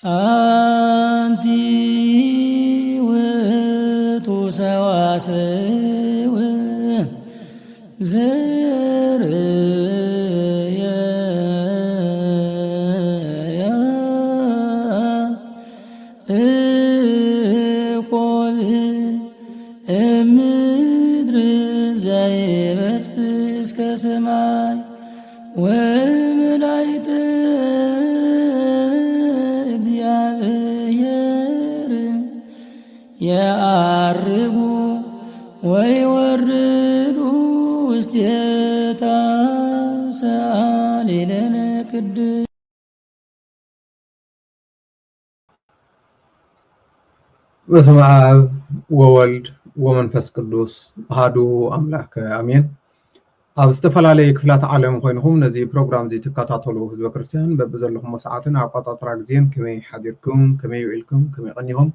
አንቲ ውእቱ ሰዋስው ዘርእያ ያዕቆብ እምድር ዘይበስ እስከ ሰማይ ወመላእክተ እግዚአብሔር የዐርጉ ወይወርዱ ውስቴታ። ሰአሊ ለነ ቅድስት። በስመ አብ ወወልድ ወመንፈስ ቅዱስ አሐዱ አምላክ አሜን። ኣብ ዝተፈላለየ ክፍላት ዓለም ኮይንኹም ነዚ ፕሮግራም እዚ ትከታተሉ ህዝበ ክርስቲያን፣ በብዘለኹሞ ሰዓትን ኣቆጻጽራ ግዜን ከመይ ሓዲርኩም፣ ከመይ ውዒልኩም፣ ከመይ ቀኒኹም?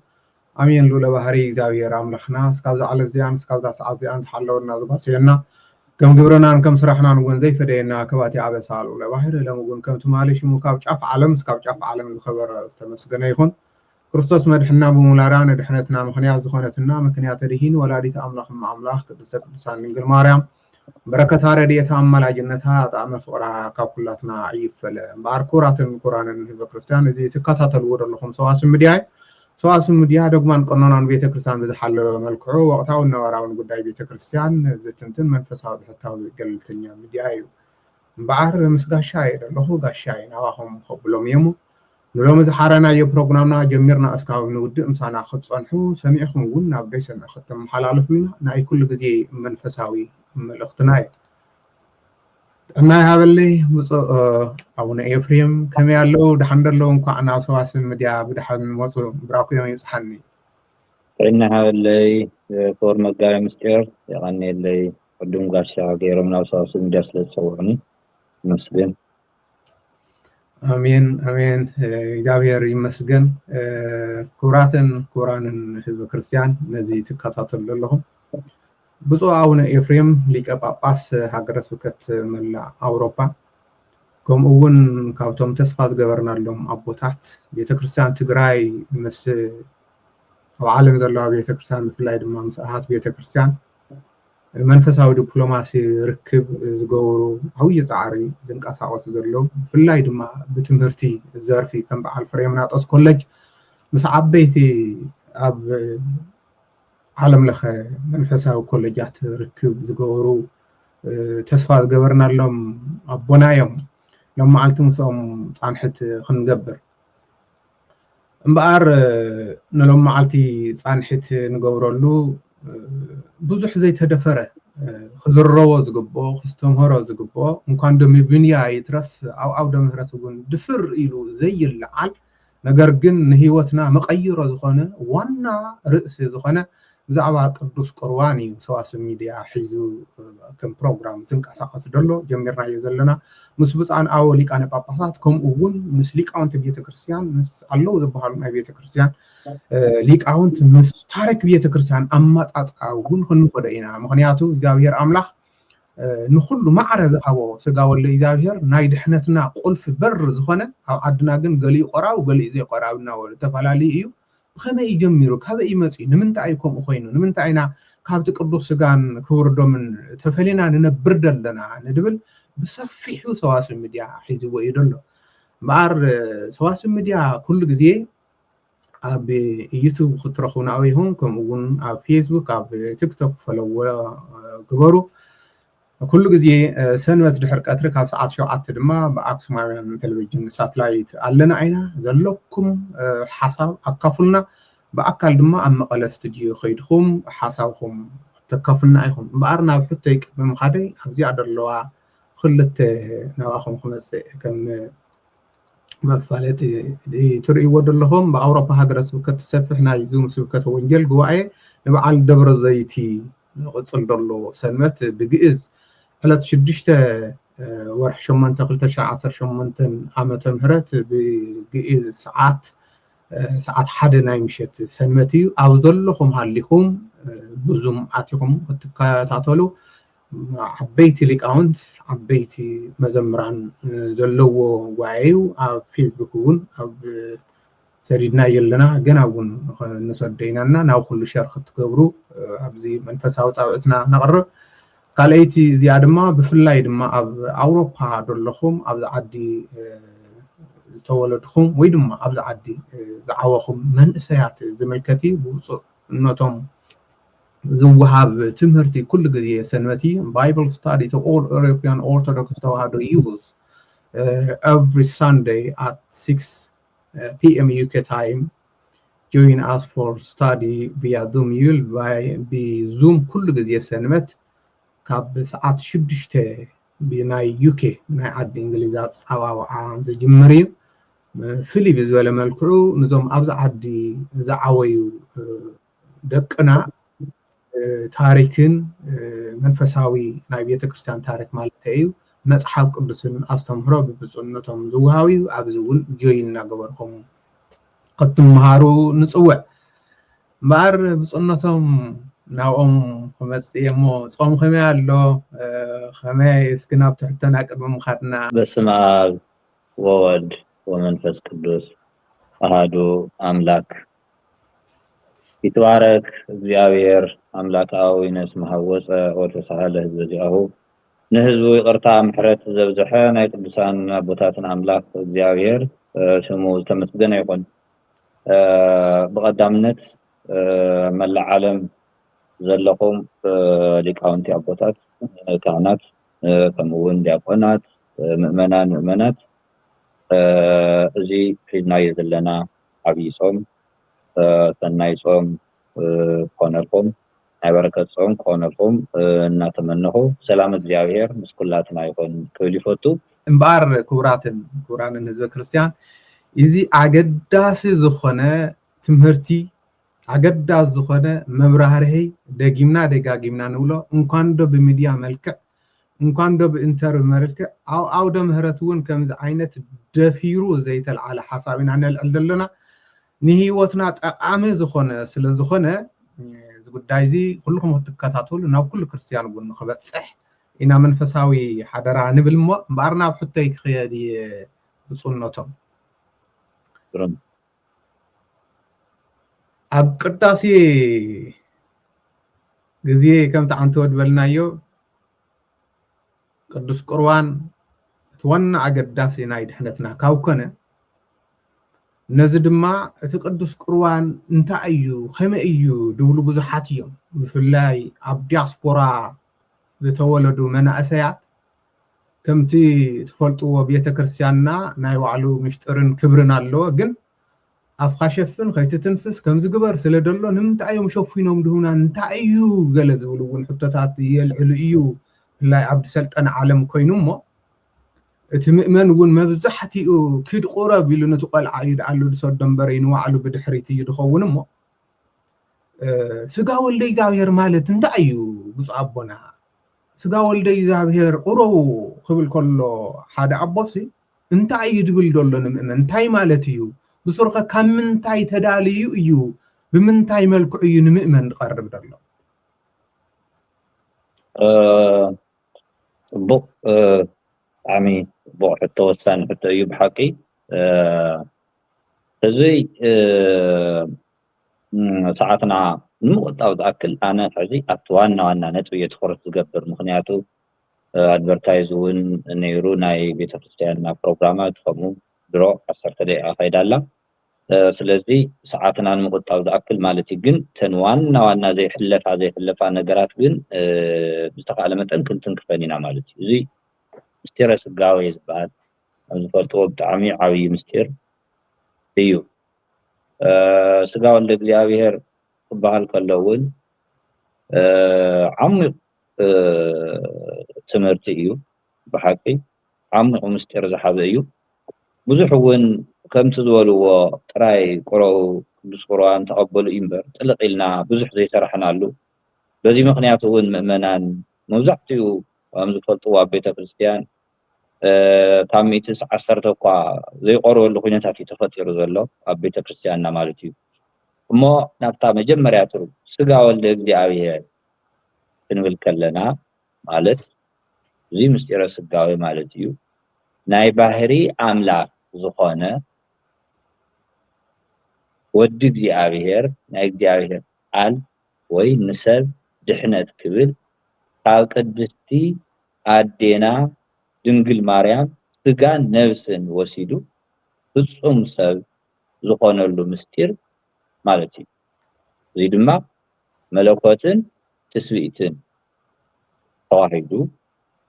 ኣሜን። ልዑለ ባህሪ እግዚኣብሔር ኣምላኽና እስካብዛ ዕለት እዚኣን እስካብዛ ሰዓት እዚኣን ዝሓለወና ዝጓሰየና፣ ከም ግብርናን ከም ስራሕናን እውን ዘይፈደየና፣ ከባቲ ኣበሳ ልዑለ ባህሪ፣ ሎም እውን ከም ትማሊ ሽሙ ካብ ጫፍ ዓለም እስካብ ጫፍ ዓለም ዝኸበረ ዝተመስገነ ይኹን። ክርስቶስ መድሕና ብምውላዳ ንድሕነትና ምኽንያት ዝኾነትና ምክንያት ድሂን ወላዲት ኣምላኽ እመ ኣምላኽ ቅድስተ ቅዱሳን ድንግል ማርያም በረከታ ረድኤታ ኣማላጅነታ ጣዕመ ፍቕራ ካብ ኩላትና ኣይፈለ። እምበኣር ክቡራትን ክቡራንን ህዝበ ክርስቲያን፣ እዚ ትከታተልዎ ዘለኹም ሰዋስው ሚድያ እዩ። ሰዋስው ሚድያ ዶግማን ቀኖናን ቤተ ክርስቲያን ብዝሓለወ መልክዑ ወቕታውን ነባራውን ጉዳይ ቤተ ክርስቲያን ዝትንትን መንፈሳዊ ብሕታዊ ገለልተኛ ሚድያ እዩ። እምበኣር ምስ ጋሻ እየ ዘለኹ፣ ጋሻ እየ ናባኹም ከብሎም እየ እሞ ንሎሚ ዝሓረናዮ ፕሮግራምና ጀሚርና እስካብ ንውድእ ምሳና ክትጸንሑ፣ ሰሚዕኹም እውን ናብ ዘይሰምዕ ከተመሓላልፉልና ናይ ኩሉ ግዜ መንፈሳዊ መልእኽትና እዩ። ጥዕና ይሃበለይ ብፁዕ ኣቡነ ኤፍሬም፣ ከመይ ኣለዉ? ደሓን ዶ ኣለዉ? እንኳዕ ናብ ሰዋስው ሚድያ ብደሓን መፁ። ብራኩዮም ይብፅሓኒ። ጥዕና ይሃበለይ ክቡር መጋቤ ምስጢር፣ የቐንየለይ። ቅድም ጋሻ ገይሮም ናብ ሰዋስው ሚድያ ስለ ዝፀውዑኒ። ይመስገን። ኣሜን፣ ኣሜን። እግዚኣብሔር ይመስገን። ክቡራትን ክቡራንን ህዝበ ክርስቲያን፣ ነዚ ትከታተሉ ዘለኹም፣ ብፁዕ ኣቡነ ኤፍሬም ሊቀ ጳጳስ ሃገረ ስብከት መላእ ኣውሮፓ፣ ከምኡ እውን ካብቶም ተስፋ ዝገበርናሎም ኣቦታት፣ ቤተ ክርስቲያን ትግራይ ምስ ኣብ ዓለም ዘለዋ ቤተ ክርስቲያን፣ ብፍላይ ድማ ምስ ኣሃት ቤተ ክርስቲያን መንፈሳዊ ዲፕሎማሲ ርክብ ዝገብሩ ዓብዪ ፃዕሪ ዝንቀሳቐሱ ዘለዉ፣ ብፍላይ ድማ ብትምህርቲ ዘርፊ ከም በዓል ፍሬምናጦስ ኮሌጅ ምስ ዓበይቲ ኣብ ዓለም ለኸ መንፈሳዊ ኮሌጃት ርክብ ዝገበሩ፣ እ፣ ተስፋ ዝገበርናሎም ኣቦና እዮም። ሎም መዓልቲ ምስኦም ፃንሕት ክንገብር። እምበኣር፣ እ፣ ንሎም መዓልቲ ፃንሒት ንገብረሉ፣ እ፣ ብዙሕ ዘይተደፈረ፣ እ፣ ክዝረቦ ዝግብኦ፣ ክስተምህሮ ዝግብኦ፣ እንኳን ዶ ሚብንያ ይትረፍ፣ ኣብ ዓውደ ምህረት እውን ድፍር ኢሉ ዘይለዓል፣ ነገር ግን ንህይወትና መቐይሮ ዝኾነ ዋና ርእሲ ዝኾነ ብዛዕባ ቅዱስ ቁርባን እዩ ሰዋስው ሚድያ ሒዙ፣ እ፣ ከም ፕሮግራም ዝንቀሳቐስ ዘሎ። ጀሚርናዮ ዘለና ምስ ብፁዓን ኣበው ሊቃነ ጳጳሳት፣ ከምኡ እውን ምስ ሊቃውንቲ ቤተ ክርስቲያን፣ ምስ ኣለዉ ዝበሃሉ ናይ ቤተ ክርስቲያን፣ እ፣ ሊቃውንት፣ ምስ ታሪክ ቤተ ክርስቲያን ኣመጻጽኣ እውን ክንኸዶ ኢና። ምኽንያቱ እግዚኣብሔር ኣምላኽ፣ እ፣ ንኹሉ ማዕረ ዝሃቦ ስጋ ወልደ እግዚኣብሔር ናይ ድሕነትና ቁልፊ በር ዝኾነ፣ ኣብ ዓድና ግን ገሊኡ ቆራብ፣ ገሊኡ ዘይቆራብ እናበሉ ተፈላለዩ እዩ። ብኸመይ እዩ ጀሚሩ? ካበይ እዩ መፂኡ? ንምንታይ እዩ ከምኡ ኮይኑ? ንምንታይ ኢና ካብቲ ቅዱስ ስጋን ክቡር ደሙን ተፈሊና ንነብር ዘለና ንድብል ብሰፊሑ ሰዋስው ሚድያ ሒዝዎ እዩ ዘሎ። እምበኣር ሰዋስው ሚድያ ኩሉ ግዜ ኣብ ዩቱብ ክትረኽቡና ኢኹም፣ ከምኡ እውን ኣብ ፌስቡክ፣ ኣብ ቲክቶክ ፈለዎ ግበሩ። ኩሉ ግዜ፣ እ፣ ሰንበት ድሕሪ ቀትሪ ካብ ሰዓት ሸውዓተ ድማ ብኣክሱማውያን ቴሌቪዥን ሳትላይት ኣለና ኢና። ዘለኩም፣ እ፣ ሓሳብ ኣካፉልና። ብኣካል ድማ ኣብ መቐለ ስቱድዮ ከይድኩም ሓሳብኩም ተካፉልና ኢኹም። እምበኣር ናብ ሕቶይ ቅድሚ ምኻደይ ኣብዚኣ ዘለዋ ክልተ ናባኹም ክመጽእ ከም መፋለጢ ትርእይዎ ዘለኹም፣ ብኣውሮፓ ሃገረ ስብከት ሰፊሕ ናይ ዙም ስብከተ ወንጌል ጉባኤ ንበዓል ደብረ ዘይቲ ዝቕጽል ዘሎ ሰንበት ብግእዝ ዕለት ሽዱሽተ ወርሒ ሸሞንተ ክልተ ሽሕን ዓሰርተ ሸሞንተን ዓመተ ምህረት ብግእዝ ሰዓት፣ ሰዓት ሓደ ናይ ምሸት ሰንበት እዩ። ኣብ ዘለኹም ሃሊኹም ብዙም ኣቲኹም ክትከታተሉ ዓበይቲ ሊቃውንት፣ ዓበይቲ መዘምራን ዘለዎ ጉባኤ እዩ። ኣብ ፌስቡክ እውን ኣብ ሰዲድናዮ ኣለና። ገና እውን ንሰዶ ኢና እና ናብ ኩሉ ሸር ክትገብሩ ኣብዚ መንፈሳዊ ፃውዒትና ነቕርብ። ካልኣይቲ እዚኣ ድማ ብፍላይ ድማ ኣብ ኣውሮፓ ዘለኹም ኣብዚ ዓዲ ዝተወለድኹም ወይ ድማ ኣብዚ ዓዲ ዝዓበኹም መንእሰያት ዝምልከት እዩ። ብብፁዕነቶም ዝወሃብ ትምህርቲ ኩሉ ግዜ ሰንበት እዩ። Bible study to all European Orthodox Tewahedo youth every Sunday at six p.m. U K time. Join us for study via Zoom. ይብል ብዙም ኩሉ ግዜ ሰንበት ካብ ሰዓት ሽዱሽተ ብናይ ዩ ኬ ናይ ዓዲ እንግሊዝ ኣፀዋውዓ ዝጅምር እዩ። ፍልይ ብዝበለ መልክዑ ንዞም ኣብዚ ዓዲ ዝዓበዩ ደቅና ታሪክን መንፈሳዊ ናይ ቤተክርስትያን ታሪክ ማለት እዩ፣ መፅሓፍ ቅዱስን ኣስተምህሮ ብብፁዕነቶም ዝወሃብ እዩ። ኣብዚ እውን ጆይን እናገበርኩም ክትምሃሩ ንፅውዕ። እምበኣር ብፁዕነቶም ናብኦም ክመፅእ እየ እሞ ፆም ከመይ ኣሎ? ከመይ እስኪ ናብቲ ሕቶና ቅድሚ ምኻድና። በስመ ኣብ ወወልድ ወመንፈስ ቅዱስ ኣሃዱ ኣምላክ። ይትባረክ እግዚኣብሔር ኣምላክ ኣዊነ እስመ ሀወፀ ወተሳሃለ ህዝበ ዚአሁ። ንህዝቡ ይቕርታ ምሕረት ዘብዝሐ ናይ ቅዱሳን ኣቦታትን ኣምላክ እግዚኣብሔር ስሙ ዝተመስገነ ይኹን። ብቐዳምነት መላእ ዓለም ዘለኹም ሊቃውንቲ ኣቦታት፣ ካህናት፣ ከምኡ እውን ዲያቆናት፣ ምእመናን ምእመናት፣ እዚ ሒዝናዮ ዘለና ዓብዪ ጾም ሰናይ ጾም ክኾነልኩም፣ ናይ በረከት ጾም ክኾነልኩም እናተመነኹ ሰላም እግዚኣብሔር ምስ ኩላትና ይኹን ክብል ይፈቱ። እምበኣር ክቡራትን ክቡራንን ህዝበ ክርስቲያን፣ እዚ ኣገዳሲ ዝኾነ ትምህርቲ፣ ኣገዳሲ ዝኾነ መብራህርሂ ደጊምና ደጋጊምና ንብሎ፣ እንኳን ዶ ብሚድያ መልክዕ እንኳን ዶ ብኢንተርቪው መልክዕ ኣብ ኣውደ ምህረት እውን ከምዚ ዓይነት ደፊሩ ዘይተልዓለ ሓሳብ ኢና ነልዕል ዘለና። ንህይወትና ጠቓሚ ዝኾነ ስለ ዝኾነ እዚ ጉዳይ እዚ ኩልኹም ክትከታተሉ ናብ ኩሉ ክርስትያን እውን ንክበፅሕ ኢና መንፈሳዊ ሓደራ ንብል እሞ እምበኣር ናብ ሕቶይ ክኽየድ እየ ብፁዕነቶም። ኣብ ቅዳሴ ግዜ ከምቲ ዓንተወ ዝበልናዮ ቅዱስ ቁርባን እቲ ዋና ኣገዳሲ ናይ ድሕነትና ካብ ኮነ ነዚ ድማ እቲ ቅዱስ ቁርባን እንታይ እዩ ከመይ እዩ ድብሉ ብዙሓት እዮም። ብፍላይ ኣብ ዲያስፖራ ዝተወለዱ መናእሰያት ከምቲ ትፈልጥዎ ቤተ ክርስቲያንና ናይ ባዕሉ ምሽጥርን ክብርን ኣለዎ። ግን ኣፍካ ሸፍን ከይትትንፍስ ከምዚ ግበር ስለ ደሎ ንምንታይ እዮም ሸፊኖም ድሁና እንታይ እዩ ገለ ዝብሉ እውን ሕቶታት የልዕሉ እዩ። ብፍላይ ኣብ ዝሰልጠነ ዓለም ኮይኑ እሞ እቲ ምእመን እውን መብዛሕትኡ ኪድ ቁረብ ኢሉ ነቲ ቆልዓ እዩ ደኣሉ ዝሰዶ እምበር ንባዕሉ ብድሕሪት እዩ ዝኸውን እሞ ስጋ ወልደ እግዚኣብሔር ማለት እንታይ እዩ? ብፁዕ ኣቦና ስጋ ወልደ እግዚኣብሔር ቁረቡ ክብል ከሎ ሓደ ኣቦሲ እንታይ እዩ ድብል ዘሎ ንምእመን እንታይ ማለት እዩ? ብሱሩኸ ካብ ምንታይ ተዳልዩ እዩ? ብምንታይ መልክዑ እዩ ንምእመን ዝቐርብ ዘሎ? ፅቡቅ ብጣዕሚ ፅቡቅ ሕቶ ወሳኒ ሕቶ እዩ ብሓቂ። ህዝቢ ሰዓትና ንምቁጣብ ዝኣክል ኣነ ሕዚ ኣብቲ ዋና ዋና ነጥቢ እየ ትኩረት ዝገብር ምክንያቱ ኣድቨርታይዝ እውን ነይሩ ናይ ቤተክርስትያንና ፕሮግራማት ከምኡ ድሮ ዓሰርተ ደቂቃ ከይዳ ኣላ። ስለዚ ሰዓትና ንምቁጣብ ዝኣክል ማለት እዩ። ግን እተን ዋና ዋና ዘይሕለፋ ዘይሕለፋ ነገራት ግን ብዝተካእለ መጠን ክንትንክፈን ኢና ማለት እዩ። እዚ ምስጢረ ስጋዌ ዝበሃል ከም ዝፈልጥዎ ብጣዕሚ ዓብዪ ምስጢር እዩ። ስጋ ወልደ እግዚኣብሔር ክበሃል ከሎ እውን ዓሚቕ ትምህርቲ እዩ። ብሓቂ ዓሚቕ ምስጢር ዝሓዘ እዩ። ብዙሕ እውን ከምቲ ዝበልዎ ጥራይ ቁረኡ ቅዱስ ቁርባን ተቐበሉ እዩ እምበር ጥልቕ ኢልና ብዙሕ ዘይሰራሕናሉ። በዚ ምኽንያት እውን ምእመናን መብዛሕትኡ ከም ዝፈልጥዎ ኣብ ቤተ ክርስቲያን ካብ ሚእቲ ዓሰርተ እኳ ዘይቆርበሉ ኩነታት እዩ ተፈጢሩ ዘሎ ኣብ ቤተ ክርስቲያንና ማለት እዩ። እሞ ናብታ መጀመርያ ትርጉም ስጋ ወልደ እግዚኣብሔር ክንብል ከለና ማለት እዚ ምስጢረ ስጋዌ ማለት እዩ። ናይ ባህሪ ኣምላኽ ዝኾነ ወዲ እግዚኣብሔር፣ ናይ እግዚኣብሔር ቃል ወይ ንሰብ ድሕነት ክብል ካብ ቅድስቲ ኣዴና ድንግል ማርያም ስጋን ነብስን ወሲዱ ፍጹም ሰብ ዝኾነሉ ምስጢር ማለት እዩ። እዚ ድማ መለኮትን ትስብእትን ተዋሂዱ።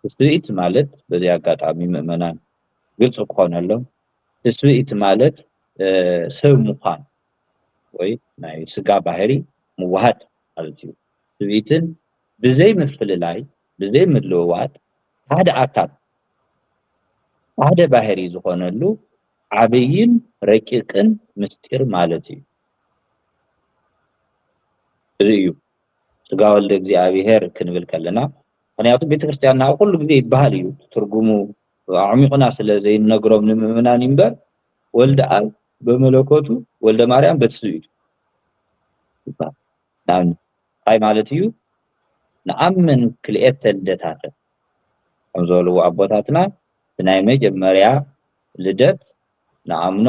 ትስብእት ማለት በዚ ኣጋጣሚ ምእመናን ግልፂ ክኾነሎም፣ ትስብእት ማለት ሰብ ምዃን ወይ ናይ ስጋ ባህሪ ምውሃድ ማለት እዩ። ትስብእትን ብዘይ ምፍልላይ ብዘይ ምልውዋጥ ሓደ ኣካል ሓደ ባህሪ ዝኾነሉ ዓብይን ረቂቅን ምስጢር ማለት እዩ። እዚ እዩ ስጋ ወልደ እግዚኣብሔር ክንብል ከለና፣ ምክንያቱ ቤተክርስትያንና ኩሉ ግዜ ይበሃል እዩ ትርጉሙ ኣዕሚቑና ስለ ዘይነግሮም ንምእመናን እዩ እምበር ወልደ ኣብ በመለኮቱ ወልደ ማርያም በትስብእቱ ይበሃል። እንታይ ማለት እዩ? ንኣምን ክልኤተ ልደታተ ከም ዝበልዎ ኣቦታትና እቲ ናይ መጀመርያ ልደት ንኣምኖ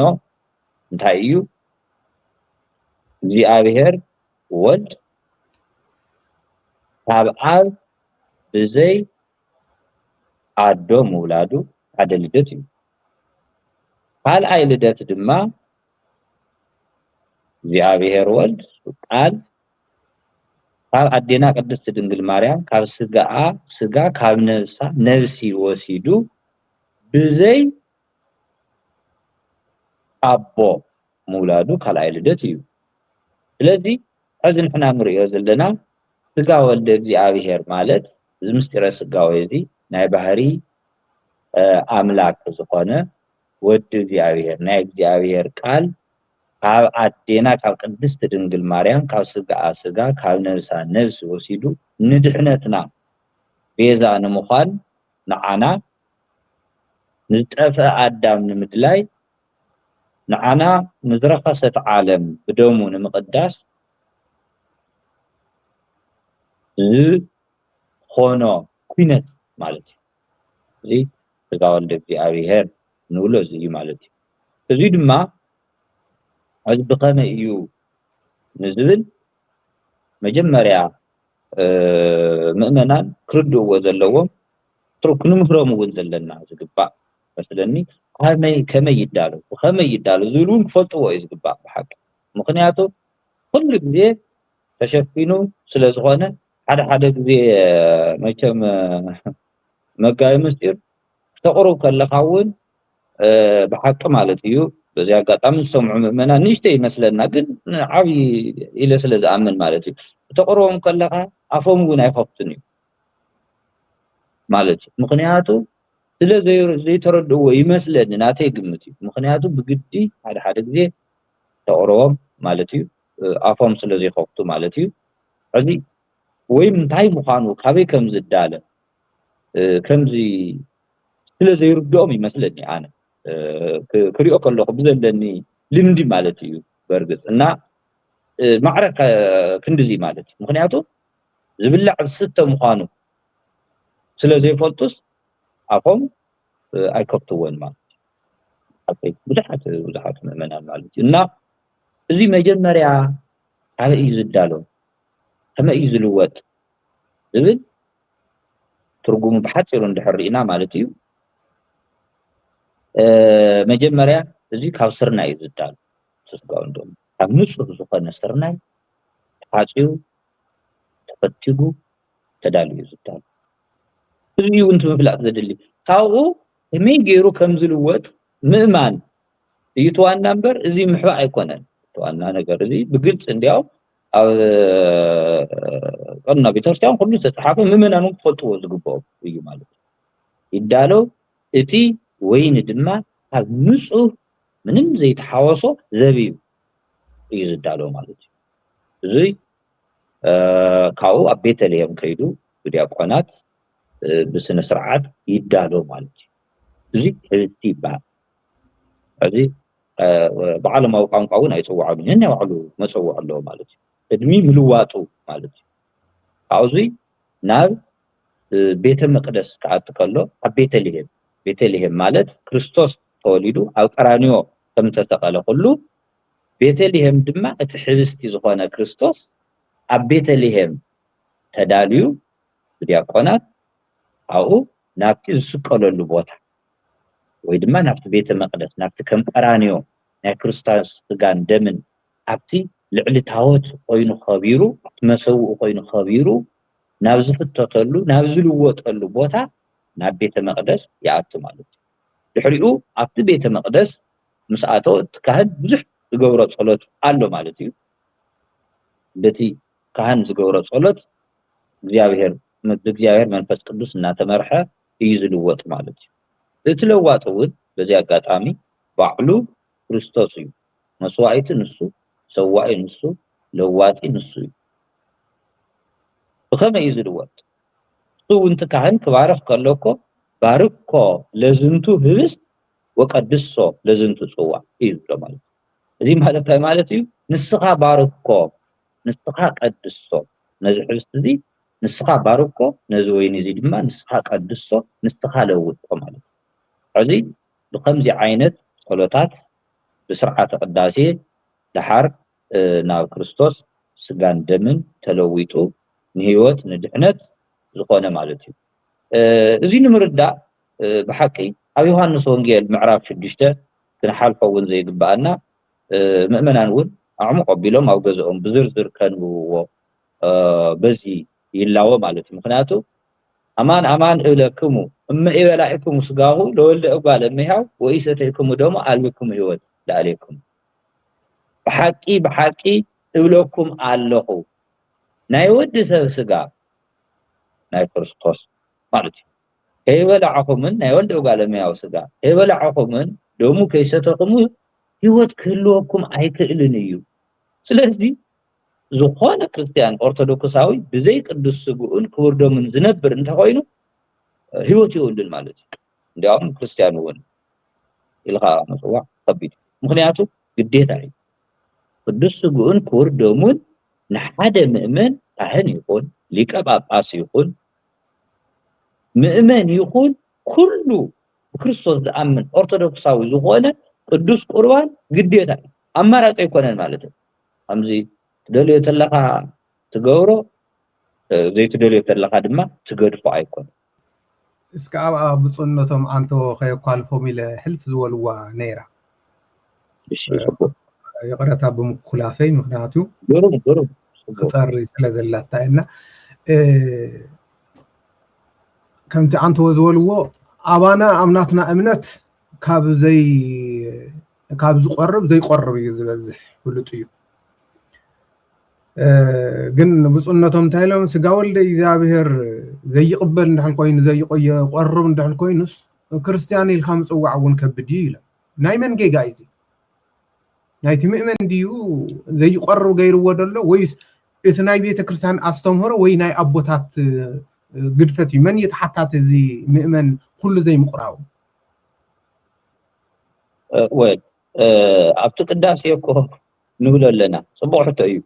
እንታይ እዩ? እግዚኣብሔር ወልድ ካብ ኣብ ብዘይ ኣዶ ምውላዱ ሓደ ልደት እዩ። ካልኣይ ልደት ድማ እግዚኣብሔር ወልድ ቃል ካብ ኣዴና ቅድስቲ ድንግል ማርያም ካብ ስጋኣ ስጋ ካብ ነብሳ ነብሲ ወሲዱ ብዘይ ኣቦ ምውላዱ ካልኣይ ልደት እዩ። ስለዚ ሕዚ ንሕና ንርእዮ ዘለና ስጋ ወልደ እግዚኣብሔር ማለት እዚ ምስጢረ ስጋዌ እዚ ናይ ባህሪ ኣምላክ ዝኾነ ወዲ እግዚኣብሔር ናይ እግዚኣብሔር ቃል ካብ ኣዴና ካብ ቅድስቲ ድንግል ማርያም ካብ ስጋኣ ስጋ ካብ ነብሳ ነብሲ ወሲዱ ንድሕነትና ቤዛ ንምዃን ንዓና ንዝጠፍአ ኣዳም ንምድላይ ንዓና ንዝረኸሰት ዓለም ብደሙ ንምቕዳስ ዝኾኖ ኩነት ማለት እዩ። እዚ ስጋ ወልደ እግዚኣብሔር ንብሎ እዚ እዩ ማለት እዩ። እዚ ድማ እዚ ብኸመይ እዩ ንዝብል መጀመርያ ምእመናን ክርድእዎ ዘለዎም ትሩ ክንምህሮም እውን ዘለና ዝግባእ መስለኒ። ከመይ ከመይ ይዳሎ ብኸመይ ይዳሎ ዝብል እውን ክፈልጥዎ እዩ ዝግባእ ብሓቂ። ምክንያቱ ኩሉ ግዜ ተሸፊኑ ስለ ዝኾነ ሓደ ሓደ ግዜ መቸም መጋቢ ምስጢር ክተቕርብ ከለኻ እውን ብሓቂ ማለት እዩ። በዚ ኣጋጣሚ ዝሰምዑ ምእመናን ንእሽተይ ይመስለና ግን ዓብዪ ኢለ ስለ ዝኣምን ማለት እዩ። ክተቕርቦም ከለኻ ኣፎም እውን ኣይኸፍቱን እዩ ማለት እዩ። ምክንያቱ ስለ ዘይተረድእዎ ይመስለኒ ናተይ ግምት እዩ። ምክንያቱ ብግዲ ሓደ ሓደ ግዜ ተቕርቦም ማለት እዩ ኣፎም ስለ ዘይኸፍቱ ማለት እዩ። ሕዚ ወይም እንታይ ምዃኑ ካበይ ከም ዝዳለ ከምዚ ስለ ዘይርድኦም ይመስለኒ ኣነ ክሪኦ ከለኹ ብዘለኒ ልምዲ ማለት እዩ። በርግፅ እና ማዕረ ክንድዚ ማለት እዩ። ምክንያቱ ዝብላዕ ዝስተ ምዃኑ ስለ ዘይፈልጡስ ኣፎም ኣይከፍትዎን ማለት እዩ። ብዙሓት ብዙሓት ምእመናን ማለት እዩ እና እዚ መጀመርያ ካበይ እዩ ዝዳሎ ከመይ እዩ ዝልወጥ ዝብል ትርጉሙ ብሓፂሩ እንድሕር ርኢና ማለት እዩ። መጀመርያ እዚ ካብ ስርና እዩ ዝዳሎ። ስጋው እንደሞ ካብ ንፁህ ዝኾነ ስርናይ ተሓፂቡ ተፈቲጉ ተዳልዩ እዩ ዝዳሎ። እዚ እውን እቲ ምፍላጥ ዘድሊ ካብኡ ከመይ ገይሩ ከም ዝልወጥ ምእማን እዩ እቲ ዋና እምበር እዚ ምሕባእ ኣይኮነን። እቲ ዋና ነገር እዚ ብግልፂ እንዲያውም ኣብ ቀኖና ቤተክርስትያን ኩሉ ዝተፅሓፈ ምእመናን እውን ክፈልጥዎ ዝግብኦም እዩ ማለት እዩ። ይዳለው እቲ ወይኒ ድማ ካብ ንፁህ ምንም ዘይተሓወሶ ዘቢብ እዩ ዝዳለው ማለት እዩ። እዚ ካብኡ ኣብ ቤተልሔም ከይዱ ብዲያቆናት ብስነ ስርዓት ይዳሎ ማለት እዩ። እዚ ሕብስቲ ይበሃል። እዚ ብዓለማዊ ቋንቋ እውን ኣይፅዋዕሉን ነናይ ባዕሉ መፀውዒ ኣለዎ ማለት እዩ። ቅድሚ ምልዋጡ ማለት እዩ። ካብዚ ናብ ቤተ መቅደስ ክኣቲ ከሎ ኣብ ቤተልሔም ቤተልሔም ማለት ክርስቶስ ተወሊዱ ኣብ ቀራንዮ ከም ዝተሰቀለ ኩሉ ቤተልሔም ድማ እቲ ሕብስቲ ዝኾነ ክርስቶስ ኣብ ቤተልሔም ተዳልዩ ብዲያቆናት ኣብኡ ናብቲ ዝስቀለሉ ቦታ ወይ ድማ ናብቲ ቤተ መቕደስ ናብቲ ከም ቀራንዮ ናይ ክርስቶስ ስጋን ደምን ኣብቲ ልዕሊ ታወት ኮይኑ ከቢሩ ኣብቲ መሰውኡ ኮይኑ ከቢሩ ናብ ዝፍተተሉ ናብ ዝልወጠሉ ቦታ ናብ ቤተ መቕደስ ይኣቱ ማለት እዩ። ድሕሪኡ ኣብቲ ቤተ መቕደስ ምስ ኣተወ እቲ ካህን ብዙሕ ዝገብሮ ጸሎት ኣሎ ማለት እዩ። በቲ ካህን ዝገብሮ ጸሎት እግዚኣብሔር ብእግዚኣብሔር መንፈስ ቅዱስ እናተመርሐ እዩ ዝልወጥ ማለት እዩ። እቲ ለዋጢ እውን በዚ ኣጋጣሚ ባዕሉ ክርስቶስ እዩ። መስዋዕቲ ንሱ፣ ሰዋኢ ንሱ፣ ለዋጢ ንሱ እዩ። ብኸመይ እዩ ዝልወጥ? እሱ እውን እቲ ካህን ክባርኽ ከሎ እኮ ባርኮ ለዝንቱ ህብስት ወቀድሶ ለዝንቱ ጽዋዕ እዩ ዝብሎ ማለት እዩ። እዚ ማለት እንታይ ማለት እዩ? ንስኻ ባርኮ፣ ንስኻ ቀድሶ፣ ነዚ ሕብስቲ እዚ ንስኻ ባርኮ፣ ነዚ ወይኒ እዚ ድማ ንስኻ ቀድሶ፣ ንስኻ ለውጦ ማለት እዩ። ሕዚ ብኸምዚ ዓይነት ጸሎታት ብስርዓተ ቅዳሴ ደሓር ናብ ክርስቶስ ስጋን ደምን ተለዊጡ ንህይወት ንድሕነት ዝኾነ ማለት እዩ። እዚ ንምርዳእ ብሓቂ ኣብ ዮሃንስ ወንጌል ምዕራፍ ሽዱሽተ ክንሓልፎ እውን ዘይግብኣና ምእመናን እውን ኣዕሙቕ ኣቢሎም ኣብ ገዝኦም ብዝርዝር ከንብብዎ በዚ ይላወ ማለት እዩ። ምክንያቱ ኣማን ኣማን እብለክሙ እመ ኢበላዕክሙ ስጋሁ ለወልደ እጓለ እመሕያው ወኢሰተይክሙ ደሙ ኣልብክሙ ህይወት ለኣሌኩም። ብሓቂ ብሓቂ እብለኩም ኣለኹ ናይ ወዲ ሰብ ስጋ ናይ ክርስቶስ ማለት እዩ ከይበላዕኹምን ናይ ወልደ እጓለ እመሕያው ስጋ ከይበላዕኹምን ደሙ ከይሰተኹም ህይወት ክህልወኩም ኣይክእልን እዩ። ስለዚ ዝኾነ ክርስትያን ኦርቶዶክሳዊ ብዘይ ቅዱስ ስግኡን ክቡር ደሙን ዝነብር እንተኾይኑ ህይወት የብሉን ማለት እዩ። እንዲያውም ክርስትያን እውን ኢልካ ምፅዋዕ ከቢድ እዩ። ምክንያቱ ግዴታ እዩ። ቅዱስ ስግኡን ክቡር ደሙን ንሓደ ምእመን ካህን ይኹን ሊቀ ጳጳስ ይኹን ምእመን ይኹን ኩሉ ብክርስቶስ ዝኣምን ኦርቶዶክሳዊ ዝኾነ ቅዱስ ቁርባን ግዴታ እዩ። ኣማራፂ ኣይኮነን ማለት እዩ። ከምዚ ትደልዮ ተለኻ ትገብሮ ዘይትደልዮ ተለኻ ድማ ትገድፎ ኣይኮነን። እስከ ኣብኣ ብፁዕነቶም ኣንቶ ከየኳልፎም ኢለ ሕልፍ ዝበልዋ ነይራ። ይቕረታ ብምኩላፈይ ምክንያቱ ክፀሪ ስለ ዘላታ እና ከምቲ ኣንተወ ዝበልዎ ኣባና ኣብ ናትና እምነት ካብ ዘይ ካብ ዝቆርብ ዘይቆርብ እዩ ዝበዝሕ ፍሉጥ እዩ። ግን ብፁዕነቶም እንታይ ኢሎም ስጋ ወልደ እግዚኣብሔር ዘይቅበል እንድሕል ኮይኑ ዘይቆርብ እንድሕል ኮይኑስ ክርስትያን ኢልካ ምፅዋዕ እውን ከብድ እዩ ኢሎም። ናይ መን ጌጋ እዩ? ናይቲ ምእመን ድዩ ዘይቆርብ ገይርዎ ደሎ ወይስ እቲ ናይ ቤተ ክርስቲያን ኣስተምህሮ ወይ ናይ ኣቦታት ግድፈት እዩ? መን እዩ ተሓታቲ እዚ ምእመን ኩሉ ዘይምቁራቡ? ወል ኣብቲ ቅዳሴ እኮ ንብሎ ኣለና። ፅቡቕ ሕቶ እዩ።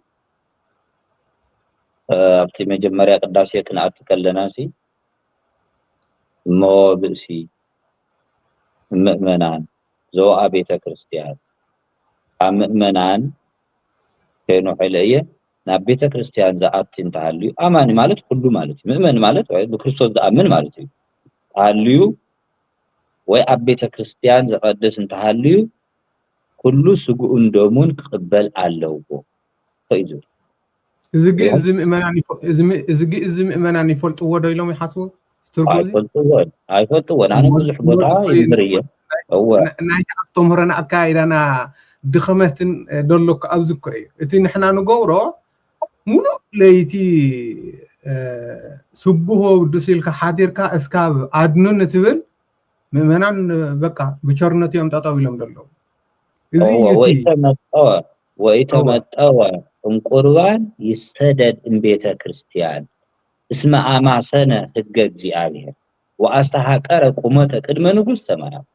ኣብቲ መጀመርያ ቅዳሴ ክንኣቱ ከለና ሲ እሞ ብእሲ ምእመናን ዞኣ ቤተ ክርስቲያን ካብ ምእመናን ከይንውሕለ እየ ናብ ቤተ ክርስቲያን ዝኣቲ እንተሃልዩ ኣማኒ ማለት ኩሉ ማለት እዩ። ምእመን ማለት ብክርስቶስ ዝኣምን ማለት እዩ። ተሃልዩ ወይ ኣብ ቤተ ክርስቲያን ዝቐድስ እንተሃልዩ ኩሉ ስግኡን ደሙን ክቕበል ኣለዎ እዩ ዝብል። እዚ ግእዝ ምእመናን ይፈ- እዚ ም- እዚ ግእዝ ምእመናን ይፈልጥዎ ዶ ኢሎም ይሓስቡ? ትርጉም እዚ? ኣይፈልጥዎን ኣይፈልጥዎን። ኣነ ብዙሕ ቦታ ይምህር እየ። እወ ና- ናይቲ ኣስተምህሮና ኣካይዳና ድኽመትን እ፣ ደሎ እኮ ኣብዚ እኮ እዩ። እቲ ንሕና ንገብሮ ሙሉእ ለይቲ እ፣ ስብሆ ውዱስ ኢልካ ሓዲርካ እስካብ ኣድኑን እትብል ምእመናን በቃ ብቸርነት እዮም ጠጠው ኢሎም ዘለዉ። እዚ እዩ እቲ ወኢተመጠወ እምቁርባን ይሰደድ እምቤተ ክርስቲያን እስመ አማሰነ ህገ እግዚአብሔር ወአስተሐቀረ ቁመተ ቅድመ ንጉሥ ሰማያት።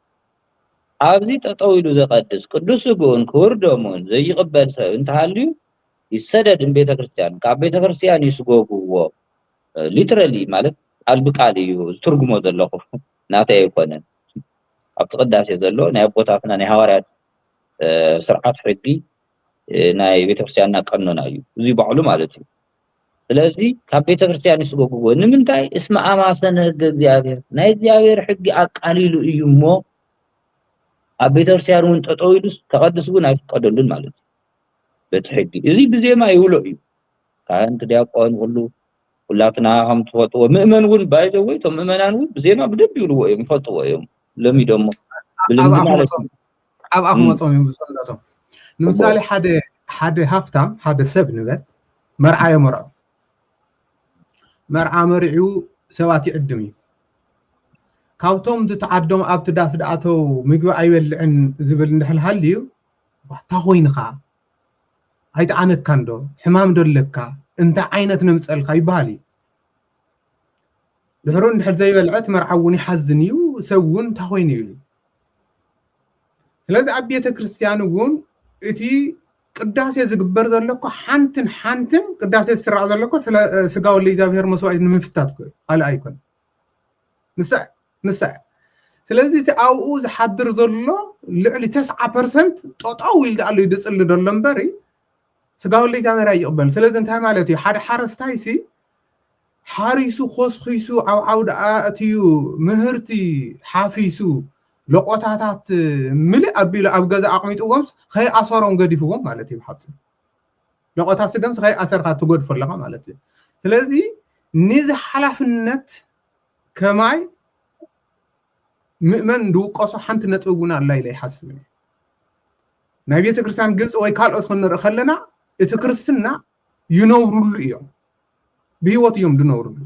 ኣብዚ ጠጠው ኢሉ ዘቀድስ ቅዱስ ስግኡን ክቡር ደሙን ዘይቅበል ሰብ እንተሃልዩ ይሰደድ እምቤተ ክርስቲያን፣ ካብ ቤተ ክርስቲያን ይስጎግዎ። ሊትራሊ ማለት ቃል ብቃል እዩ ዝትርጉሞ ዘለኹ፣ ናተይ ኣይኮነን። ኣብቲ ቅዳሴ ዘሎ ናይ ኣቦታትና ናይ ሃዋርያት ስርዓት ሕጊ ናይ ቤተክርስትያንና ቀኖና እዩ፣ እዚ ባዕሉ ማለት እዩ። ስለዚ ካብ ቤተክርስትያን ይስጎግዎ። ንምንታይ? እስመ አማሰነ ህገ እግዚኣብሔር፣ ናይ እግዚኣብሔር ሕጊ ኣቃሊሉ እዩ እሞ ኣብ ቤተክርስትያን እውን ጠጠው ኢሉስ ከቐድስ እውን ኣይፍቀደሉን ማለት እዩ። በቲ ሕጊ እዚ ብዜማ ይውሎ እዩ። ካህን፣ ዲያቆን፣ ኩሉ ኩላትና ከም ትፈልጥዎ፣ ምእመን እውን ባይዘወይ እቶም ምእመናን እውን ብዜማ ብደንብ ይብልዎ እዮም፣ ይፈልጥዎ እዮም። ለሚዶሞ ብልምዲ ማለት እዩ። ኣብ ኣፍ መጾም እዮም ብፁዕነቶም። ንምሳሌ ሓደ ሓደ ሃፍታም ሓደ ሰብ ንበል መርዓ የመርዖ፣ መርዓ መሪዑ ሰባት ይዕድም እዩ። ካብቶም ዝተዓደሙ ኣብቲ ዳስ ደኣተው ምግቢ ኣይበልዕን ዝብል እንድሕር ሃልዩ፣ "ዋታ ኮይንኻ ኣይጠዓመካን ዶ? ሕማም ዶ ኣለካ? እንታይ ዓይነት ነምፀልካ?" ይበሃል እዩ። ድሕሩ እንድሕር ዘይበልዐ እቲ መርዓ እውን ይሓዝን እዩ፣ ሰብ እውን እንታይ ኮይኑ ይብል። ስለዚ ኣብ ቤተ ክርስቲያን እውን እቲ ቅዳሴ ዝግበር ዘሎ እኮ ሓንትን ሓንትን ቅዳሴ ዝስራዕ ዘሎ እኮ ስለ ስጋ ወልደ እግዚኣብሔር መስዋዕት ንምፍታት እኮ እዩ፣ ካልእ ኣይኮነን። ንሳ ንሳ ስለዚ እቲ ኣብኡ ዝሓድር ዘሎ ልዕሊ ተስዓ ፐርሰንት ጠጠው ኢሉ ደኣ ኣሎ እዩ ዝጽሊ ዘሎ እምበሪ ስጋ ወልደ እግዚኣብሔር ኣይቕበልን። ስለዚ እንታይ ማለት እዩ? ሓደ ሓረስታይ ሲ ሓሪሱ ኮስኺሱ ዓውዓው ደኣ ኣእትዩ ምህርቲ ሓፊሱ ለቆታታት ምልእ ኣቢሉ ኣብ ገዛ ኣቕሚጥዎምስ ከይኣሰሮም ገዲፍዎም ማለት እዩ። ብሓፂሩ ለቆታ ስገምስ ከይኣሰርካ ትገድፎ ኣለኻ ማለት እዩ። ስለዚ ንዚ ሓላፍነት ከማይ ምእመን ዝውቀሶ ሓንቲ ነጥቢ እውን ኣላ ኢለ ይሓስብ እየ። ናይ ቤተ ክርስቲያን ግብፂ ወይ ካልኦት ክንርኢ ከለና እቲ ክርስትና ይነብርሉ እዮም፣ ብህይወት እዮም ዝነብርሉ።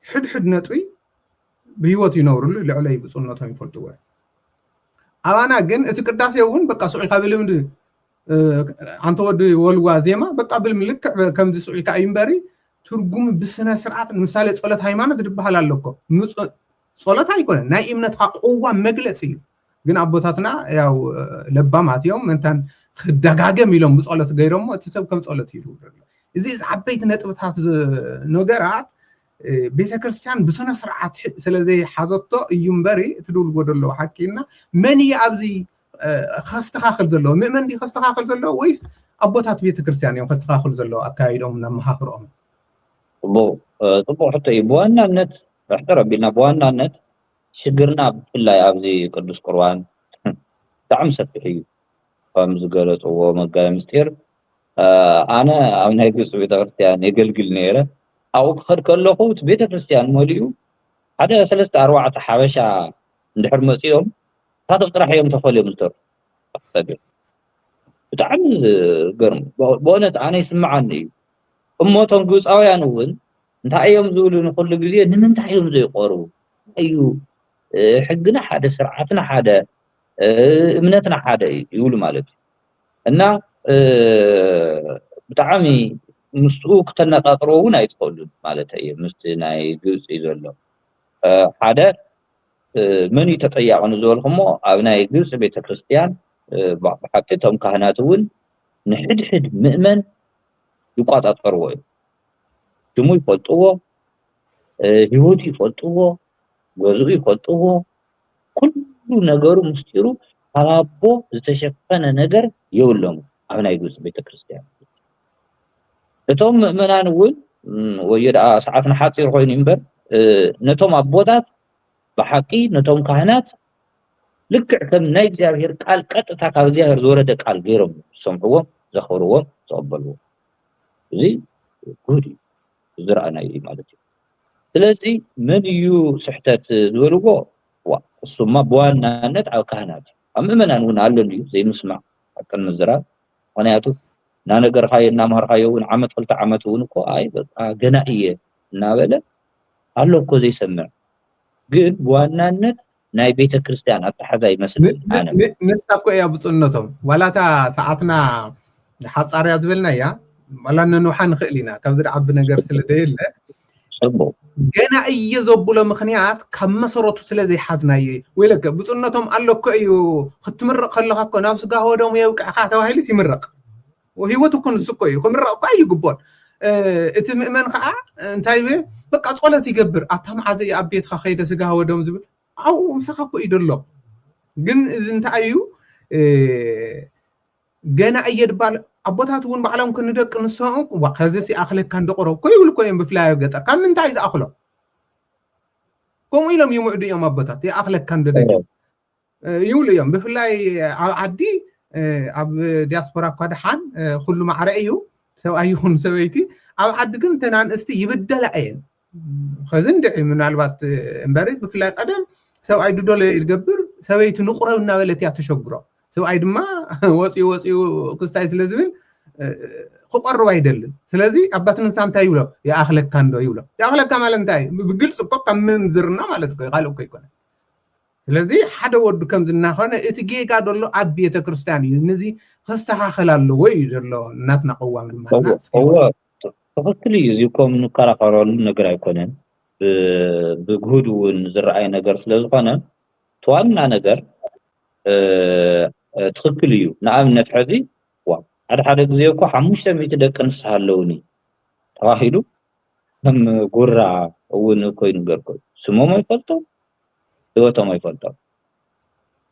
ሕድሕድ ነጥቢ ብህይወት ይነብርሉ፣ ልዕለይ ብፁዕነቶም ይፈልጥዎ እዮም። ኣባና ግን እቲ ቅዳሴ እውን በቃ ስዑልካ ብልምዲ ኣንተ ወዲ ወልዋ ዜማ በቃ ብልም ልክዕ ከምዚ ስዑልካ እዩ እምበሪ ትርጉም ብስነ ስርዓት ንምሳሌ ጸሎት ሃይማኖት ዝበሃል ኣሎ እኮ ጸሎት ኣይኮነን ናይ እምነትካ ቅዋም መግለፂ እዩ። ግን ኣቦታትና ያው ለባማት እዮም መንታን ክደጋገም ኢሎም ብጸሎት ገይሮሞ እቲ ሰብ ከም ጸሎት እዩ ዝውረድ። እዚ ዓበይቲ ነጥብታት ነገራት ቤተክርስትያን ብስነ ስርዓት ስለዘይሓዘቶ እዩ እምበሪ እቲ ድውልጎ ዘለዎ ሓቂ እና መን እዩ ኣብዚ ከስተኻኽል ዘለዎ ምእመን ድዩ ከስተኻኽል ዘለዎ ወይስ ኣቦታት ቤተክርስትያን እዮም ከስተኻኽሉ ዘለዎ ኣካይዶም እናመኻኽርኦም? ጽቡቕ ሕቶ እዩ። ብዋናነት ሕቶ ረቢልና ብዋናነት ሽግርና ብፍላይ ኣብዚ ቅዱስ ቁርባን ብጣዕሚ ሰፊሕ እዩ። ከም ዝገለፅዎ መጋቢ ምስጢር ኣነ ኣብ ናይ ግብፂ ቤተክርስትያን የገልግል ነይረ። ኣብኡ ክኸድ ከለኹ እቲ ቤተክርስትያን መሊኡ ሓደ ሰለስተ ኣርባዕተ ሓበሻ እንድሕር መፂኦም ሳቶም ጥራሕ እዮም ተፈልዮም ዝተርፉ። ብጣዕሚ ዝገርም ብእውነት ኣነ ይስምዓኒ እዩ። እሞ እቶም ግብፃውያን እውን እንታይ እዮም ዝብሉ ንኩሉ ግዜ ንምንታይ እዮም ዘይቆርቡ? እዩ ሕግና ሓደ ስርዓትና ሓደ እምነትና ሓደ እዩ ይብሉ ማለት እዩ። እና ብጣዕሚ ምስኡ ክተነፃፅሮ እውን ኣይትኽእሉን ማለት እዩ። ምስቲ ናይ ግብፂ ዘሎ ሓደ መን እዩ ተጠያቂ ንዝበልኩሞ ኣብ ናይ ግብፂ ቤተክርስትያን ብሓቂ እቶም ካህናት እውን ንሕድሕድ ምእመን ይቆፃፀርዎ እዩ። ሽሙ ይፈልጥዎ፣ ህይወቱ ይፈልጥዎ፣ ገዝኡ ይፈልጥዎ፣ ኩሉ ነገሩ ምስጢሩ ካብ ኣቦ ዝተሸፈነ ነገር የብሎም ኣብ ናይ ግብፂ ቤተክርስትያን። እቶም ምእመናን እውን ወዮ ደኣ ሰዓትና ሓፂር ኮይኑ እምበር ነቶም ኣቦታት ብሓቂ ነቶም ካህናት ልክዕ ከም ናይ እግዚኣብሔር ቃል ቀጥታ ካብ እግዚኣብሔር ዝወረደ ቃል ገይሮም ዝሰምዕዎም ዘኽብርዎም ዝቐበልዎም። እዚ ጉድ እዩ ዝረኣናዮ እዩ ማለት እዩ። ስለዚ መን እዩ ስሕተት ዝበልዎ? ዋ እሱማ ብዋናነት ኣብ ካህናት እዩ። ኣብ ምእመናን እውን ኣሎ እንድዩ ዘይምስማዕ ሓቅን ምዝራብ። ምክንያቱ እናነገርካዮ እናምሃርካዮ እውን ዓመት ክልተ ዓመት እውን እኮ ኣይ በቃ ገና እየ እናበለ ኣሎ እኮ ዘይሰምዕ። ግን ብዋናነት ናይ ቤተ ክርስቲያን ኣተሓዛ ይመስል። ንሳ እኮ እያ ብፁዕነቶም ዋላታ ሰዓትና ሓፃርያ ዝበልና እያ ዋላ ነንውሓ ንኽእል ኢና ካብዚ ዓቢ ነገር ስለ ደየለ ገና እየ ዘብሎ ምክንያት ካብ መሰረቱ ስለ ዘይሓዝናዮ እዩ። ወይለከ ብፁዕነቶም ኣሎ እኮ እዩ ክትምርቕ ከለካ እኮ ናብ ስጋ ወደሙ የብቅዕካ ተባሂሉስ ይምረቕ። ህይወት እኮ ንሱ እኮ እዩ ክምረቕ እኳ ይግቦን። እቲ ምእመን ከዓ እንታይ በቃ ጸሎት ይገብር ኣብታ መዓዘ እዩ ኣብ ቤትካ ከይደ ስጋ ወደሙ ዝብል ኣብኡ ምሳኻ እኮ እዩ ደሎ። ግን እዚ እንታይ እዩ ገና እየ ድባል ኣቦታት እውን ባዕሎም ክንደቂ ንሶም ዋ ከዚስ ይኣኽለካ እንደቆረብኮ ይብሉ እኮ እዮም። ብፍላይ ኣብ ገጠር ካብ ምንታይ እዩ ዝኣኽሎ? ከምኡ ኢሎም ይምዕዱ እዮም ኣቦታት። ይኣኽለካ እንደ ደቂ ይብሉ እዮም። ብፍላይ ኣብ ዓዲ ኣብ ዲያስፖራ እኳ ደሓን ኩሉ ማዕረ እዩ፣ ሰብኣይ ይኹን ሰበይቲ። ኣብ ዓዲ ግን እተን ኣንስቲ ይብደላ እየን። ከዚ እንድዒ ምናልባት እምበሪ ብፍላይ ቀደም ሰብኣይ ድደለዮ ይገብር፣ ሰበይቲ ንቁረብ እናበለት እያ ተሸግሮ። ሰብኣይ ድማ ወፂኡ ወፂኡ ክስታይ ስለ ዝብል ክቆርብ ኣይደልን። ስለዚ ኣባት ንሳ እንታይ ይብሎ? ይኣኽለካ እንዶ ይብሎ። ይኣኽለካ ማለት እንታይ እዩ? ብግልፂ እኮ ከም ምንዝርና ማለት እኮ እዩ፣ ካልእ እኮ ኣይኮነን። ስለዚ ሓደ ወዱ ከም ዝናኾነ እቲ ጌጋ ዘሎ ኣብ ቤተ ክርስቲያን እዩ። ነዚ ክስተኻኸል ኣለዎ እዩ ዘሎ ናትና ቅዋም ድማ። እዎ፣ ናት እዎ፣ ትኽክል እዩ። እዚ እኮ ንከራኸረሉ ነገር ኣይኮነን። ብ-፣ ብግሁድ እውን ዝረኣይ ነገር ስለ ዝኾነ እቲ ዋና ነገር እ፣ እ፣ ትኽክል እዩ። ንኣብነት ሕዚ ዋ ሓደ ሓደ ግዜ እኮ ሓሙሽተ ሚእቲ ደቂ ኣንስትዮ ኣለውኒ ተባሂሉ ከም ጉራ እውን እኮ ይንገር እኮ እዩ። ስሞም ኣይፈልጦም፣ ህይወቶም ኣይፈልጦም።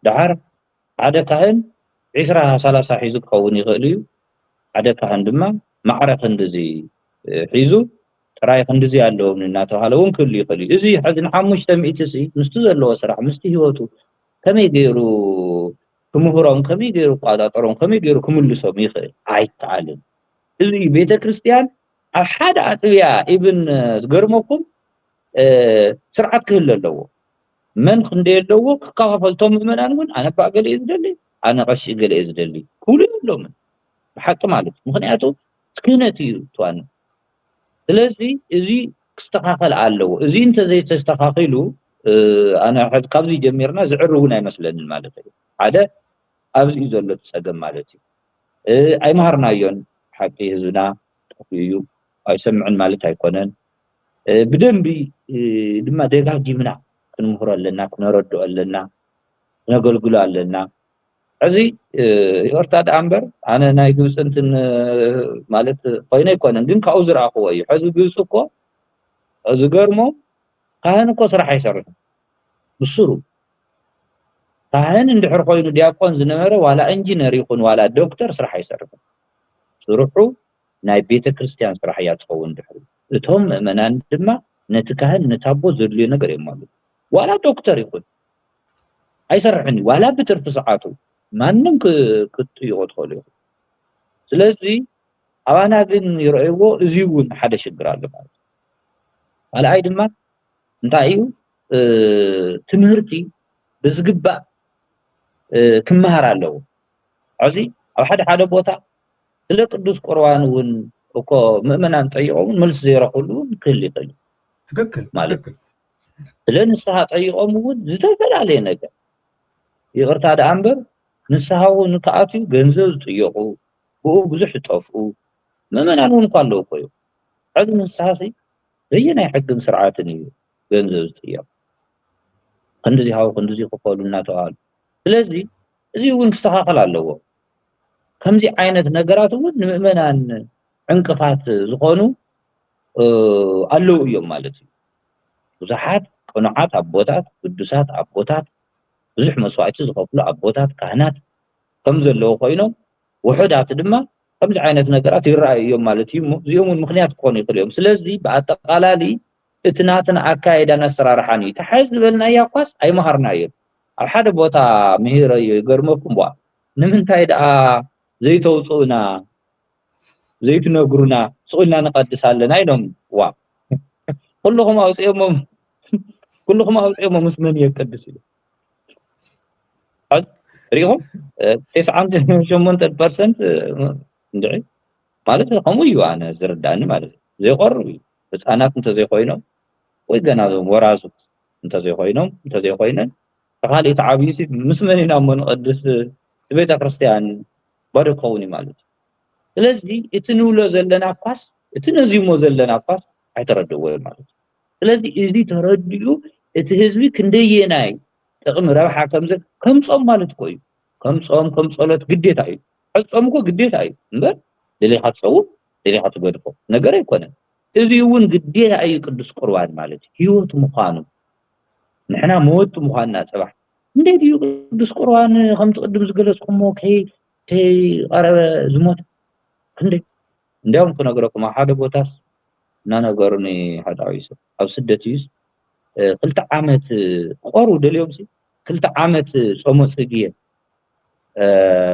ደሓር ሓደ ካህን ዒስራ ሰላሳ ሒዙ ክኸውን ይኽእል እዩ። ሓደ ካህን ድማ ማዕረ ክንድዚ ሒዙ ጥራይ ክንድዚ ኣለዎም እናተባሃለ እውን ክህሉ ይኽእል እዩ። እዚ ሕዚ ንሓሙሽተ ሚእቲ ሲ ምስቲ ዘለዎ ስራሕ ምስቲ ህይወቱ ከመይ ገይሩ ክምህሮም፣ ከመይ ገይሩ ክቆጻጸሮም፣ ከመይ ገይሩ ክምልሶም ይኽእል? ኣይከኣልን። እዚ ቤተ ክርስቲያን ኣብ ሓደ ኣጥቢያ ኢብን ዝገርመኩም ስርዓት ክህሉ ኣለዎ። መን ክንደይ ኣለዎ ክከፋፈል። እቶም ምእመናን እውን ኣነ ኣባ ገለ እየ ዝደሊ፣ ኣነ ቀሺ ገለ እየ ዝደሊ ክብሉ የብሎምን። ብሓቂ ማለት ምክንያቱ ክህነት እዩ ትዋኑ። ስለዚ እዚ ክስተኻኸል ኣለዎ። እዚ እንተዘይተስተኻኺሉ ኣነ ካብዚ ጀሚርና ዝዕሪ እውን ኣይመስለንን ማለት እዩ። ሓደ ኣብዚ እዩ ዘሎ እቲ ፀገም ማለት እዩ። ኣይመሃርናዮን ሓቂ ህዝብና ጠፊኡ እዩ። ኣይሰምዕን ማለት ኣይኮነን። ብደንቢ ድማ ደጋጊምና ክንምህሮ ኣለና፣ ክነረድኦ ኣለና፣ ክነገልግሎ ኣለና። ሕዚ ይቅርታ ደኣ እምበር ኣነ ናይ ግብፂ እንትን ማለት ኮይነ ኣይኮነን፣ ግን ካብኡ ዝረኣኽዎ እዩ። ሕዚ ግብፂ እኮ ዝገርሞ ካህን እኮ ስራሕ ኣይሰርሕን ብስሩ። ካህን እንድሕር ኮይኑ ዲያቆን ዝነበረ ዋላ ኢንጂነር ይኹን ዋላ ዶክተር ስራሕ ኣይሰርሕን። ስርሑ ናይ ቤተ ክርስቲያን ስራሕ እያ ትኸውን ድሕሪ። እቶም ምእመናን ድማ ነቲ ካህን ነቲ ኣቦ ዘድልዮ ነገር የማሉ። ዋላ ዶክተር ይኹን ኣይሰርሕን እዩ፣ ዋላ ብትርፊ ሰዓቱ ማንም ክ-፣ ክትጥይቆ ትኽእሉ ኢኹም። ስለዚ ኣባና ግን ይረኣይዎ፣ እዚ እውን ሓደ ሽግር ኣሎ ማለት እዩ። ካልኣይ ድማ እንታይ እዩ፣ ትምህርቲ ብዝግባእ ክመሃር ኣለዎ። ኣብዚ ኣብ ሓደ ሓደ ቦታ ስለ ቅዱስ ቁርባን እውን እኮ ምእመናን ጠይቆም እውን መልሲ ዘይረኽብሉ እውን ክህል ይኽእል እዩ። ትክክል ማለት ትክክል። ስለ ንስሓ ጠይቆም እውን ዝተፈላለየ ነገር፣ ይቕርታ ደኣ እምበር ንስሓ እውን ክኣትዩ ገንዘብ ዝጥየቑ፣ ብኡ ብዙሕ ዝጠፍኡ ምእመናን እውን እኳ ኣለዉ እኮ እዮም። ሕዚ ንስሓ ሲ በየናይ ሕግን ስርዓትን እዩ ገንዘብ ዝጥየቕ? ክንድዚ ሃቡ ክንድዚ ክፈሉ እናተባህሉ። ስለዚ እዚ እውን ክስተኻኸል ኣለዎ። ከምዚ ዓይነት ነገራት እውን ንምእመናን ዕንቅፋት ዝኾኑ ኣለዉ እዮም ማለት እዩ። ብዙሓት ቅኑዓት ኣቦታት፣ ግዱሳት ኣቦታት፣ ብዙሕ መስዋእቲ ዝኸፍሉ ኣቦታት፣ ካህናት ከም ዘለዉ ኮይኖም ውሑዳት ድማ ከምዚ ዓይነት ነገራት ይረኣዩ እዮም ማለት እዩ። እዚኦም እውን ምክንያት ክኾኑ ይኽእሉ እዮም። ስለዚ ብኣጠቓላሊ እቲ ናትን ኣካይዳን ኣሰራርሓን እዩ። ተሓዝ ዝበልናያ ኳስ ኣይመሃርናዮን። ኣብ ሓደ ቦታ ምሂረዮ ይገርመኩም ቧ ንምንታይ ደኣ ዘይተውፅኡና ዘይትነግሩና ስቕ ኢልና ንቐድስ ኣለና ኢሎም። ዋ ኩልኹም ኣውፅኦሞ ኩልኹም ኣውፅኦሞ ምስ መን የቀድስ ኢሉ ሪኢኹም። ተስዓን ሸሞንተን ፐርሰንት እንድዒ ማለት ከምኡ እዩ ኣነ ዝርዳእኒ ማለት እዩ። ዘይቆርብ እዩ። ህፃናት እንተዘይኮይኖም ወይ ገና ዞም ወራዙት እንተዘይኮይኖም እንተዘይኮይነን ተኻሊእ ተዓብዩ ምስ መን ኢና እሞ ንቐድስ? ቤተ ክርስቲያን ባዶ ክኸውን እዩ ማለት እዩ። ስለዚ እቲ ንብሎ ዘለና ኳስ እቲ ነዚሞ ዘለና ኳስ ኣይተረድእዎ ማለት እዩ። ስለዚ እዚ ተረዲኡ እቲ ህዝቢ ክንደየናይ ጥቕሚ ረብሓ ከምዘ ከምፆም ማለት እኮ እዩ። ከምፆም ከም ፀሎት ግዴታ እዩ። ሕፆም እኮ ግዴታ እዩ እምበር ደሊኻ ትፀውም ደሊኻ ትገድፎ ነገር ኣይኮነን። እዚ እውን ግዴታ እዩ። ቅዱስ ቁርባን ማለት ህይወት ምዃኑ ንሕና መወቲ ምዃንና ፅባሕ እንዴት እዩ ቅዱስ ቁርባን ከምቲ ቅድም ዝገለፅኩሞ ከይ ከይቐረበ ዝሞት ክንደይ? እንዲያውም ክነግረኩም፣ ኣብ ሓደ ቦታስ እናነገሩኒ ሓደ ዓብዪ ሰብ፣ ኣብ ስደት እዩስ፣ እ፣ ክልተ ዓመት ክቐርቡ ደልዮምሲ፣ ክልተ ዓመት ጾመ ጽጌ፣ እ፣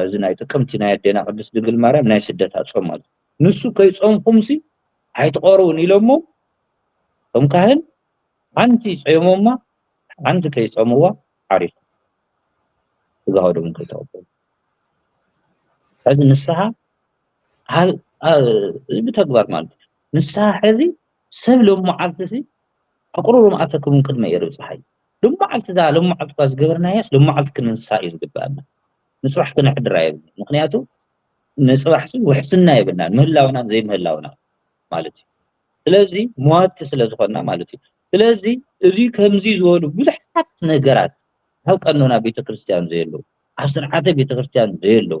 እዚ ናይ ጥቅምቲ ናይ ኣዴና ቅድስት ድንግል ማርያም ናይ ስደታ ጾም ማለት እዩ። ንሱ ከይጾምኩምሲ ኣይትቐርቡን ኢሎሞ፣ እቶም ካህን ሓንቲ ጾሞማ ሓንቲ ከይጾምዋ ዓሪፎም። ስጋ ወደሙ ከይተቐበሉ። ሕዚ ንስሓ፣ ሃል-፣ አ-፣ እዚ ብተግባር ማለት እዩ። ንስሓ ሕዚ ሰብ ሎመዓልቲ ሲ ኣቕርቡ መዓተክሙን ቅድመ ኤርብ ፀሓይ። ሎመዓልቲ እዛ ሎመዓልቲ እኳ ዝገበርናያስ ሎመዓልቲ ክንንስሓ እዩ ዝግበኣና። ንፅባሕ ክነሕድር ኣይብልን። ምኽንያቱ ንፅባሕ ሲ ውሕስና የብልናን፣ ምህላውናን ዘይምህላውና ማለት እዩ። ስለዚ መዋቲ ስለ ዝኾንና ማለት እዩ። ስለዚ እዚ ከምዚ ዝበሉ ብዙሓት ነገራት ኣብ ቀኖና ቤተክርስትያን ዘየለዉ፣ ኣብ ስርዓተ ቤተክርስትያን ዘየለዉ፣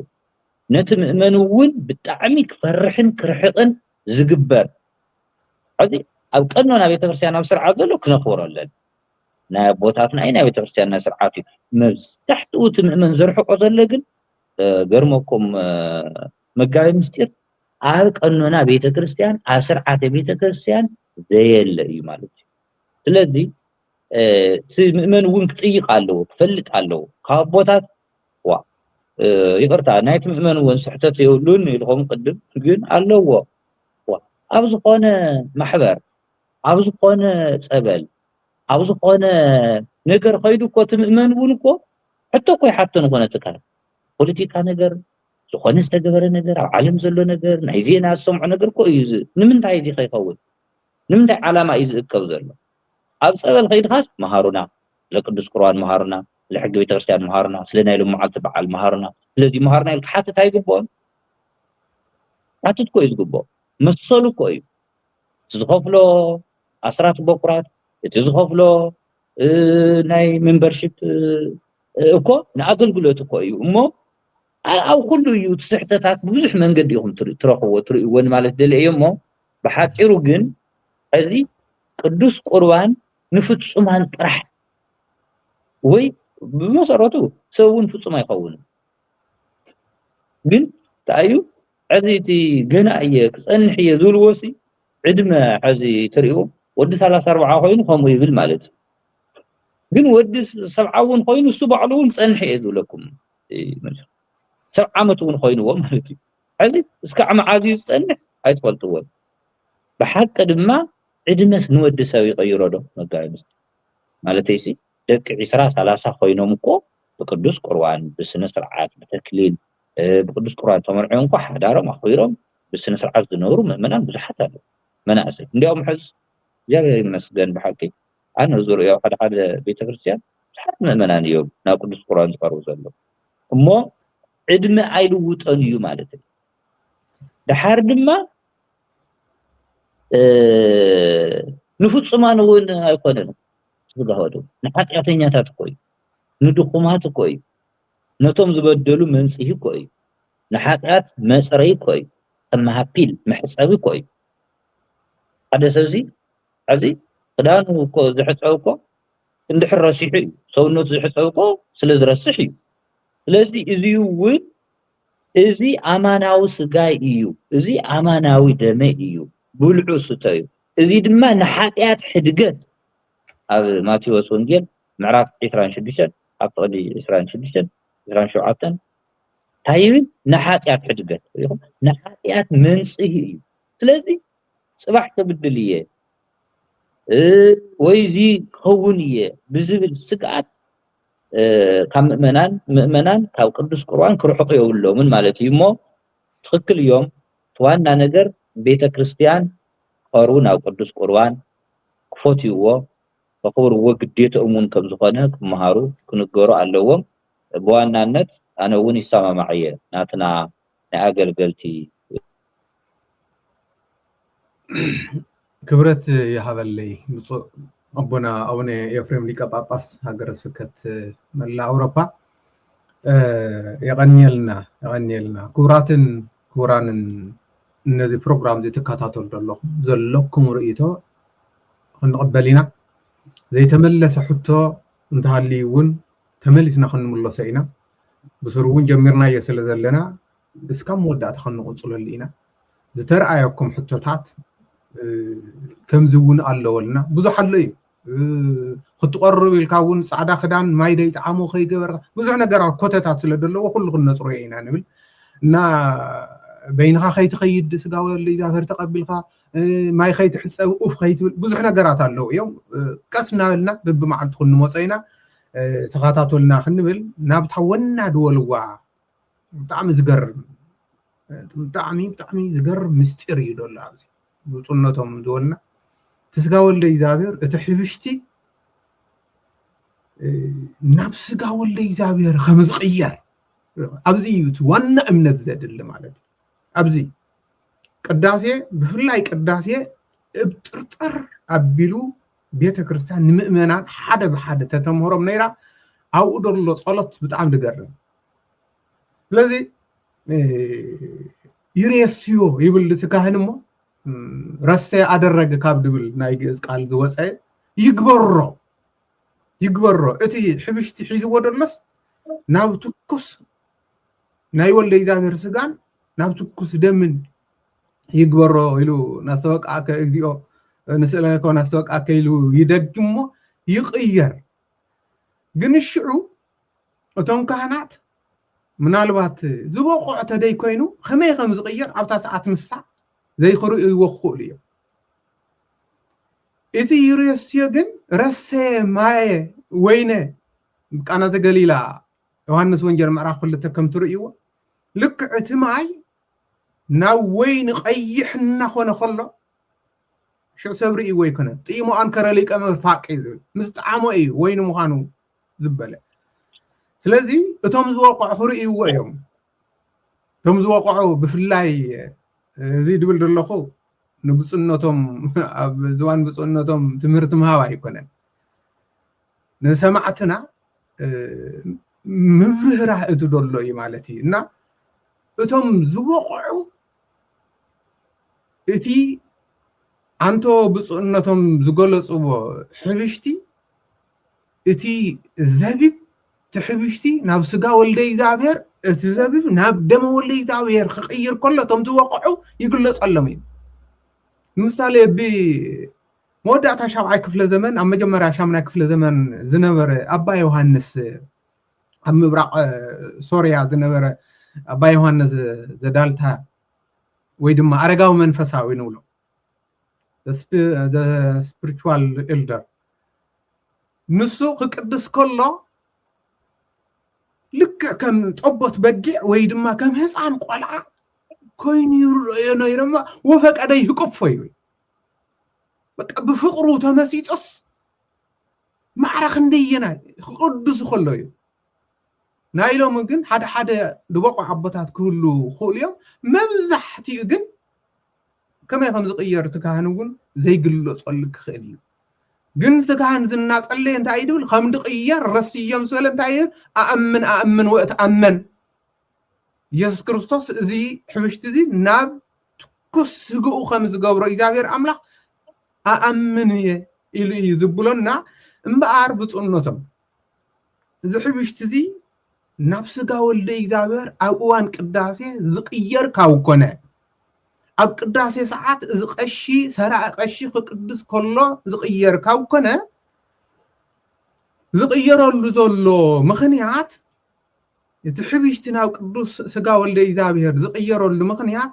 ነቲ ምእመን እውን ብጣዕሚ ክፈርሕን ክርሕቕን ዝግበር፣ ሕዚ ኣብ ቀኖና ቤተክርስትያን ኣብ ስርዓት ዘሎ ክነኽብሮ ኣለና። ናይ ኣቦታትና እዩ፣ ናይ ቤተክርስትያንና ስርዓት እዩ። መብዛሕትኡ እቲ ምእመን ዘርሕቆ ዘሎ ግን፣ እ፣ ገርመኩም፣ እ፣ መጋቢ ምስጢር ኣብ ቀኖና ቤተክርስትያን፣ ኣብ ስርዓተ ቤተክርስትያን ዘየለ እዩ ማለት እዩ። ስለዚ፣ እ፣ እቲ ምእመን እውን ክጥይቕ ኣለዎ፣ ክፈልጥ ኣለዎ። ካብ ኣቦታት፣ ዋ፣ እ፣ ይቕርታ፣ ናይቲ ምእመን እውን ስሕተት የብሉን ኢልኹም ቅድም፣ ግን ኣለዎ። ዋ፣ ኣብ ዝኾነ ማሕበር፣ ኣብ ዝኾነ ጸበል፣ ኣብ ዝኾነ ነገር ኸይዱ እኮ እቲ ምእመን እውን እኮ ሕቶ እኮ ይሓተን እኮ ነቲ ካህን። ፖለቲካ ነገር፣ ዝኾነ ዝተገበረ ነገር፣ ኣብ ዓለም ዘሎ ነገር፣ ናይ ዜና ዝሰምዖ ነገር እኮ እዩ። እዚ ንምንታይ እዚ ከይኸውን? ንምንታይ ዓላማ እዩ ዝእከብ ዘሎ? ኣብ ጸበል ከይድኻስ መሃሩና፣ ስለ ቅዱስ ቁርባን መሃሩና፣ ስለ ሕጊ ቤተክርስትያን መሃሩና፣ ስለ ናይ ሎመዓልቲ በዓል መሃሩና፣ ስለዚ መሃሩና ኢሉ ክሓትት ኣይግብኦን። ክሓትት እኮ እዩ ዝግብኦ። መሰሉ እኮ እዩ። እቲ ዝኸፍሎ ኣስራት በኩራት፣ እቲ ዝኸፍሎ፣ እ፣ ናይ ሜምበርሺፕ፣ እ፣ እኮ ንኣገልግሎት እኮ እዩ። እሞ ኣ-፣ ኣብ ኩሉ እዩ እቲ ስሕተታት ብብዙሕ መንገዲ ኢኹም ትር-፣ ትረኽብዎ፣ ትርእይዎ ንማለት ደልየ እየ። እሞ ብሓጺሩ ግን ሕዚ ቅዱስ ቁርባን ንፍጹማን ጥራሕ ወይ ብመሰረቱ ሰብ እውን ፍጹም ኣይኸውንን። ግን እንታይ እዩ፣ ሕዚ እቲ ገና እየ ክጸንሕ እየ ዝብልዎ ሲ ዕድመ ሕዚ ትርእይዎ፣ ወዲ ሰላሳ ኣርባዓ ኮይኑ ከምኡ ይብል ማለት እዩ። ግን ወዲ ሰብዓ እውን ኮይኑ እሱ ባዕሉ እውን ክጸንሕ እየ ዝብለኩም። እ፣ ሰብ ዓመት እውን ኮይንዎ ማለት እዩ። ሕዚ እስካዕ መዓዝ እዩ ዝጸንሕ ኣይትፈልጥዎን። ብሓቂ ድማ ዕድመስ ንወዲ ሰብ ይቐይሮ ዶ? መጋቢ ምስጢር ማለተይ ሲ ደቂ ዒስራ ሰላሳ ኮይኖም እኮ ብቅዱስ ቁርባን፣ ብስነ ስርዓት፣ ብተክሊል፣ እ፣ ብቅዱስ ቁርባን ተመርዕዮም እኮ ሓዳሮም ኣኽቢሮም ብስነ ስርዓት ዝነብሩ ምእመናን ብዙሓት ኣለዉ። መናእሰይ እንዲያውም ሕዚ እግዚኣብሔር ይመስገን ብሓቂ ኣነ ዝርእዮ ሓደ ሓደ ቤተክርስትያን ብዙሓት ምእመናን እዮም ናብ ቅዱስ ቁርባን ዝቐርቡ ዘለዉ። እሞ ዕድመ ኣይልውጦን እዩ ማለት እዩ። ደሓር ድማ፣ እ፣ ንፍጹማን እውን ኣይኮነን። ስጋ ወደሙ ንሓጢኣተኛታት እኮ እዩ። ንድኹማት እኮ እዩ። ነቶም ዝበደሉ መንጽሂ እኮ እዩ። ንሓጢኣት መጽረይ እኮ እዩ። ከም ሃፒል መሕጸቢ እኮ እዩ። ሓደ ሰብዚ፣ ኣብዚ ክዳኑ እኮ ዝሕጸብ እኮ እንድሕር ረሲሑ እዩ። ሰውነቱ ዝሕጸብ እኮ ስለ ዝረስሕ እዩ። ስለዚ እዚ እውን፣ እዚ ኣማናዊ ስጋይ እዩ፣ እዚ ኣማናዊ ደመይ እዩ፣ ብልዑ ስተዩ። እዚ ድማ ንሓጢኣት ሕድገት፣ ኣብ ማቴዎስ ወንጌል ምዕራፍ ዒስራን ሽዱሽተን፣ ኣብ ፍቕዲ ዒስራን ሽዱሽተን፣ ዒስራን ሸውዓተን፣ እንታይ ይብል? ንሓጢኣት ሕድገት፣ ሪኢኹም? ንሓጢኣት መንጽሂ እዩ። ስለዚ ጽባሕ ክብድል እየ፣ እ፣ ወይ እዚ ክኸውን እየ ብዝብል ስግኣት፣ እ፣ ካብ ምእመናን፣ ምእመናን ካብ ቅዱስ ቁርባን ክርሕቑ የብሎምን ማለት እዩ። እሞ ትኽክል እዮም። እቲ ዋና ነገር ቤተ ክርስቲያን ክቐርቡ ናብ ቅዱስ ቁርባን ክፈትይዎ፣ ከኽብርዎ ግዴታኦም እውን ከም ዝኾነ ክመሃሩ፣ ክንገሩ ኣለዎም። ብዋናነት ኣነ እውን ይሰማማዕ እየ ናትና ናይ ኣገልገልቲ። ክብረት ይሃበለይ ብፁዕ ኣቦና ኣቡነ ኤፍሬም ሊቀ ጳጳስ ሃገረ ስብከት መላእ ኣውሮፓ። እ፣ የቐንየልና፣ የቐንየልና። ክቡራትን ክቡራንን ነዚ ፕሮግራም እዚ ትከታተሉ ዘለኹም፣ ዘለኩም ርእይቶ ክንቕበል ኢና። ዘይተመለሰ ሕቶ እንተሃልዩ እውን ተመሊስና ክንምለሶ ኢና። ብስሩ እውን ጀሚርናዮ ስለ ዘለና እስካብ መወዳእታ ክንቕፅለሉ ኢና። ዝተረኣየኩም ሕቶታት ከምዚ እውን ኣለወልና። ብዙሕ ኣሎ እዩ። ክትቆርብ ኢልካ እውን ፃዕዳ ክዳን ማይ ደይጠዓሞ ከይገበርካ ብዙሕ ነገራት ኮተታት ስለ ዘለዎ ኩሉ ክንነፅሮ ኢና ንብል እና በይንኻ ከይትኸይድ ስጋ ወልደ እግዚኣብሔር ተቐቢልካ ማይ ከይትሕፀብ ኡፍ ከይትብል ብዙሕ ነገራት ኣለዉ እዮም። ቀስ እናበልና በብመዓልቱ ክንመፆ ኢና። ተኸታተሉና ክንብል ናብታ ወና ድወልዋ ብጣዕሚ ዝገርም ብጣዕሚ ብጣዕሚ ዝገርም ምስጢር እዩ ዘሎ ኣብዚ ብፁዕነቶም ዝበልና እቲ ስጋ ወልደ እግዚኣብሔር እቲ ሕብሽቲ ናብ ስጋ ወልደ እግዚኣብሔር ከም ዝቕየር ኣብዚ እዩ እቲ ዋና እምነት ዘድሊ ማለት እዩ። ኣብዚ ቅዳሴ ብፍላይ ቅዳሴ እብ ጥርጥር ኣቢሉ ቤተ ክርስቲያን ንምእመናን ሓደ ብሓደ ተተምህሮም ነይራ። ኣብኡ ደሎ ጸሎት ብጣዕሚ ዝገርም። ስለዚ ይሬስዮ ይብል እቲ ካህን እሞ ረሰ ኣደረገ ካብ ድብል ናይ ግእዝ ቃል ዝወፀ ይግበሮ ይግበሮ። እቲ ሕብሽቲ ሒዝዎ ደሎስ ናብ ትኩስ ናይ ወልደ እግዚኣብሔር ስጋን ናብ ትኩስ ደምን ይግበሮ ኢሉ ናስተወቃከ እግዚኦ ንስእለኮ ናስተወቃከ ኢሉ ይደግሞ ይቕየር። ግን ሽዑ እቶም ካህናት ምናልባት ዝበቑዖ ተደይ ኮይኑ ከመይ ከም ዝቕየር ኣብታ ሰዓት ንሳ ዘይክርእይዎ ክኽእሉ እዮም። እቲ ይሬስዮ ግን ረሰ ማየ ወይነ ቃና ዘገሊላ ዮሃንስ ወንጌል ምዕራፍ ክልተ ከም ትርእይዎ ልክዕ እቲ ማይ ናብ ወይኒ ቀይሕ እናኾነ ከሎ ሽዑ ሰብ ርእይዎ ኣይኮነን። ጥይሞ ኣንከረ ሊቀ መፋቂ ዝብል ምስ ጣዕሞ እዩ ወይኒ ምዃኑ ዝበለ። ስለዚ እቶም ዝወቕዑ ክርእይዎ እዮም። እቶም ዝወቕዑ ብፍላይ እዚ ድብል ዘለኹ ንብፁዕነቶም ኣብ ዝዋን ብፁዕነቶም ትምህርቲ ምሃብ ኣይኮነን። ንሰማዕትና ምብርህራህ እቲ ደሎ እዩ ማለት እዩ እና እቶም ዝበቕዑ እቲ ኣንቶ ብፁዕነቶም ዝገለፅዎ ሕብሽቲ እቲ ዘቢብ እቲ ሕብሽቲ ናብ ስጋ ወልደ እግዚኣብሔር እቲ ዘቢብ ናብ ደመ ወልደ እግዚኣብሔር ክቕይር ከሎ እቶም ዝበቕዑ ይግለፀሎም እዩ። ንምሳሌ ብ መወዳእታ ሻብዓይ ክፍለ ዘመን ኣብ መጀመርያ ሻምናይ ክፍለ ዘመን ዝነበረ ኣባ ዮሃንስ ኣብ ምብራቕ ሶርያ ዝነበረ ኣባ ዮሃንስ ዘዳልታ ወይ ድማ ኣረጋዊ መንፈሳዊ ንብሎ spiritual elder ንሱ ክቅድስ ከሎ ልክዕ ከም ጠቦት በጊዕ ወይ ድማ ከም ህፃን ቆልዓ ኮይኑ ይርአዮ ነይሮማ ወፈቀደ ይህቅፎ ይብል በቃ ብፍቕሩ ተመሲጦስ ማዕረ ክንደየናይ ክቅድሱ ከሎ እዩ ናይ ሎሚ ግን ሓደ ሓደ ዝበቑ ኣቦታት ክህሉ ክኽእሉ እዮም መብዛሕትኡ ግን ከመይ ከም ዝቕየር እቲ ካህን እውን ዘይግለፀሉ ክኽእል እዩ ግን እቲ ካህን ዝናፀለየ እንታይ እዩ ድብል ከም ድቕየር ረስዮም ዝበለ እንታይ እዩ ኣኣምን ኣኣምን ወእትኣመን ኢየሱስ ክርስቶስ እዚ ሕብሽቲ እዚ ናብ ትኩስ ስግኡ ከም ዝገብሮ እግዚኣብሔር ኣምላኽ ኣኣምን እየ ኢሉ እዩ ዝብሎና እምበኣር ብፁዕነቶም እዚ ሕብሽቲ እዚ ናብ ስጋ ወልደ እግዚኣብሔር ኣብ እዋን ቅዳሴ ዝቕየር ካብ ኮነ ኣብ ቅዳሴ ሰዓት እዚ ቀሺ ሰራኢ ቀሺ ክቅድስ ከሎ ዝቕየር ካብ ኮነ ዝቕየረሉ ዘሎ ምኽንያት እቲ ሕብሽቲ ናብ ቅዱስ ስጋ ወልደ እግዚኣብሔር ዝቕየረሉ ምኽንያት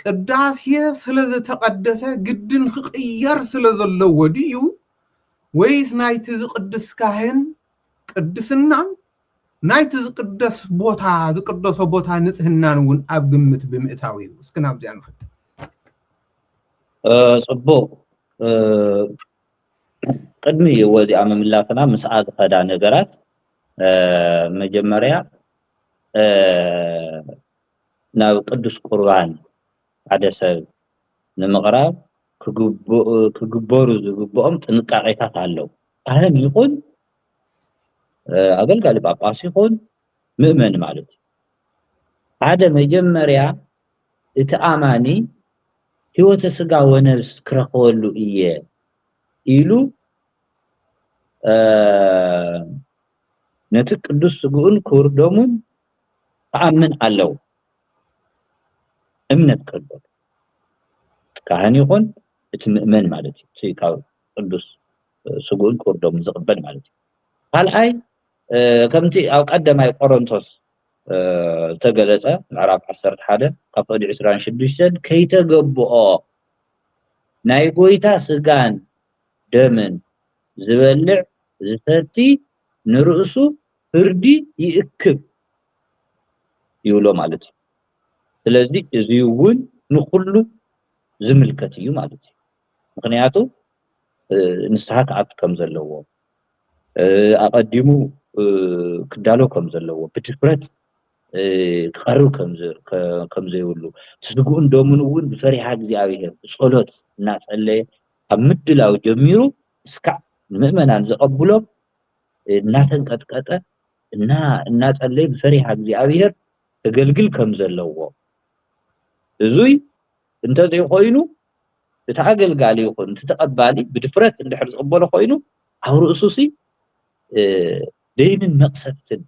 ቅዳሴ ስለ ዝተቐደሰ ግድን ክቕየር ስለ ዘለዎ ድዩ ወይስ ናይቲ ዝቕድስ ካህን ቅድስናን ናይቲ ዝቅደስ ቦታ ዝቅደሶ ቦታ ንጽህናን እውን ኣብ ግምት ብምእታው እዩ። እስኪ ናብዚኣ ንኸድ። ጽቡቕ። ቅድሚ ወዚኣ ምምላስና ምስኣ ዝኸዳ ነገራት መጀመርያ ናብ ቅዱስ ቁርባን ሓደ ሰብ ንምቕራብ ክግበሩ ዝግብኦም ጥንቃቄታት ኣለዉ። ካህን ይኹን ኣገልጋሊ ጳጳስ ይኹን ምእመን ማለት እዩ። ሓደ መጀመርያ እቲ ኣማኒ ህይወተ ስጋ ወነብስ ክረኽበሉ እየ ኢሉ ነቲ ቅዱስ ስግኡን ክቡር ደሙን ክኣምን ኣለዎ። እምነት ክህልዎ፣ እቲ ካህን ይኹን እቲ ምእመን ማለት እዩ፣ እቲ ካብ ቅዱስ ስግኡን ክቡር ደሙን ዝቕበል ማለት እዩ። ካልኣይ፣ ከምቲ ኣብ ቀዳማይ ቆሮንቶስ ዝተገለጸ ምዕራፍ ዓሰርተ ሓደ ካብ ፍቕዲ ዕስራን ሽዱሽተን፣ ከይተገብኦ ናይ ጎይታ ስጋን ደምን ዝበልዕ ዝሰቲ ንርእሱ ፍርዲ ይእክብ ይብሎ ማለት እዩ። ስለዚ እዚ እውን ንኹሉ ዝምልከት እዩ ማለት እዩ። ምክንያቱ ንስሓ ክኣቱ ከም ዘለዎ፣ ኣቐዲሙ ክዳሎ ከም ዘለዎ፣ ብድፍረት ክቐርብ ከም ዘይብሉ፣ እቲ ስግኡን ደሙን እውን ብፈሪሃ እግዚኣብሔር ብጸሎት እናጸለየ ካብ ምድላው ጀሚሩ እስካዕ ንምእመናን ዘቐብሎም እናተንቀጥቀጠ እናጸለየ ብፈሪሃ እግዚኣብሔር ከገልግል ከም ዘለዎ፣ እዙይ እንተዘይኮይኑ እቲ ኣገልጋሊ ይኹን እቲ ተቐባሊ ብድፍረት እንድሕር ዝቕበሎ ኮይኑ ኣብ ርእሱሲ ደይንን መቕሰፍትን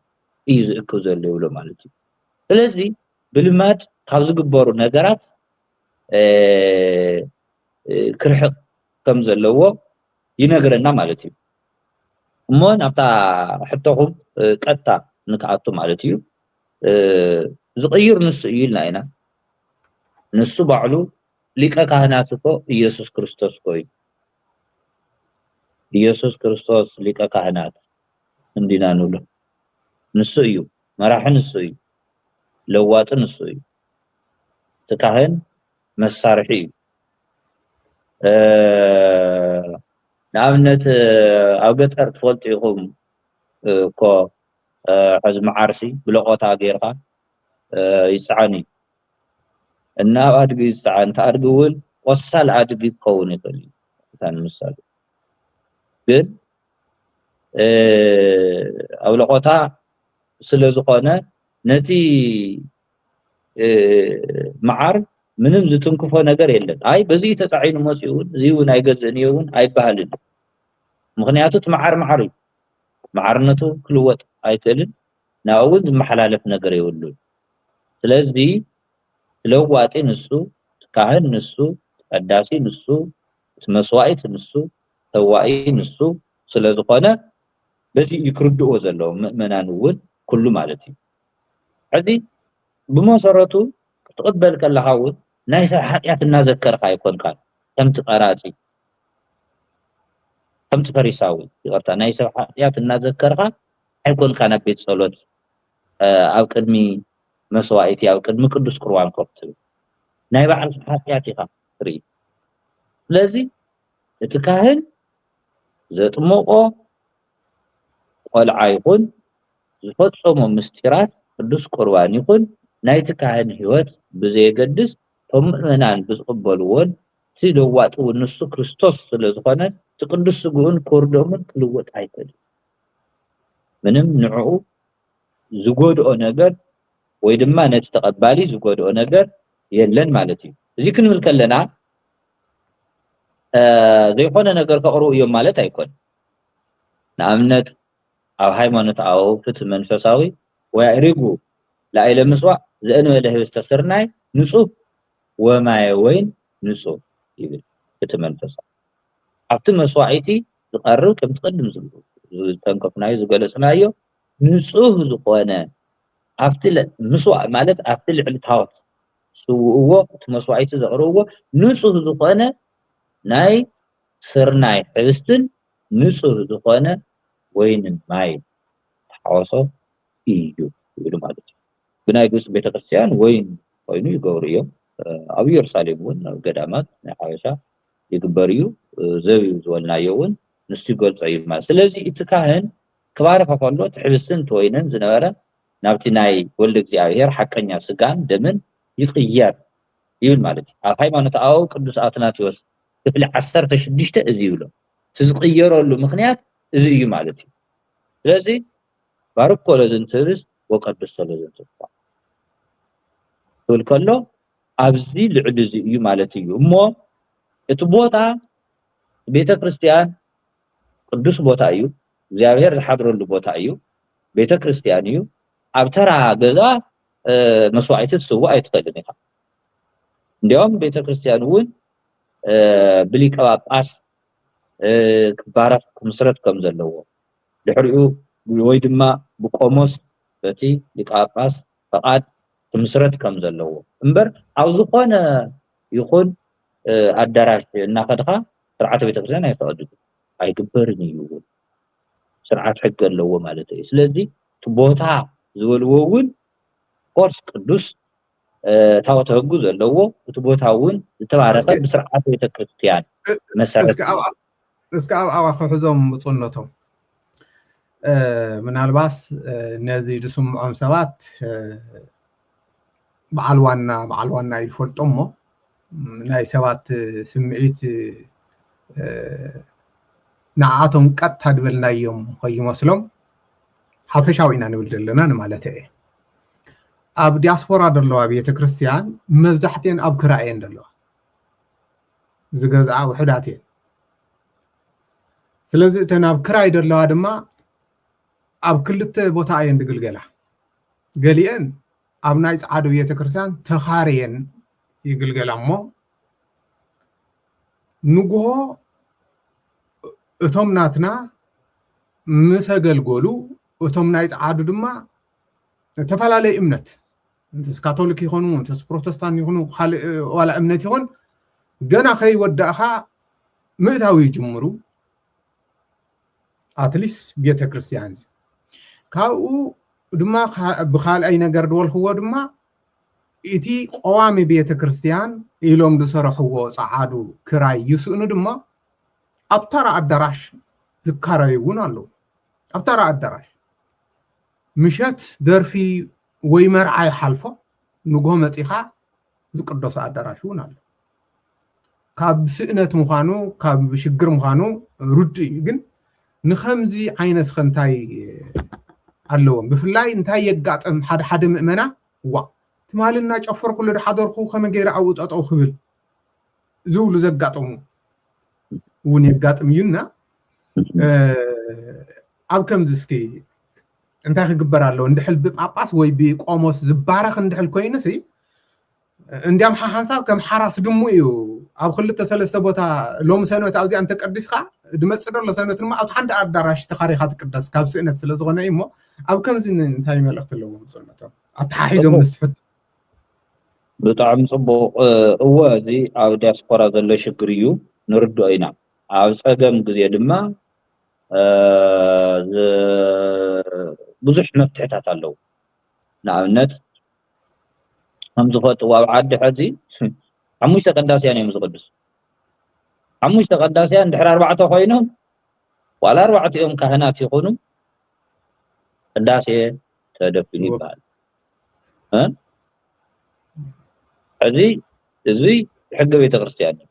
እዩ ዝእክብ ዘሎ ይብሎ ማለት እዩ። ስለዚ ብልማድ ካብ ዝግበሩ ነገራት ክርሕቕ ከም ዘለዎ ይነግረና ማለት እዩ። እሞ ናብታ ሕቶኹም ቀጥታ ንክኣቱ ማለት እዩ። ዝቕይር ንሱ እዩ ኢልና ኢና። ንሱ ባዕሉ ሊቀ ካህናት እኮ ኢየሱስ ክርስቶስ እኮ እዩ። ኢየሱስ ክርስቶስ ሊቀ ካህናት እንዲና ንብሎ። ንሱ እዩ መራሒ፣ ንሱ እዩ ለዋጢ፣ ንሱ እዩ እቲ ካህን መሳርሒ እዩ። ንኣብነት ኣብ ገጠር ትፈልጡ ኢኹም እኮ፣ ሕዚ መዓርሲ ብለቆታ ጌርካ ይፀዓን እዩ እና ኣብ ኣድጊ እዩ ዝፀዓን። እቲ ኣድጊ እውን ቆሳል ኣድጊ ክኸውን ይኽእል እዩ። እታ ንምሳሌ ግን ኣብ ለቆታ ስለ ዝኾነ ነቲ መዓር ምንም ዝትንክፎ ነገር የለን። ኣይ በዚ ተፃዒኑ መፂኡ እውን እዚ እውን ኣይገዝእን እየ እውን ኣይበሃልን። ምክንያቱ እቲ መዓር መዓር እዩ። መዓርነቱ ክልወጥ ኣይክእልን። ናብኡ እውን ዝመሓላለፍ ነገር የብሉን። ስለዚ ለዋጢ ንሱ፣ እቲ ካህን ንሱ፣ እቲ ቀዳሲ ንሱ፣ እቲ መስዋኢት ንሱ፣ ሰዋኢ ንሱ ስለ ዝኾነ በዚ እዩ ክርድእዎ ዘለዎም ምእመናን እውን ኩሉ ማለት እዩ። ሕዚ ብመሰረቱ ክትቕበል ከለኻ እውን ናይ ሰብ ሓጢኣት እናዘከርካ ኣይኮንካን። ከምቲ ቀራጺ፣ ከምቲ ፈሪሳዊ፣ ይቕርታ፣ ናይ ሰብ ሓጢኣት እናዘከርካ ኣይኮንካን ኣብ ቤት ጸሎት ኣብ ቅድሚ መስዋእቲ፣ ኣብ ቅድሚ ቅዱስ ቁርባን ኮፍ ትብል። ናይ ባዕልኻ ሓጢኣት ኢኻ ትርኢ። ስለዚ እቲ ካህን ዘጥምቖ ቆልዓ ይኹን ዝፈጸሞ ምስጢራት ቅዱስ ቁርባን ይኹን ናይቲ ካህን ህይወት ብዘየገድስ እቶም ምእመናን ብዝቕበልዎን እቲ ለዋጢ እውን ንሱ ክርስቶስ ስለ ዝኾነ እቲ ቅዱስ ስግኡን ክቡር ደሙን ክልወጥ ኣይክእልን። ምንም ንዕኡ ዝጎድኦ ነገር ወይ ድማ ነቲ ተቐባሊ ዝጎድኦ ነገር የለን ማለት እዩ። እዚ ክንብል ከለና ዘይኮነ ነገር ከቕርቡ እዮም ማለት ኣይኮን። ንኣብነት ኣብ ሃይማኖት ኣበው ፍትህ መንፈሳዊ ወያእሪጉ ላዕለ ምጽዋዕ ዘእንበለ ህብስተ ስርናይ ንጹህ ወማየ ወይን ንጹህ ይብል ፍትህ መንፈሳዊ። ኣብቲ መስዋዕቲ ዝቐርብ ከምቲ ቅድም ዝተንከፍናዮ ዝገለጽናዮ ንጹህ ዝኾነ ኣብቲ ምስዋዕ ማለት ኣብቲ ልዕሊ ታወት ዝስውእዎ እቲ መስዋዕቲ ዘቕርብዎ ንጹህ ዝኾነ ናይ ስርናይ ሕብስትን ንጹህ ዝኾነ ወይንን ማይ ተሓወሶ እዩ ይብሉ ማለት እዩ። ብናይ ግብፂ ቤተክርስትያን ወይን ኮይኑ ይገብሩ እዮም። ኣብ ኢየሩሳሌም እውን ኣብ ገዳማት ናይ ሓበሻ ይግበር እዩ። ዘቢብ ዝበልናዮ እውን ንሱ ይገልጾ እዩ ማለት። ስለዚ እቲ ካህን ክባርኸ ከሎ እቲ ሕብስትን እቲ ወይንን ዝነበረ ናብቲ ናይ ወልደ እግዚኣብሔር ሓቀኛ ስጋን ደምን ይቕየር ይብል ማለት እዩ። ኣብ ሃይማኖት ኣበው ቅዱስ ኣትናቴዎስ ክፍሊ ዓሰርተ ሽዱሽተ እዚ ይብሎ። እቲ ዝቕየረሉ ምክንያት እዚ እዩ ማለት እዩ። ስለዚ ባርኮ ለዝንተ ህብስት ወቀድሶ ለዝንተ ጽዋዕ ክብል ከሎ ኣብዚ ልዕሊ እዚ እዩ ማለት እዩ። እሞ እቲ ቦታ ቤተ ክርስቲያን ቅዱስ ቦታ እዩ። እግዚኣብሔር ዝሓድረሉ ቦታ እዩ። ቤተ ክርስቲያን እዩ። ኣብ ተራ ገዛ መስዋዕቲ ትስውእ ኣይትኽእልን ኢኻ። እንዲያውም ቤተክርስትያን እውን ብሊቀ ጳጳስ ክባረክ ክምስረት ከም ዘለዎ፣ ድሕሪኡ ወይ ድማ ብቆሞስ በቲ ሊቀ ጳጳስ ፈቓድ ክምስረት ከም ዘለዎ እምበር፣ ኣብ ዝኾነ ይኹን ኣዳራሽ እናኸድኻ ስርዓተ ቤተክርስትያን ኣይፈቕድን፣ ኣይግበርን እዩ እውን። ስርዓት ሕጊ ኣለዎ ማለት እዩ። ስለዚ እቲ ቦታ ዝበልዎ እውን ኮርስ ቅዱስ ታወተ ህጉ ዘለዎ፣ እቲ ቦታ እውን ዝተባረኸ ብስርዓት ቤተክርስትያን መሰረት። እስከ ኣብኣ ክሕዞም ብፁዕነቶም። ምናልባስ ነዚ ዝስምዖም ሰባት በዓል ዋና በዓል ዋና እዩ ዝፈልጦ እሞ ናይ ሰባት ስምዒት ንዓኣቶም ቀጥታ ዝበልናዮም ከይመስሎም ሓፈሻዊ ኢና ንብል ዘለና ንማለት እየ። ኣብ ዲያስፖራ ዘለዋ ቤተክርስትያን መብዛሕትኤን ኣብ ክራይ እየን ዘለዋ። ዝገዝኣ ውሕዳት እየን። ስለዚ እተን ኣብ ክራይ ዘለዋ ድማ ኣብ ክልተ ቦታ እየን ዝግልገላ። ገሊአን ኣብ ናይ ጸዓዱ ቤተክርስትያን ተኻርየን ይግልገላ እሞ ንግሆ እቶም ናትና ምስ ኣገልገሉ እቶም ናይ ጸዓዱ ድማ ዝተፈላለየ እምነት እንተስ ካቶሊክ ይኾኑ እንተስ ፕሮቴስታንት ይኾኑ ካልእ ዋላ እምነት ይኾን ገና ከይወዳእኻ ምእታው ይጅምሩ። ኣትሊስት ቤተ ክርስቲያን ካብኡ ድማ ብካልኣይ ነገር ድበልክዎ ድማ እቲ ቀዋሚ ቤተ ክርስቲያን ኢሎም ዝሰረሕዎ ጸዓዱ ክራይ ይስእኑ ድማ ኣብ ተራ ኣዳራሽ ዝካረዩ እውን ኣለዉ። ኣብ ተራ ኣዳራሽ ምሸት ደርፊ ወይ መርዓ ይሓልፎ ንጎ መጺኻ ዝቅደሱ ኣዳራሽ እውን ኣሎ። ካብ ስእነት ምዃኑ ካብ ሽግር ምዃኑ ርዱእ እዩ። ግን ንኸምዚ ዓይነት ከ እንታይ ኣለዎም? ብፍላይ እንታይ የጋጥም? ሓደ ሓደ ምእመና ዋ ትማሊ እናጨፈርኩ ዝሓደርኩ ከመይ ገይረ ኣብኡ ጠጠው ክብል ዝብሉ ዘጋጥሙ እውን የጋጥም እዩ። እና ኣብ ከምዚ እስኪ እንታይ ክግበር ኣለዎ? እንድሕል ብጳጳስ ወይ ብቆሞስ ዝባረኽ እንድሕል ኮይኑ ሲ እንዲያም ሓሓንሳብ ከም ሓራስ ድሙ እዩ። ኣብ ክልተ ሰለስተ ቦታ ሎሚ ሰንበት ኣብዚኣ እንተቀዲስካ ድመፅእ ደሎ ሰንበት ድማ ኣብቲ ሓንቲ ኣዳራሽ ተኻሪኻ ትቅደስ ካብ ስእነት ስለዝኾነ እዩ። እሞ ኣብ ከምዚ እንታይ መልእኽቲ ኣለዎም ብፁዕነቶም ኣተሓሒዞም ንስትሕት ብጣዕሚ ጽቡቕ። እወ፣ እዚ ኣብ ዲያስፖራ ዘሎ ሽግር እዩ፣ ንርድኦ ኢና። ኣብ ጸገም ግዜ ድማ ብዙሕ መፍትሕታት ኣለዉ። ንኣብነት ከም ዝፈልጥዎ ኣብ ዓዲ ሕዚ ሓሙሽተ ቀዳስያን እዮም ዝቕድሱ። ሓሙሽተ ቀዳስያን ድሕሪ ኣርባዕተ ኮይኖም ዋላ ኣርባዕቲኦም ካህናት ይኹኑ ቅዳሴ ተደፊኑ ይበሃል። ሕዚ እዚ ሕገ ቤተክርስትያን እዩ።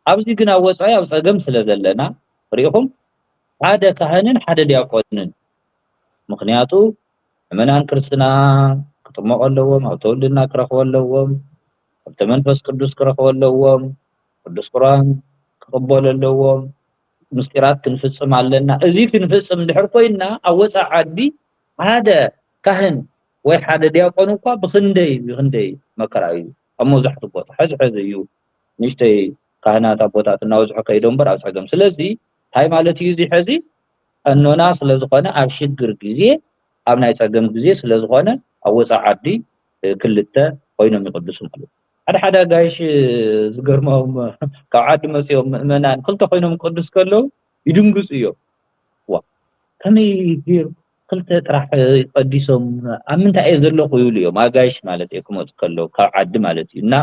ኣብዚ ግን ኣብ ወፃኢ ኣብ ፀገም ስለ ዘለና ርኢኹም ሓደ ካህንን ሓደ ዲያቆንን ምክንያቱ ምእመናን ክርስትና ክጥመቁ ኣለዎም፣ ኣብ ተወልድና ክረኽቡ ኣለዎም፣ ሃብተ መንፈስ ቅዱስ ክረኽቡ ኣለዎም፣ ቅዱስ ቁርባን ክቕበሉ ኣለዎም፣ ምስጢራት ክንፍጽም ኣለና። እዚ ክንፍጽም እንድሕር ኮይንና ኣብ ወፃኢ ዓዲ ሓደ ካህን ወይ ሓደ ዲያቆን እኳ ብክንደይ ብክንደይ መከራ እዩ ኣብ መብዛሕትኡ ቦታ ሕዚ ሕዚ እዩ ንእሽተይ ካህናት ኣቦታት እናበዝሑ ከይዶ እምበር ኣብ ፀገም ስለዚ እንታይ ማለት እዩ እዚ ሕዚ ቀኖና ስለዝኾነ ኣብ ሽግር ግዜ ኣብ ናይ ፀገም ግዜ ስለዝኾነ ኣብ ወፃኢ ዓዲ ክልተ ኮይኖም ይቅድሱ ማለት ሓደ ሓደ ኣጋይሽ ዝገርሞም ካብ ዓዲ መፅኦም ምእመናን ክልተ ኮይኖም ቅዱስ ከለዉ ይድንግፁ እዮም። ዋ ከመይ ገይሩ ክልተ ጥራሕ ቀዲሶም ኣብ ምንታይ እየ ዘለኹ ይብሉ እዮም። ኣጋይሽ ማለት እየ ክመፁ ከለዉ ካብ ዓዲ ማለት እዩ እና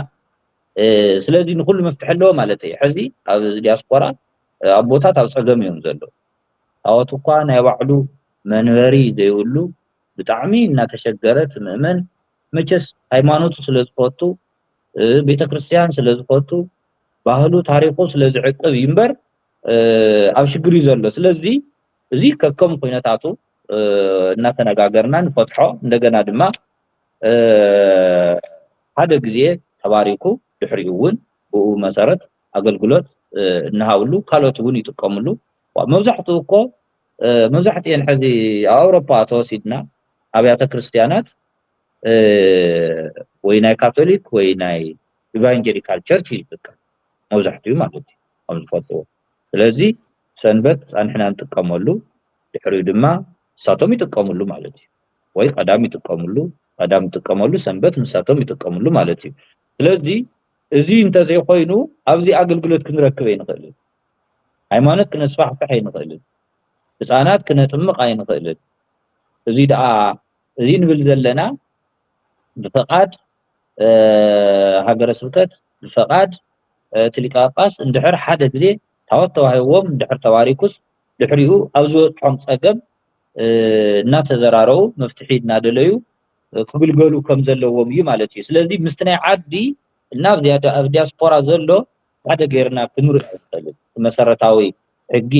ስለዚ ንኩሉ መፍትሒ ኣለዎ ማለት እዩ። ሕዚ ኣብ ዲያስፖራ ኣቦታት ኣብ ፀገም እዮም ዘለዉ። ታወት እኳ ናይ ባዕሉ መንበሪ ዘይብሉ ብጣዕሚ እናተሸገረ እቲ ምእመን መቸስ ሃይማኖቱ ስለ ዝፈቱ ቤተክርስትያን ስለ ዝፈቱ ባህሉ ታሪኩ ስለ ዝዕቅብ እዩ እምበር ኣብ ሽግር እዩ ዘሎ። ስለዚ እዚ ከከም ኩነታቱ እናተነጋገርና ንፈትሖ እንደገና ድማ ሓደ ግዜ ተባሪኩ ድሕሪኡ እውን ብኡ መሰረት ኣገልግሎት እናሃብሉ ካልኦት እውን ይጥቀምሉ። መብዛሕትኡ እኮ መብዛሕትኤን ሕዚ ኣብ ኣውሮፓ ተወሲድና ኣብያተ ክርስትያናት ወይ ናይ ካቶሊክ ወይ ናይ ኢቫንጀሊካል ቸርች እዩ ዝጥቀም መብዛሕትኡ ማለት እዩ፣ ከም ዝፈልጥዎ። ስለዚ ሰንበት ኣንሕና ንጥቀመሉ፣ ድሕሪኡ ድማ ንሳቶም ይጥቀምሉ ማለት እዩ። ወይ ቀዳም ይጥቀምሉ፣ ቀዳም ይጥቀመሉ፣ ሰንበት ንሳቶም ይጥቀምሉ ማለት እዩ። ስለዚ እዚ እንተዘይኮይኑ ኣብዚ ኣገልግሎት ክንረክብ ኣይንኽእልን። ሃይማኖት ክነስፋሕፍሕ ኣይንኽእልን። ህፃናት ክነጥምቕ ኣይንኽእልን። እዚ ደኣ እዚ ንብል ዘለና ብፈቓድ ሃገረ ስብከት፣ ብፈቓድ እቲ ሊቀ ጳጳስ እንድሕር ሓደ ግዜ ታወት ተዋሂብዎም እንድሕር ተባሪኩስ ድሕሪኡ ኣብ ዝበፅሖም ፀገም እናተዘራረቡ መፍትሒ እናደለዩ ክግልገሉ ከም ዘለዎም እዩ ማለት እዩ። ስለዚ ምስቲ ናይ ዓዲ እና ኣብ ዲያስፖራ ዘሎ ሓደ ጌርና ክንርኢ ኣይንኽእልን። መሰረታዊ ሕጊ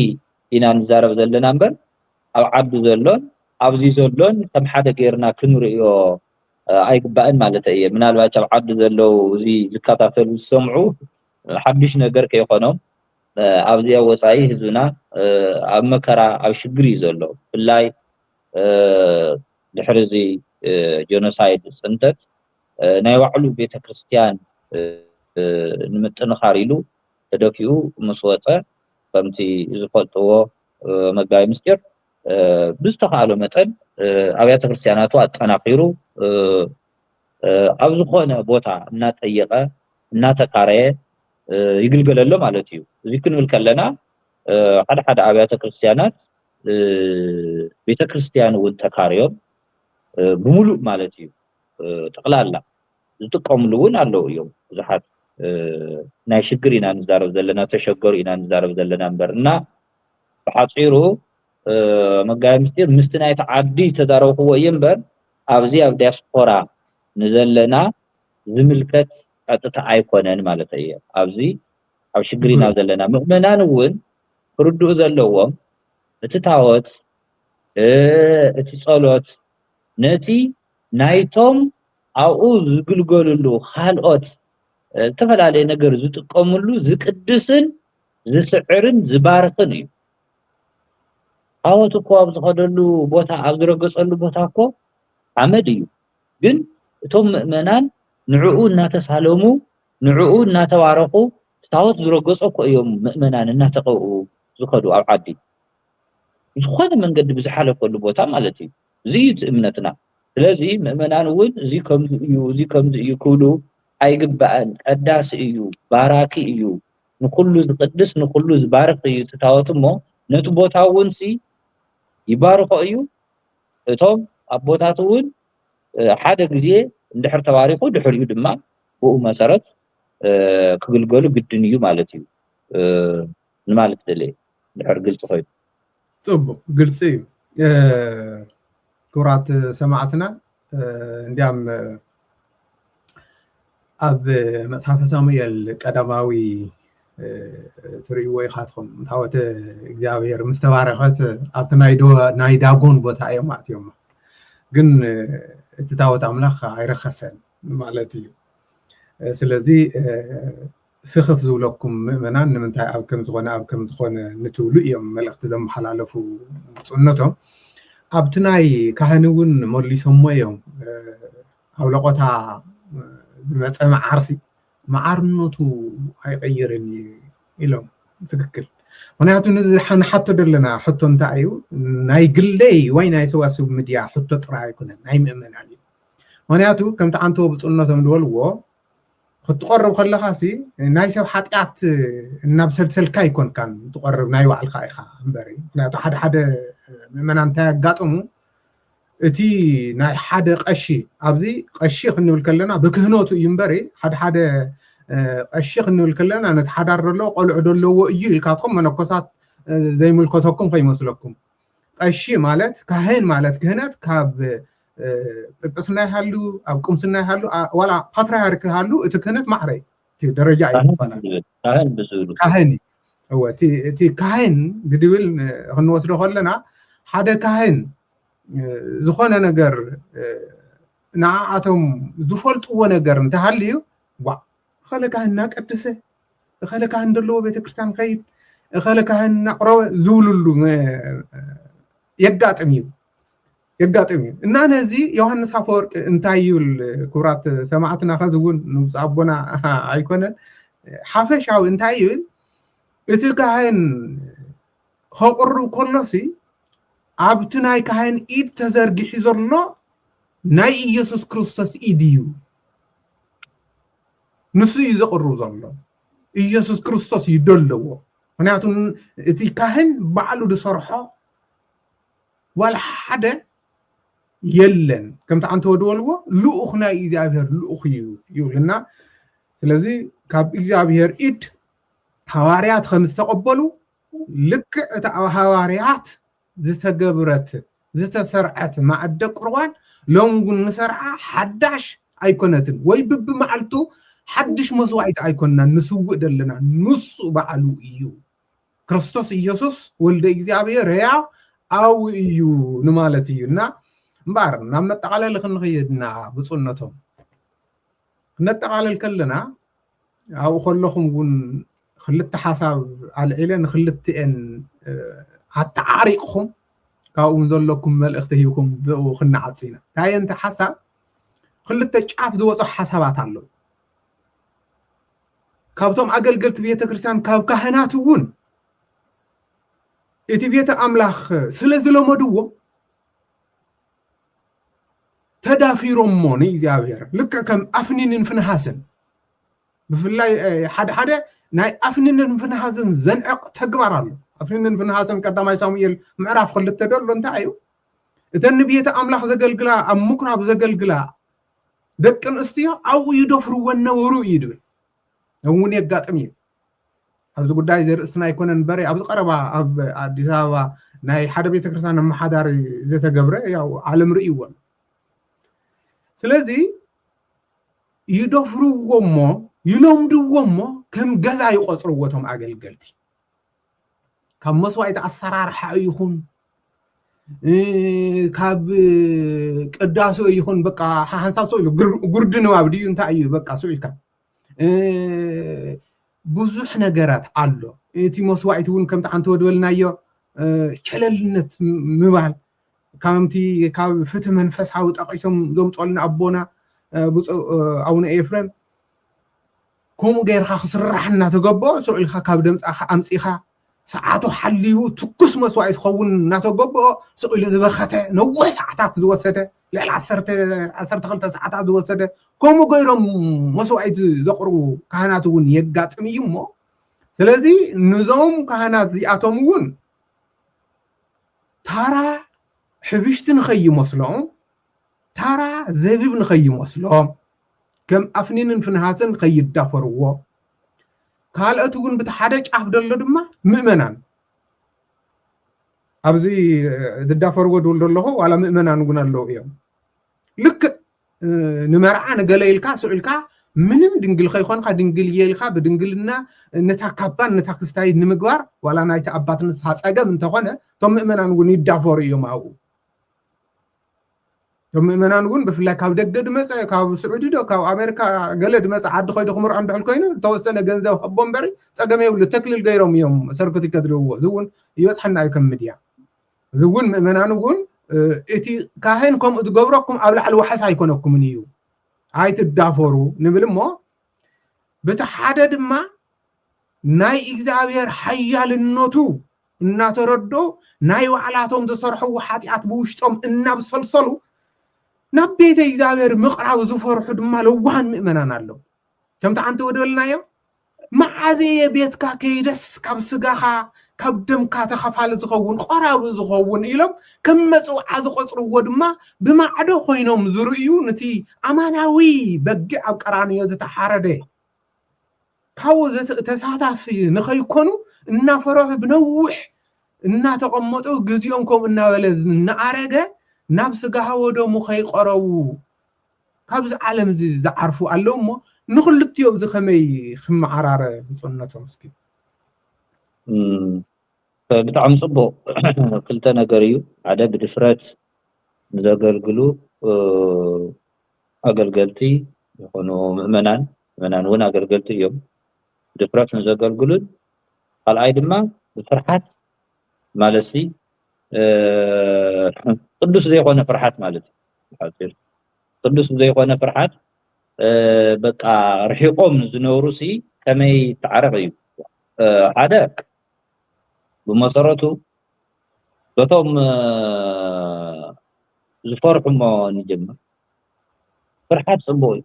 ኢና ንዛረብ ዘለና እምበር ኣብ ዓዲ ዘሎን ኣብዚ ዘሎን ከም ሓደ ጌርና ክንርእዮ ኣይግባእን ማለት እየ። ምናልባት ኣብ ዓዲ ዘለዉ እዚ ዝከታተሉ ዝሰምዑ ሓድሽ ነገር ከይኾኖም ኣብዚኣ ወፃኢ ህዝብና ኣብ መከራ ኣብ ሽግር እዩ ዘሎ። ብፍላይ ድሕሪ እዚ ጀኖሳይድ ፅንተት ናይ ባዕሉ ቤተክርስትያን ንምጥንኻር ኢሉ ተደፊኡ ምስ ወፀ ከምቲ ዝፈልጥዎ መጋቢ ምስጢር ብዝተኻእሎ መጠን ኣብያተ ክርስትያናቱ ኣጠናኺሩ ኣብ ዝኾነ ቦታ እናጠየቐ እናተካረየ ይግልገለሎ ማለት እዩ። እዚ ክንብል ከለና ሓደ ሓደ ኣብያተ ክርስትያናት ቤተ ክርስትያን እውን ተካርዮም ብሙሉእ ማለት እዩ ጠቕላላ ዝጥቀምሉ እውን ኣለዉ እዮም። ብዙሓት ናይ ሽግር ኢና ንዛረብ ዘለና፣ ተሸገሩ ኢና ንዛረብ ዘለና እምበር እና ብሓፂሩ መጋቢ ምስጢር ምስቲ ናይቲ ዓዲ ዝተዛረብክዎ እዩ እምበር ኣብዚ ኣብ ዲያስፖራ ንዘለና ዝምልከት ቀጥታ ኣይኮነን ማለት እየ። ኣብዚ ኣብ ሽግር ኢና ዘለና። ምእመናን እውን ክርድኡ ዘለዎም እቲ ታወት እቲ ጸሎት ነቲ ናይቶም ኣብኡ ዝግልገልሉ ካልኦት ዝተፈላለየ ነገር ዝጥቀምሉ ዝቅድስን ዝስዕርን ዝባርኽን እዩ። ታወት እኮ ኣብ ዝኸደሉ ቦታ ኣብ ዝረገጸሉ ቦታ እኮ ሓመድ እዩ። ግን እቶም ምእመናን ንዕኡ እናተሳለሙ ንዕኡ እናተባረኹ ታወት ዝረገጾ እኮ እዮም ምእመናን እናተቀብኡ ዝኸዱ ኣብ ዓዲ። ዝኾነ መንገዲ ብዝሓለፈሉ ቦታ ማለት እዩ። እዚ እዩ እቲ እምነትና። ስለዚ ምእመናን እውን እዚ ከምዚ እዩ፣ እዚ ከምዚ እዩ ክብሉ ኣይግባእን። ቀዳሲ እዩ፣ ባራኪ እዩ፣ ንኩሉ ዝቅድስ ንኩሉ ዝባርክ እዩ እቲ ታወት እሞ ነቲ ቦታ እውን ሲ ይባርኾ እዩ። እቶም ኣቦታት እውን ሓደ ግዜ እንድሕር ተባሪኹ ድሕሪኡ ድማ ብኡ መሰረት ክግልገሉ ግድን እዩ ማለት እዩ ንማለት ደለየ። ድሕር ግልፂ ኮይኑ። ፅቡቅ፣ ግልፂ እዩ። ክቡራት ሰማዕትና እንዲያም ኣብ መፅሓፈ ሳሙኤል ቀዳማዊ ትርእይዎ ኢኻትኩም ታወተ እግዚኣብሔር ምስ ተባረኸት ኣብቲ ናይ ዳጎን ቦታ እዮም ኣእትዮማ። ግን እቲ ታወት ኣምላኽ ኣይረኸሰን ማለት እዩ። ስለዚ ስኽፍ ዝብለኩም ምእመናን ንምንታይ ኣብ ከም ዝኾነ ኣብ ከም ዝኾነ ንትብሉ እዮም መልእኽቲ ዘመሓላለፉ ብፁዕነቶም። ኣብቲ ናይ ካህን እውን መሊሶሞ እዮም። ኣብ ለቆታ ዝመፀ መዓርሲ መዓርነቱ ኣይቀይርን እዩ ኢሎም። ትክክል። ምክንያቱ ንሓቶ ዘለና ሕቶ እንታይ እዩ? ናይ ግለይ ወይ ናይ ሰዋስብ ሚድያ ሕቶ ጥራይ ኣይኮነን፣ ናይ ምእመናን እዩ። ምክንያቱ ከምቲ ዓንተቦ ብፁዕነቶም ዝበልዎ ክትቆርብ ከለኻ ሲ ናይ ሰብ ሓጢኣት እናብሰልሰልካ ኣይኮንካን ትቆርብ፣ ናይ ባዕልካ ኢኻ እምበሪ። ምክንያቱ ሓደ ሓደ ምእመናን እንታይ ኣጋጠሙ እቲ ናይ ሓደ ቀሺ ኣብዚ ቀሺ ክንብል ከለና ብክህነቱ እዩ እምበሪ ሓደ ሓደ ቀሺ ክንብል ከለና ነቲ ሓዳር ደለዎ ቆልዑ ደለዎ እዩ ኢልካትኩም መነኮሳት ዘይምልከተኩም ከይመስለኩም። ቀሺ ማለት ካህን ማለት ክህነት ካብ ጵጵስና ይሃሉ ኣብ ቁምስና ይሃሉ ዋላ ፓትርያርክ ይሃሉ እቲ ክህነት ማዕረ እዩ። እቲ ደረጃ እዩ ዝፈላለ። ካህን እዩ። እወ፣ እቲ ካህን ግድብል ክንወስዶ ከለና ሓደ ካህን ዝኾነ ነገር ንዓኣቶም ዝፈልጥዎ ነገር እንተሃልዩ ዋ እኸለ ካህን እናቀደሰ እኸለ ካህን ዘለዎ ቤተክርስትያን ከይድ እኸለ ካህን እናቅረበ ዝብልሉ የጋጥም እዩ። የጋጥም እዩ። እና ነዚ ዮሃንስ ኣፈወርቂ እንታይ ይብል? ክቡራት ሰማዕትና፣ ከዚ እውን ንብፁዕ ኣቦና ኣይኮነን፣ ሓፈሻዊ እንታይ ይብል? እቲ ካህን ከቕርብ ከሎሲ ኣብቲ ናይ ካህን ኢድ ተዘርጊሑ ዘሎ ናይ ኢየሱስ ክርስቶስ ኢድ እዩ። ንሱ እዩ ዘቕርብ ዘሎ። ኢየሱስ ክርስቶስ እዩ ደለዎ። ምክንያቱ እቲ ካህን ባዕሉ ዝሰርሖ ዋላ ሓደ የለን። ከምቲ ኣንተ ወድወልዎ ልኡኽ ናይ እግዚኣብሔር ልኡኽ እዩ ይብልና። ስለዚ ካብ እግዚኣብሔር ኢድ ሃዋርያት ከም ዝተቐበሉ ልክዕ እቲ ኣብ ሃዋርያት ዝተገብረት ዝተሰርዐት ማዕደ ቁርባን ሎም እውን ንሰርዓ ሓዳሽ ኣይኮነትን፣ ወይ ብብመዓልቱ ሓድሽ መስዋዕቲ ኣይኮንናን ንስውእ ዘለና፣ ንሱ ባዕሉ እዩ። ክርስቶስ ኢየሱስ ወልደ እግዚኣብሔር ሕያው ኣው እዩ ንማለት እዩ። እና እምበኣር ናብ መጠቓለሊ ክንኸይድና ብፁዕነቶም ክነጠቓለል ከለና ኣብኡ ከለኹም እውን ክልተ ሓሳብ ኣልዒለ ንክልትኤን ኣተዓሪቕኹም ካብኡ ዘለኩም መልእኽቲ ሂብኩም ብኡ ክንዓጹ ኢና። እንታይ እየን እቲ ሓሳብ? ክልተ ጫፍ ዝወፁ ሓሳባት ኣለዉ። ካብቶም ኣገልገልቲ ቤተ ክርስቲያን ካብ ካህናት እውን እቲ ቤተ ኣምላኽ ስለ ዝለመድዎ ተዳፊሮሞ ንእግዚኣብሔር ልክዕ ከም ኣፍኒንን ፍንሃስን ብፍላይ ሓደ ሓደ ናይ ኣፍኒንን ፍንሃስን ዘንዕቕ ተግባር ኣሎ። ኣፍኒንን ፍንሃስን ቀዳማይ ሳሙኤል ምዕራፍ ክልተ ደሎ እንታይ እዩ? እተን ንቤተ ኣምላኽ ዘገልግላ ኣብ ምኩራብ ዘገልግላ ደቂ ኣንስትዮ ኣብኡ ይደፍርወን ነበሩ እዩ ድብል። እውን የጋጥም እዩ። ኣብዚ ጉዳይ ዘርእስትና ኣይኮነን በረ ኣብዚ ቀረባ ኣብ ኣዲስ ኣበባ ናይ ሓደ ቤተክርስትያን ኣመሓዳሪ ዝተገብረ ያው ዓለም ርእይዎ ኣሎ። ስለዚ ይደፍርዎ እሞ ይለምድዎ እሞ ከም ገዛ ይቆፅርዎ እቶም ኣገልገልቲ። ካብ መስዋዕቲ ኣሰራርሓ ይኹን ካብ ቅዳሴ ይኹን በቃ ሓንሳብ ሰው ኢሉ ጉርዲ ንባብ ድዩ እንታይ እዩ በቃ ሰው ኢልካ ብዙሕ ነገራት ኣሎ። እቲ መስዋዕቲ እውን ከምቲ ዓንተ ወድበልናዮ ቸለልነት ምባል ከምቲ ካብ ፍትህ መንፈሳዊ ጠቂሶም ዘምፀልና ኣቦና ብፁዕ ኣቡነ ኤፍሬም ከምኡ ጌርካ ክስራሕ እናተገበኦ ስቕ ኢልካ ካብ ደምፃኻ ኣምፂኻ ሰዓቱ ሓልዩ ትኩስ መስዋዕቲ ክኸውን እናተገበኦ ስቕ ኢሉ ዝበኸተ ነዊሕ ሰዓታት ዝወሰደ ልዕሊ ዓሰርተ ዓሰርተ ክልተ ሰዓታት ዝወሰደ ከምኡ ገይሮም መስዋዕቲ ዘቕርቡ ካህናት እውን የጋጥም እዩ እሞ ስለዚ ንዞም ካህናት እዚኣቶም እውን ታራ ሕብሽቲ ንኸይመስሎም ታራ ዘቢብ ንኸይመስሎም ከም ኣፍኒንን ፍንሃስን ከይዳፈርዎ ካልኦት እውን ብቲ ሓደ ጫፍ ደሎ ድማ ምእመናን ኣብዚ ዝዳፈርዎ ድብል ደለኹ ዋላ ምእመናን እውን ኣለዉ እዮም ልክዕ ንመርዓ ንገለ ኢልካ ስዑ ኢልካ ምንም ድንግል ከይኮንካ ድንግል እየ ኢልካ ብድንግልና ነታ ካባን ነታ ክስታይ ንምግባር ዋላ ናይቲ ኣባት ንስሓ ፀገም እንተኾነ እቶም ምእመናን እውን ይዳፈሩ እዮም ኣብኡ እቶም ምእመናን እውን ብፍላይ ካብ ደገ ድመፀ ካብ ስዑዲ ዶ ካብ ኣሜሪካ ገለ ድመፀ ዓዲ ኮይዶ ክምርዖ እንድሕል ኮይኑ ዝተወሰነ ገንዘብ ህቦ እምበሪ ፀገም የብሉ ተክልል ገይሮም እዮም ሰርክት ይከድልዎ እዚ እውን ይበፅሐና እዩ ከም ምድያ እዚ እውን ምእመናን እውን እቲ ካህን ከምኡ ዝገብረኩም ኣብ ላዕሊ ዋሕስ ኣይኮነኩምን እዩ ኣይትዳፈሩ ንብል እሞ በቲ ሓደ ድማ ናይ እግዚኣብሔር ሓያልነቱ እናተረዶ ናይ ባዕላቶም ዝሰርሕዎ ሓጢኣት ብውሽጦም እናብሰልሰሉ ናብ ቤተ እግዚኣብሔር ምቕራብ ዝፈርሑ ድማ ለዋሃን ምእመናን ኣለዉ ከምቲ ዓንቲ ወደበልናዮ መዓዘየ ቤትካ ከይደስ ካብ ስጋኻ ካብ ደምካ ተኸፋሊ ዝኸውን ቆራቢ ዝኸውን ኢሎም ከም መፅውዓ ዝቆፅርዎ ድማ ብማዕዶ ኮይኖም ዝርእዩ ንቲ ኣማናዊ በጊዕ ኣብ ቀራንዮ ዝተሓረደ ካብኡ ተሳታፊ ንኸይኮኑ እናፈረሑ ብነዊሕ እናተቐመጡ ግዜኦም ከምኡ እናበለ እናኣረገ ናብ ስጋ ሃወ ደሙ ከይቐረቡ ካብዚ ዓለም እዚ ዝዓርፉ ኣለዉ እሞ ንክልቲኦም እዚ ከመይ ክመዓራረ ብፁዕነቶም እስኪ ብጣዕሚ ፅቡቅ ክልተ ነገር እዩ ሓደ ብድፍረት ንዘገልግሉ ኣገልገልቲ ይኾኑ ምእመናን ምእመናን እውን ኣገልገልቲ እዮም ድፍረት ንዘገልግሉን ካልኣይ ድማ ብፍርሓት ማለትሲ እ፣ ቅዱስ ዘይኮነ ፍርሓት ማለት እዩ። ብሓጺር ቅዱስ ዘይኮነ ፍርሓት፣ እ፣ በቃ ርሒቆም ዝነብሩ ሲ ከመይ ይተዓረቕ እዩ? እ፣ ሓደ ብመሰረቱ በቶም፣ እ፣ ዝፈርሑ እሞ ንጀምር። ፍርሓት ጽቡቕ እዩ።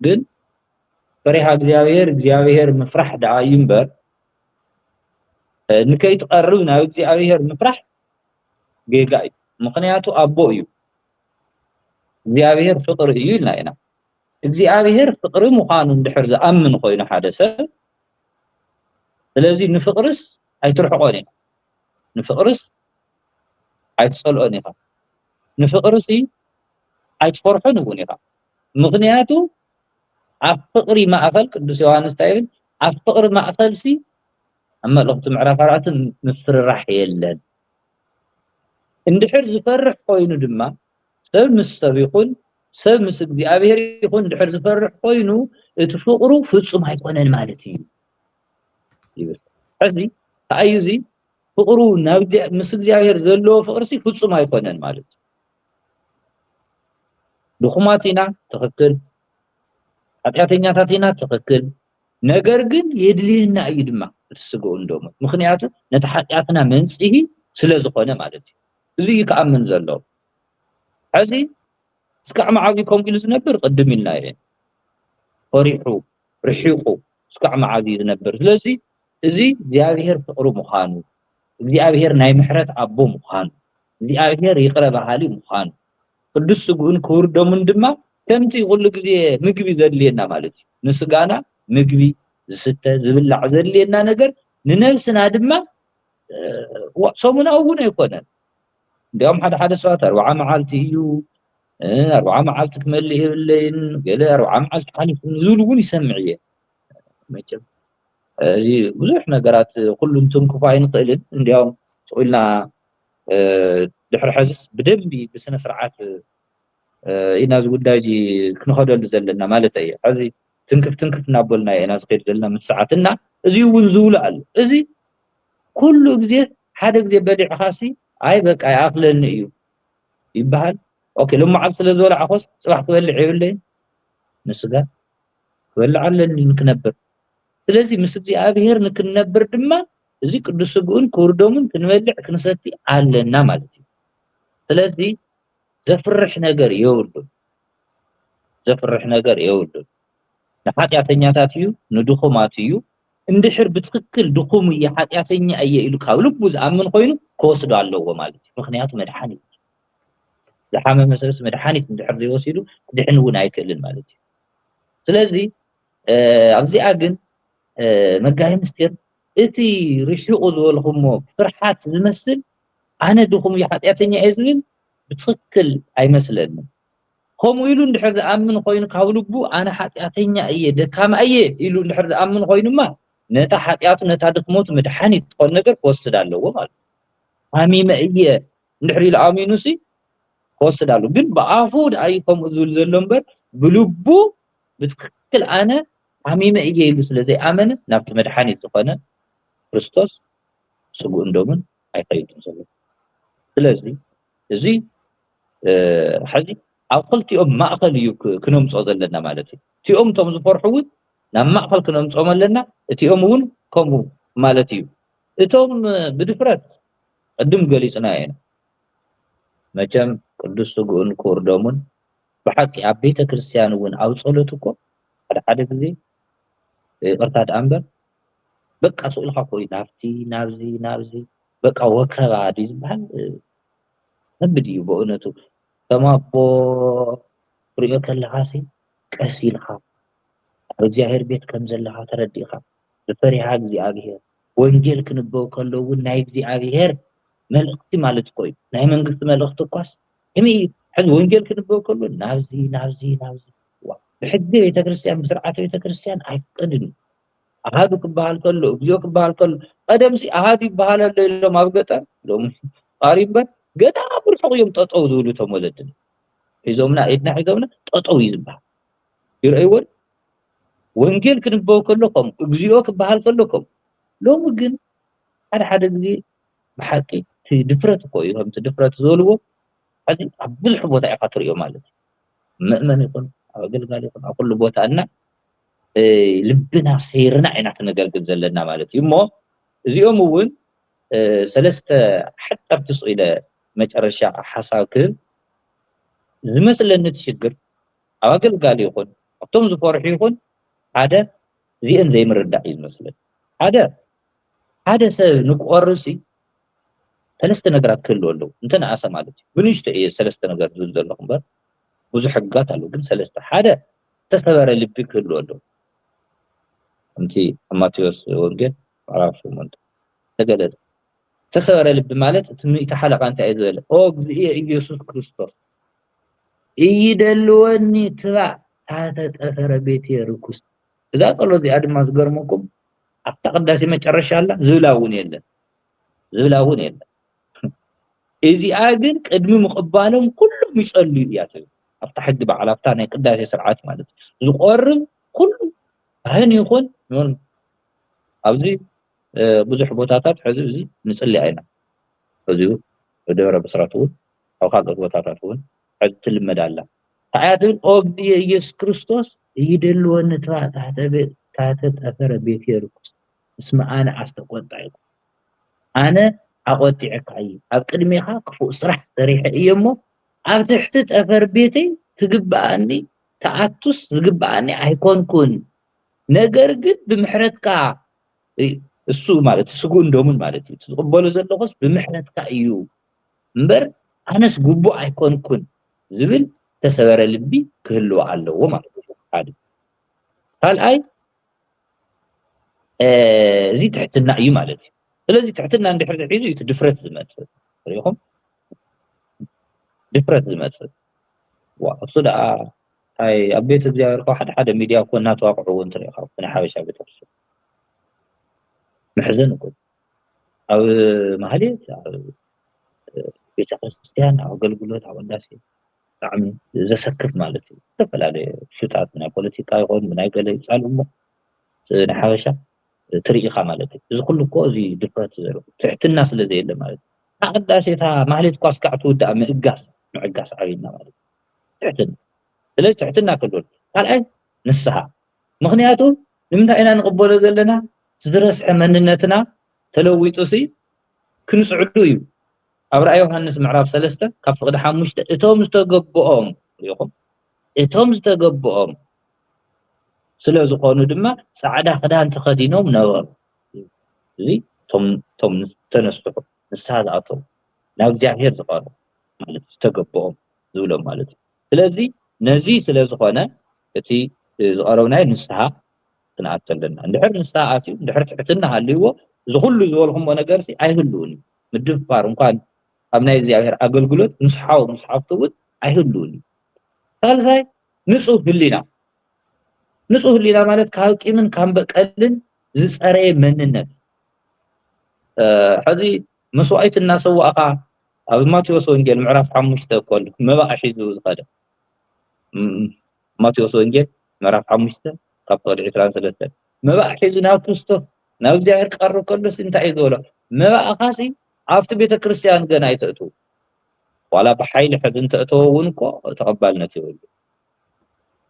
ግን ፈሪሃ እግዚኣብሔር፣ እግዚኣብሔር ምፍራሕ ደኣ እዩ እምበር፣ እ፣ ንከይትቐርብ ናብ እግዚኣብሔር ምፍራሕ ጌጋ እዩ። ምኽንያቱ ኣቦ እዩ። እግዚኣብሔር ፍቕሪ እዩ ኢልና ኢና። እግዚኣብሔር ፍቕሪ ምዃኑ እንድሕር ዝኣምን ኮይኑ ሓደ ሰብ፣ ስለዚ ንፍቕርስ ኣይትርሕቆን ኢኻ። ንፍቕርስ ኣይትጸልኦን ኢኻ። ንፍቕርሲ ኣይትፈርሖን እውን ኢኻ። ምኽንያቱ ኣብ ፍቕሪ ማእከል፣ ቅዱስ ዮሃንስ እንታይ ይብል? ኣብ ፍቕሪ ማእከልሲ፣ ኣብ መልእኽቱ ምዕራፍ ኣርባዕተ፣ ምፍርራሕ የለን። እንድሕር ዝፈርሕ ኮይኑ ድማ፣ ሰብ ምስ ሰብ ይኹን፣ ሰብ ምስ እግዚኣብሔር ይኹን፣ እንድሕር ዝፈርሕ ኮይኑ፣ እቲ ፍቕሩ ፍጹም ኣይኮነን ማለት እዩ ይብል። ሕዚ ከኣዩ እዚ ፍቕሩ ናብ እግዚኣብ-፣ ምስ እግዚኣብሔር ዘለዎ ፍቕርሲ ፍጹም ኣይኮነን ማለት እዩ። ድኹማት ኢና፣ ትኽክል። ሓጢኣተኛታት ኢና፣ ትኽክል። ነገር ግን የድልየና እዩ ድማ እቲ ስጋኡ እንደሞ። ምኽንያቱ ነቲ ሓጢኣትና መንጽሂ ስለ ዝኾነ ማለት እዩ። እዚ እዩ ክኣምን ዘለዎ። ሕዚ እስካዕ መዓዝ እዩ ከምኡ ኢሉ ዝነብር? ቅድም ኢልና እየ። ፈሪሑ፣ ርሒቑ፣ እስካዕ መዓዝ እዩ ዝነብር? ስለዚ እዚ እግዚኣብሔር ፍቕሪ ምዃኑ፣ እግዚኣብሔር ናይ ምሕረት ኣቦ ምዃኑ፣ እግዚኣብሔር ይቕረ በሃሊ ምዃኑ፣ ቅዱስ ስግኡን ክቡር ደሙን ድማ ከምቲ ኩሉ ግዜ ምግቢ ዘድልየና ማለት እዩ። ንስጋና ምግቢ፣ ዝስተ፣ ዝብላዕ ዘድልየና ነገር፣ ንነብስና ድማ፣ እ፣ ዋ-፣ ሰሙናዊ እውን ኣይኮነን። እንዲያውም ሓደ ሓደ ሰባት ኣርብዓ መዓልቲ እዩ፣ እ፣ ኣርብዓ መዓልቲ ክመልእ የብለይን፣ ገለ ኣርብዓ መዓልቲ ሓሊፉ ዝብሉ እውን ይሰምዕ እየ። መቸም፣ እዚ ብዙሕ ነገራት ኩሉ እንትንክፎ ኣይንኽእልን። እንዲያውም ስቕ ኢልና፣ እ፣ ድሕሪ ሕዝስ ብደንቢ ብስነ ስርዓት፣ እ፣ ኢና እዚ ጉዳይ እዚ ክንኸደሉ ዘለና ማለት እየ። ሕዚ ትንክፍ ትንክፍ እናበልና ኢና ዝኸይድ ዘለና ምስ ሰዓት እና እዚ እውን ዝውሉ ኣሎ። እዚ ኩሉ ግዜ ሓደ ግዜ በሊዕኻሲ፣ ኣይ በቃ ይኣኽለኒ እዩ ይበሃል። ኦኬ፣ ሎመዓልቲ ስለ ዝበላዕኹስ ጽባሕ ክበልዕ የብለይን። ንስጋ ክበልዕ ኣለኒ ንክነብር። ስለዚ ምስ እግዚኣብሔር ንክንነብር ድማ እዚ ቅዱስ ስግኡን ክቡር ደሙን ክንበልዕ ክንሰቲ ኣለና ማለት እዩ። ስለዚ ዘፍርሕ ነገር የብሉን። ዘፍርሕ ነገር የብሉን። ንሓጢኣተኛታት እዩ፣ ንድኹማት እዩ። እንድሕር ብትኽክል ድኹም እየ፣ ሓጢኣተኛ እየ ኢሉ ካብ ልቡ ዝኣምን ኮይኑ ክወስዶ ኣለዎ ማለት እዩ። ምኽንያቱ መድሓኒት እዩ። ዝሓመመ ሰብስ መድሓኒት እንድሕር ዘይወሲዱ ክድሕን እውን ኣይክእልን ማለት እዩ። ስለዚ፣ እ፣ ኣብዚኣ ግን፣ እ፣ መጋቢ ምስጢር፣ እቲ ርሒቑ ዝበልኹሞ ፍርሓት ዝመስል፣ ኣነ ድኹም እየ፣ ሓጢኣተኛ እየ ዝብል ብትኽክል ኣይመስለንን። ከምኡ ኢሉ እንድሕር ዝኣምን ኮይኑ ካብ ልቡ፣ ኣነ ሓጢኣተኛ እየ፣ ደካማ እየ ኢሉ እንድሕር ዝኣምን ኮይኑማ፣ ነታ ሓጢኣቱ፣ ነታ ድኽመቱ መድሓኒት ትኾን ነገር ክወስድ ኣለዎ ማለት እዩ። ሓሚመ እየ እንድሕር ኢሉ ኣሚኑሲ ክወስድ ኣለዎ። ግን ብኣፉ ደኣ እዩ ከምኡ ዝብል ዘሎ እምበር፣ ብልቡ ብትኽክል ኣነ ሓሚመ እየ ኢሉ ስለ ዘይኣመነ፣ ናብቲ መድሓኒት ዝኾነ ክርስቶስ ስግኡን ደሙን ኣይኸይድን ዘሎ። ስለዚ እዚ፣ እ፣ ሕዚ ኣብ ክልቲኦም ማእከል እዩ ክ-፣ ክነምጽኦ ዘለና ማለት እዩ። እቲኦም እቶም ዝፈርሑ እውን ናብ ማእከል ክነምጽኦም ኣለና፣ እቲኦም እውን ከምኡ ማለት እዩ። እቶም፣ እ፣ ብድፍረት ቅድም ገሊጽናዮ ኢና። መቸም ቅዱስ ስግኡን ክቡር ደሙን ብሓቂ ኣብ ቤተ ክርስቲያን እውን ኣብ ጸሎት እኮ ሓደ ሓደ ግዜ፣ ይቕርታ ደኣ እምበር፣ በቃ ስቕ ኢልካ እኮ እዩ ናብቲ፣ ናብዚ፣ ናብዚ፣ በቃ ወከባ ድዩ ዝበሃል? እ፣ ከቢድ እዩ ብእውነቱ። ከም ኣቦ ክትሪኦ ከለኻሲ ቀስ ኢልካ ኣብ እግዚኣብሔር ቤት ከም ዘለኻ ተረዲእካ፣ ብፈሪሃ እግዚኣብሔር፣ ወንጌል ክንበብ ከሎ እውን ናይ እግዚኣብሔር መልእኽቲ ማለት እኮ እዩ። ናይ መንግስቲ መልእኽቲ እኳስ ከመይ እዩ? ሕዚ ወንጌል ክንበብ ከሎ ናብዚ፣ ናብዚ፣ ናብዚ። ዋ፣ ብሕጊ ቤተክርስትያን፣ ብስርዓተ ቤተክርስትያን ኣይፍቀድን እዩ። ኣሃዱ ክበሃል ከሎ፣ እግዚኦ ክበሃል ከሎ፣ ቀደምሲ ኣሃዱ ይበሃል ኣሎ ኢሎም ኣብ ገጠር፣ ሎሚ ጣሪ እምበር፣ ገና ብርሑቕ እዮም ጠጠው ዝብሉ እቶም ወለድና። ሒዞምና፣ ኢድና ሒዞምና፣ ጠጠው እዩ ዝበሃል። ይረእይዎ ዶ? ወንጌል ክንበብ ከሎ ከምኡ፣ እግዚኦ ክበሃል ከሎ ከምኡ። ሎሚ ግን ሓደ ሓደ ግዜ ብሓቂ እቲ ድፍረት እኮ እዩ። ከምቲ ድፍረት ዝበልዎ፣ ሕዚ ኣብ ብዙሕ ቦታ ኢኻ ትርእዮ ማለት እዩ። ምእመን ይኹን፣ ኣብ ኣገልጋሊ ይኹን፣ ኣብ ኩሉ ቦታ እና፣ እ፣ ልብና ሰይርና ኢና ክነገልግል ዘለና ማለት እዩ። እሞ እዚኦም እውን፣ እ፣ ሰለስተ ሓጠርቲ ስቕ ኢለ መጨረሻ ሓሳብ ክህብ ዝመስለኒ፣ እቲ ሽግር ኣብ ኣገልጋሊ ይኹን፣ ኣብቶም ዝፈርሑ ይኹን፣ ሓደ እዚአን ዘይምርዳእ እዩ ዝመስለኒ። ሓደ፣ ሓደ ሰብ ንክቆርብሲ ሰለስተ ነገራት ክህልዎ ኣለዎ። እንተ ንኣሰ ማለት እዩ። ብንእሽቶ እየ ሰለስተ ነገር ዝብል ዘለኹ እምበር፣ ብዙሕ ሕግጋት ኣለዉ። ግን ሰለስተ፣ ሓደ፣ ዝተሰበረ ልቢ ክህልዎ ኣለዎ። ከምቲ ኣብ ማቴዎስ ወንጌል ምዕራፍ ሸሞንተ ተገለጸ። ዝተሰበረ ልቢ ማለት እቲ ሚእቲ ሓለቓ እንታይ እዩ ዝበለ? "ኦ እግዚእ ኢየሱስ ክርስቶስ፣ እይደልወኒ ትባእ ታተ ጠፈረ ቤትየ ርኩስ." እዛ ጸሎት እዚኣ ድማ ዝገርመኩም ኣብታ ቅዳሴ መጨረሻ ኣላ፣ ዝብላ እውን የለን። ዝብላ እውን የለን። እዚኣ ግን ቅድሚ ምቕባሎም ኩሎም ይጸልዩ እያ ትብል። ኣብታ ሕጊ በዓል፣ ኣብታ ናይ ቅዳሴ ስርዓት ማለት እዩ። ዝቆርብ ኩሉ ካህን ይኹን ይኹን ኣብዚ፣ እ፣ ብዙሕ ቦታታት ሕዚ እዚ ንጽሊ ኣይና። እዚ ደብረ ብስራት እውን ኣብ ካልኦት ቦታታት እውን ሕዚ ትልመድ ኣላ። እንታይ እያ ትብል? "ኦ እግዚእ ኢየሱስ ክርስቶስ፣ ይደልወኒ ትባእ ታሕተ ቤ-፣ ታሕተ ጠፈረ ቤት የርኩስ፣ እስመ ኣነ ኣስተቆጣይኩ። ኣነ ኣቆጢዐካ እየ። ኣብ ቅድሜኻ ክፉእ ስራሕ ሰሪሐ እየ እሞ፣ ኣብ ትሕቲ ጠፈር ቤተይ ትግብኣኒ፣ ትኣቱስ ዝግብኣኒ ኣይኮንኩን። ነገር ግን ብምሕረትካ"፣ እ-፣ እሱ ማለት እቲ ስግኡን ደሙን ማለት እዩ። እቲ ዝቕበሎ ዘለኹስ ብምሕረትካ እዩ እምበር፣ ኣነስ ግቡእ ኣይኮንኩን ዝብል ተሰበረ ልቢ ክህልዎ ኣለዎ ማለት እዩ። ሓደ። ካልኣይ፣ እ፣ እዚ ትሕትና እዩ ማለት እዩ። ስለዚ ትሕትና እንድሕር ሒዙ እዩ እቲ ድፍረት ዝመጽእ። ሪኢኹም? ድፍረት ዝመጽእ። ዋ፣ እሱ ደኣ፣ ኣይ፣ ኣብ ቤት እግዚኣብሔር እኮ ሓደ ሓደ ሚድያ እኮ እናተዋቅዑ እውን ትርኢ፣ ካብ ናይ ሓበሻ ቤተክርስትያን። መሕዘን እኮ። ኣብ ማህሌት፣ ኣብ ቤተክርስትያን፣ ኣብ ኣገልግሎት፣ ኣብ ቅዳሴ ብጣዕሚ ዘሰክፍ ማለት እዩ። ዝተፈላለዩ ሹታት ናይ ፖለቲካ ይኾን፣ ብናይ ገለ ይጻልኡ እሞ፣ እቲ ናይ ሓበሻ ትርኢ ኢኻ ማለት እዩ። እዚ ኩሉ እኮ እዚ ድፍረት ዘርኢ ትሕትና ስለ ዘየለ ማለት እዩ። እታ ቅዳሴ፣ እታ ማህሌት እኳ እስካዕ ትውዳእ ምእጋስ፣ ምዕጋስ ዓብይና ማለት እዩ። ትሕትና። ስለዚ ትሕትና ክህልወና። ካልኣይ ንስሃ። ምኽንያቱ ንምንታይ ኢና ንቕበሎ ዘለና? እቲ ዝረስሐ መንነትና ተለዊጡ ሲ ክንጽዕዱ እዩ። ኣብ ራእይ ዮሃንስ ምዕራፍ ሰለስተ ካብ ፍቕዲ ሓሙሽተ፣ እቶም ዝተገብኦም፣ ሪኢኹም? እቶም ዝተገብኦም ስለ ዝኾኑ ድማ ጻዕዳ ክዳን ተኸዲኖም ነበሩ። እዚ እቶም፣ እቶም ዝተነስሑ፣ ንስሓ ዝኣተዉ፣ ናብ እግዚኣብሔር ዝቐርቡ ማለት እዩ፣ ዝተገብኦም ዝብሎም ማለት እዩ። ስለዚ ነዚ ስለ ዝኾነ እቲ ዝቐረብናዮ ንስሓ ክንኣቱ ኣለና። እንድሕር ንስሓ ኣትዩ፣ እንድሕር ትሕትና ሃልይዎ፣ እዚ ኩሉ ዝበልኩሞ ነገርሲ ኣይህልውን እዩ። ምድፍፋር እንኳን ኣብ ናይ እግዚኣብሔር ኣገልግሎት ምስ ሓው ምስ ሓፍቱ እውን ኣይህልውን እዩ። ሳልሳይ ንጹህ ህሊና። ንጹህ ህሊና ማለት ካብ ቂምን ካብ በቀልን ዝጸረየ መንነት። እ፣ ሕዚ መስዋዕቲ እናሰዋእኻ ኣብ ማቴዎስ ወንጌል ምዕራፍ ሓሙሽተ እኮ ኣሎ፣ መባእ ሒዙ ዝኸደ። ም-፣ ማቴዎስ ወንጌል ምዕራፍ ሓሙሽተ ካብ ቁጽሪ ዕስራን ሰለስተን፣ መባእ ሒዙ ናብ ክርስቶስ፣ ናብ እግዚኣብሔር ክቐርብ ከሎስ እንታይ እዩ ዝበሎ? መባእኻሲ ኣብቲ ቤተ ክርስቲያን ገና ኣይተእትዉ። ዋላ ብሓይሊ ሕዚ እንተእተወ እውን እኮ ተቐባልነት የብሉ።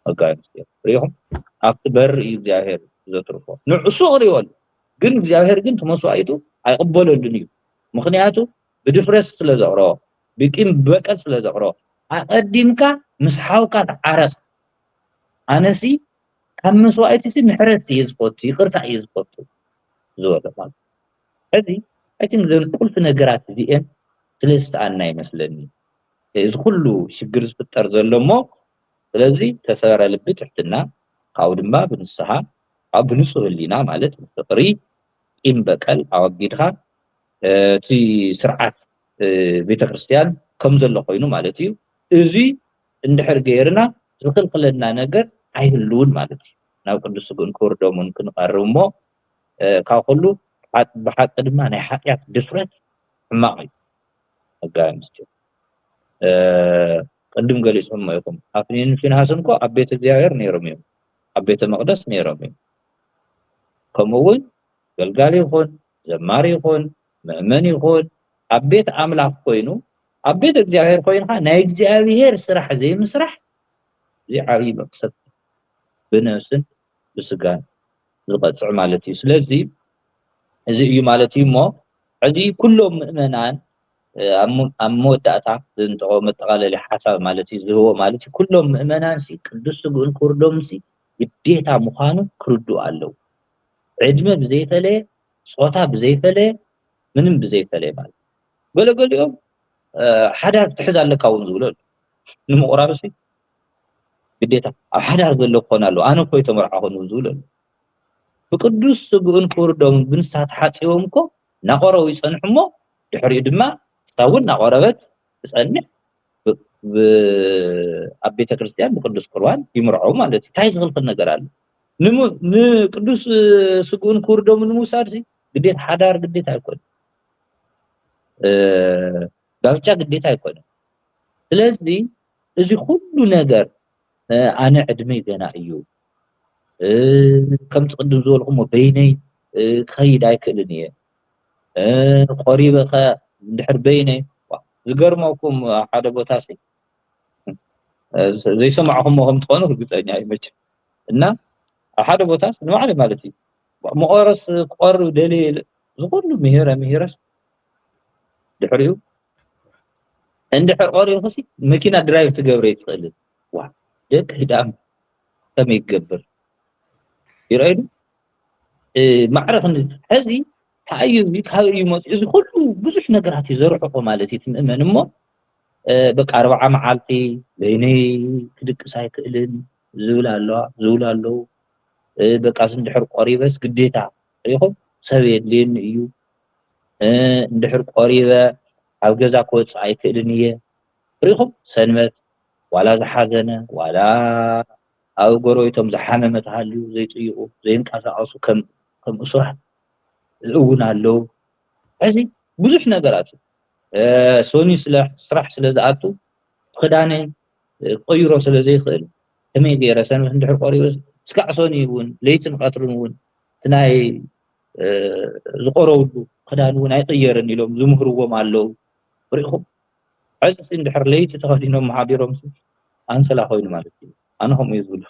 መጋቢ ምስጢር ሪኢኹም? ኣብቲ በሪ እዩ እግዚኣብሔር ዘትርፎ። ንዕሱ ክሪኦ ኣሎ። ግን እግዚኣብሔር ግን እቲ መስዋዕቱ ኣይቕበለሉን እዩ። ምኽንያቱ ብድፍረት ስለ ዘቕረቦ፣ ብቂም በቀል ስለ ዘቕረቦ፣ ኣቐዲምካ ምስ ሓውካ ተዓረቕ። ኣነሲ ካብ መስዋዕትሲ ምሕረት እየ ዝፈቱ፣ ይቕርታ እየ ዝፈቱ ዝበሎ ማለት እዩ። ሕዚ፣ I think፣ ዘን ቁልፊ ነገራት እዚኤን ስለ ዝሰኣና ይመስለኒ እዚ ኩሉ ሽግር ዝፍጠር ዘሎ እሞ፣ ስለዚ ተሰበረ ልቢ ትሕትና፣ ካብኡ ድማ ብንስሓ፣ ካብኡ ብንጹህ ህሊና ማለት ብፍቕሪ፣ ቂም በቀል ኣወጊድካ፣ እ፣ እቲ ስርዓት፣ እ፣ ቤተክርስትያን ከም ዘሎ ኮይኑ ማለት እዩ። እዚ እንድሕር ገይርና ዝኽልክለና ነገር ኣይህልውን ማለት እዩ። ናብ ቅዱስ ስግኡን ክቡር ደሙን ክንቐርብ እሞ፣ እ፣ ካብ ኩሉ ሓጥ-፣ ብሓቂ ድማ ናይ ሓጢኣት ድፍረት ሕማቕ እዩ። መጋቢ ምስጢር፣ እ፣ ቅድም ገሊጽኩሞ ኢኹም። ኣፍኒንን ፊንሃስን እኮ ኣብ ቤት እግዚኣብሔር ነይሮም እዮም። ኣብ ቤተ መቕደስ ነይሮም እዮም። ከምኡ እውን ገልጋሊ ይኹን፣ ዘማሪ ይኹን፣ ምእመን ይኹን፣ ኣብ ቤት ኣምላኽ ኮይኑ፣ ኣብ ቤት እግዚኣብሔር ኮይንካ ናይ እግዚኣብሔር ስራሕ ዘይምስራሕ፣ እዚ ዓብዪ መቅሰፍቲ ብነብስን ብስጋን ዝቐጽዕ ማለት እዩ። ስለዚ እዚ እዩ ማለት እዩ እሞ፣ እዚ ኩሎም ምእመናን፣ እ፣ ኣብ ሞ-፣ ኣብ መወዳእታ ዝንጠቖ መጠቓለሊ ሓሳብ ማለት እዩ ዝህቦ ማለት እዩ። ኩሎም ምእመናን ሲ ቅዱስ ስግኡን ክቡር ደሙን ሲ ግዴታ ምዃኑ ክርድኡ ኣለዉ። ዕድመ ብዘይፈለየ፣ ጾታ ብዘይፈለየ፣ ምንም ብዘይፈለየ ማለት እዩ። ገለገሊኦም፣ እ፣ ሓዳር ክትሕዝ ኣለካ እውን ዝብሉ ኣለዉ። ንምቑራብ ሲ ግዴታ ኣብ ሓዳር ዘሎ ክኾን ኣለዎ። ኣነ እኮ ኣይተመርዓኹን እውን ዝብሉ ኣለዉ። ብቅዱስ ስግኡን ክቡር ደሙን ብንስሓ ተሓጺቦም እኮ እናቆረቡ ይጸንሑ እሞ፣ ድሕሪኡ ድማ እሳ እውን እናቆረበት ትጸንሕ። ብ-፣ ብ-፣ ኣብ ቤተ ክርስቲያን ብቅዱስ ቁርባን ይምርዐው ማለት እዩ። እንታይ ዝኽልክል ነገር ኣሎ? ንሙ-፣ ንቅዱስ ስግኡን ክቡር ደሙን ንምውሳድ ሲ ግዴታ ሓዳር ግዴታ ኣይኮነን። እ፣ ጋብቻ ግዴታ ኣይኮነን። ስለዚ እዚ ኩሉ ነገር፣ እ፣ ኣነ ዕድመይ ገና እዩ፣ እ፣ ከምቲ ቅድም ዝበልኩሞ በይነይ፣ እ፣ ክኸይድ ኣይክእልን እየ፣ እ፣ ቆሪበ ኸ እንድሕር በይነይ፣ ዋ፣ ዝገርመኩም ኣብ ሓደ ቦታ ሲ፣ እ፣ ዘይሰማዕኹሞ ከም ትኾኑ ርግጸኛ እዩ መቸም። እና ኣብ ሓደ ቦታስ ንባዕለይ ማለት እዩ፣ መቐረስ ክቐርብ ደልየ ኢለ፣ ዝኹሉ ምሂረ ምሂረስ ድሕሪኡ እንድሕር ቀሪብኩሲ መኪና ድራይቭ ትገብረ ኣይትኽእልን። ዋ፣ ደቂ ህዳም ከመይ ይገብር? ይረኣዩ ዶ? እ፣ ማዕረ ክንዲ፣ ሕዚ ተኣዩ፣ እዚ ካበይ እዩ መፂኡ? እዚ ኩሉ ብዙሕ ነገራት እዩ ዘርሕቆ ማለት እዩ፣ እቲ ምእመን እሞ፣ እ፣ በቃ ኣርብዓ መዓልቲ በይነይ ክድቅስ ኣይክእልን ዝብል ኣለዋ፣ ዝብሉ ኣለዉ። እ፣ በቃ እዚ እንድሕር ቆሪበስ ግዴታ፣ ሪኢኹም፣ ሰብ የድልየኒ እዩ፣ እ፣ እንድሕር ቆሪበ ኣብ ገዛ ክወፅእ ኣይክእልን እየ። ሪኢኹም፣ ሰንበት ዋላ ዝሓዘነ፣ ዋላ ኣብ ጎረቤቶም ዝሓመመ ተሃልዩ ዘይጥይቑ፣ ዘይንቀሳቐሱ ከም፣ ከም እሱራት እውን ኣለዉ። ሕዚ ብዙሕ ነገራት እዩ። እ፣ ሶኒ ስለ፣ ስራሕ ስለ ዝኣቱ ክዳነይ፣ እ፣ ክቕይሮ ስለ ዘይኽእል ከመይ ገይረ ሰንበት እንድሕር ቆሪበ እስካዕ ሶኒ እውን ለይትን ቀትርን እውን እቲ ናይ፣ እ፣ ዝቆረብሉ ክዳን እውን ኣይቕየርን ኢሎም ዝምህርዎም ኣለዉ። ርኢኹም? ሕዚ እንድሕር ለይቲ ተኸዲኖም ሓዲሮም ኣንሶላ ኮይኑ ማለት እዩ። ኣነ ከምኡ እዩ ዝብሎ።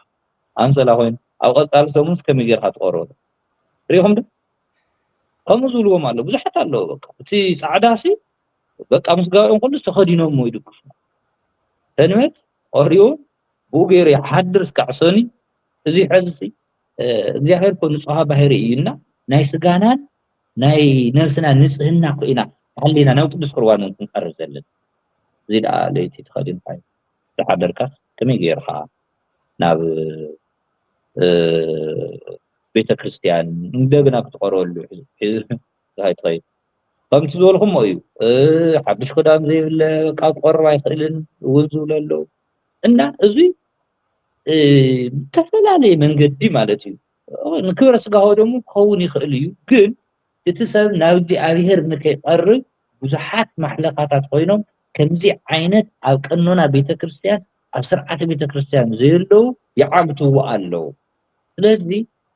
ኣንሶላ ኮይኑ ኣብ ቀጻሊ ሰሙን ከመይ ጌርካ ትቆርቦ? ሪኢኹም ዶ? ከምኡ ዝብልዎም ኣለዉ። ብዙሓት ኣለዉ። በቃ እቲ ጻዕዳ ሲ በቃ ምስ ጋብኦም ኩሉ ተኸዲኖም ይድቅሱ። ሰንበት ቆሪቦም ብኡ ገይሩ ይሓድር እስካዕ ሶኒ። እዚ ሕዚ ሲ፣ እ፣ እግዚኣብሔር እኮ ንጹሃ ባህሪ እዩ እና ናይ ስጋናን ናይ ነብስና ንጽህና እኮ ኢና ሓሊና ናብ ቅዱስ ቁርባን እውን ክንቀርብ ዘለና። እዚ ደኣ ለይቲ ተኸዲንካ ዝሓደርካስ ከመይ ጌርካ ናብ፣ እ፣ ቤተ ክርስቲያን እንደገና ክትቐርበሉ ሒዙ፣ ሒዙ፣ እንታይ ትኸይድ? ከምቲ ዝበልኩሞ እዩ። እ፣ ሓድሽ ክዳን ዘይብለ ካብ ክቐርብ ኣይኽእልን እውን ዝብሉ ኣለዉ። እና እዚ፣ እ፣ ብተፈላለየ መንገዲ ማለት እዩ። ንክብረ ስጋ ወደሙ ክኸውን ይኽእል እዩ፣ ግን እቲ ሰብ ናብ እግዚኣብሔር ንከይቐርብ ብዙሓት ማሕለኻታት ኮይኖም ከምዚ ዓይነት ኣብ ቀኖና ቤተ ክርስቲያን፣ ኣብ ስርዓተ ቤተ ክርስቲያን ዘየለዉ ይዓግትዎ ኣለዉ። ስለዚ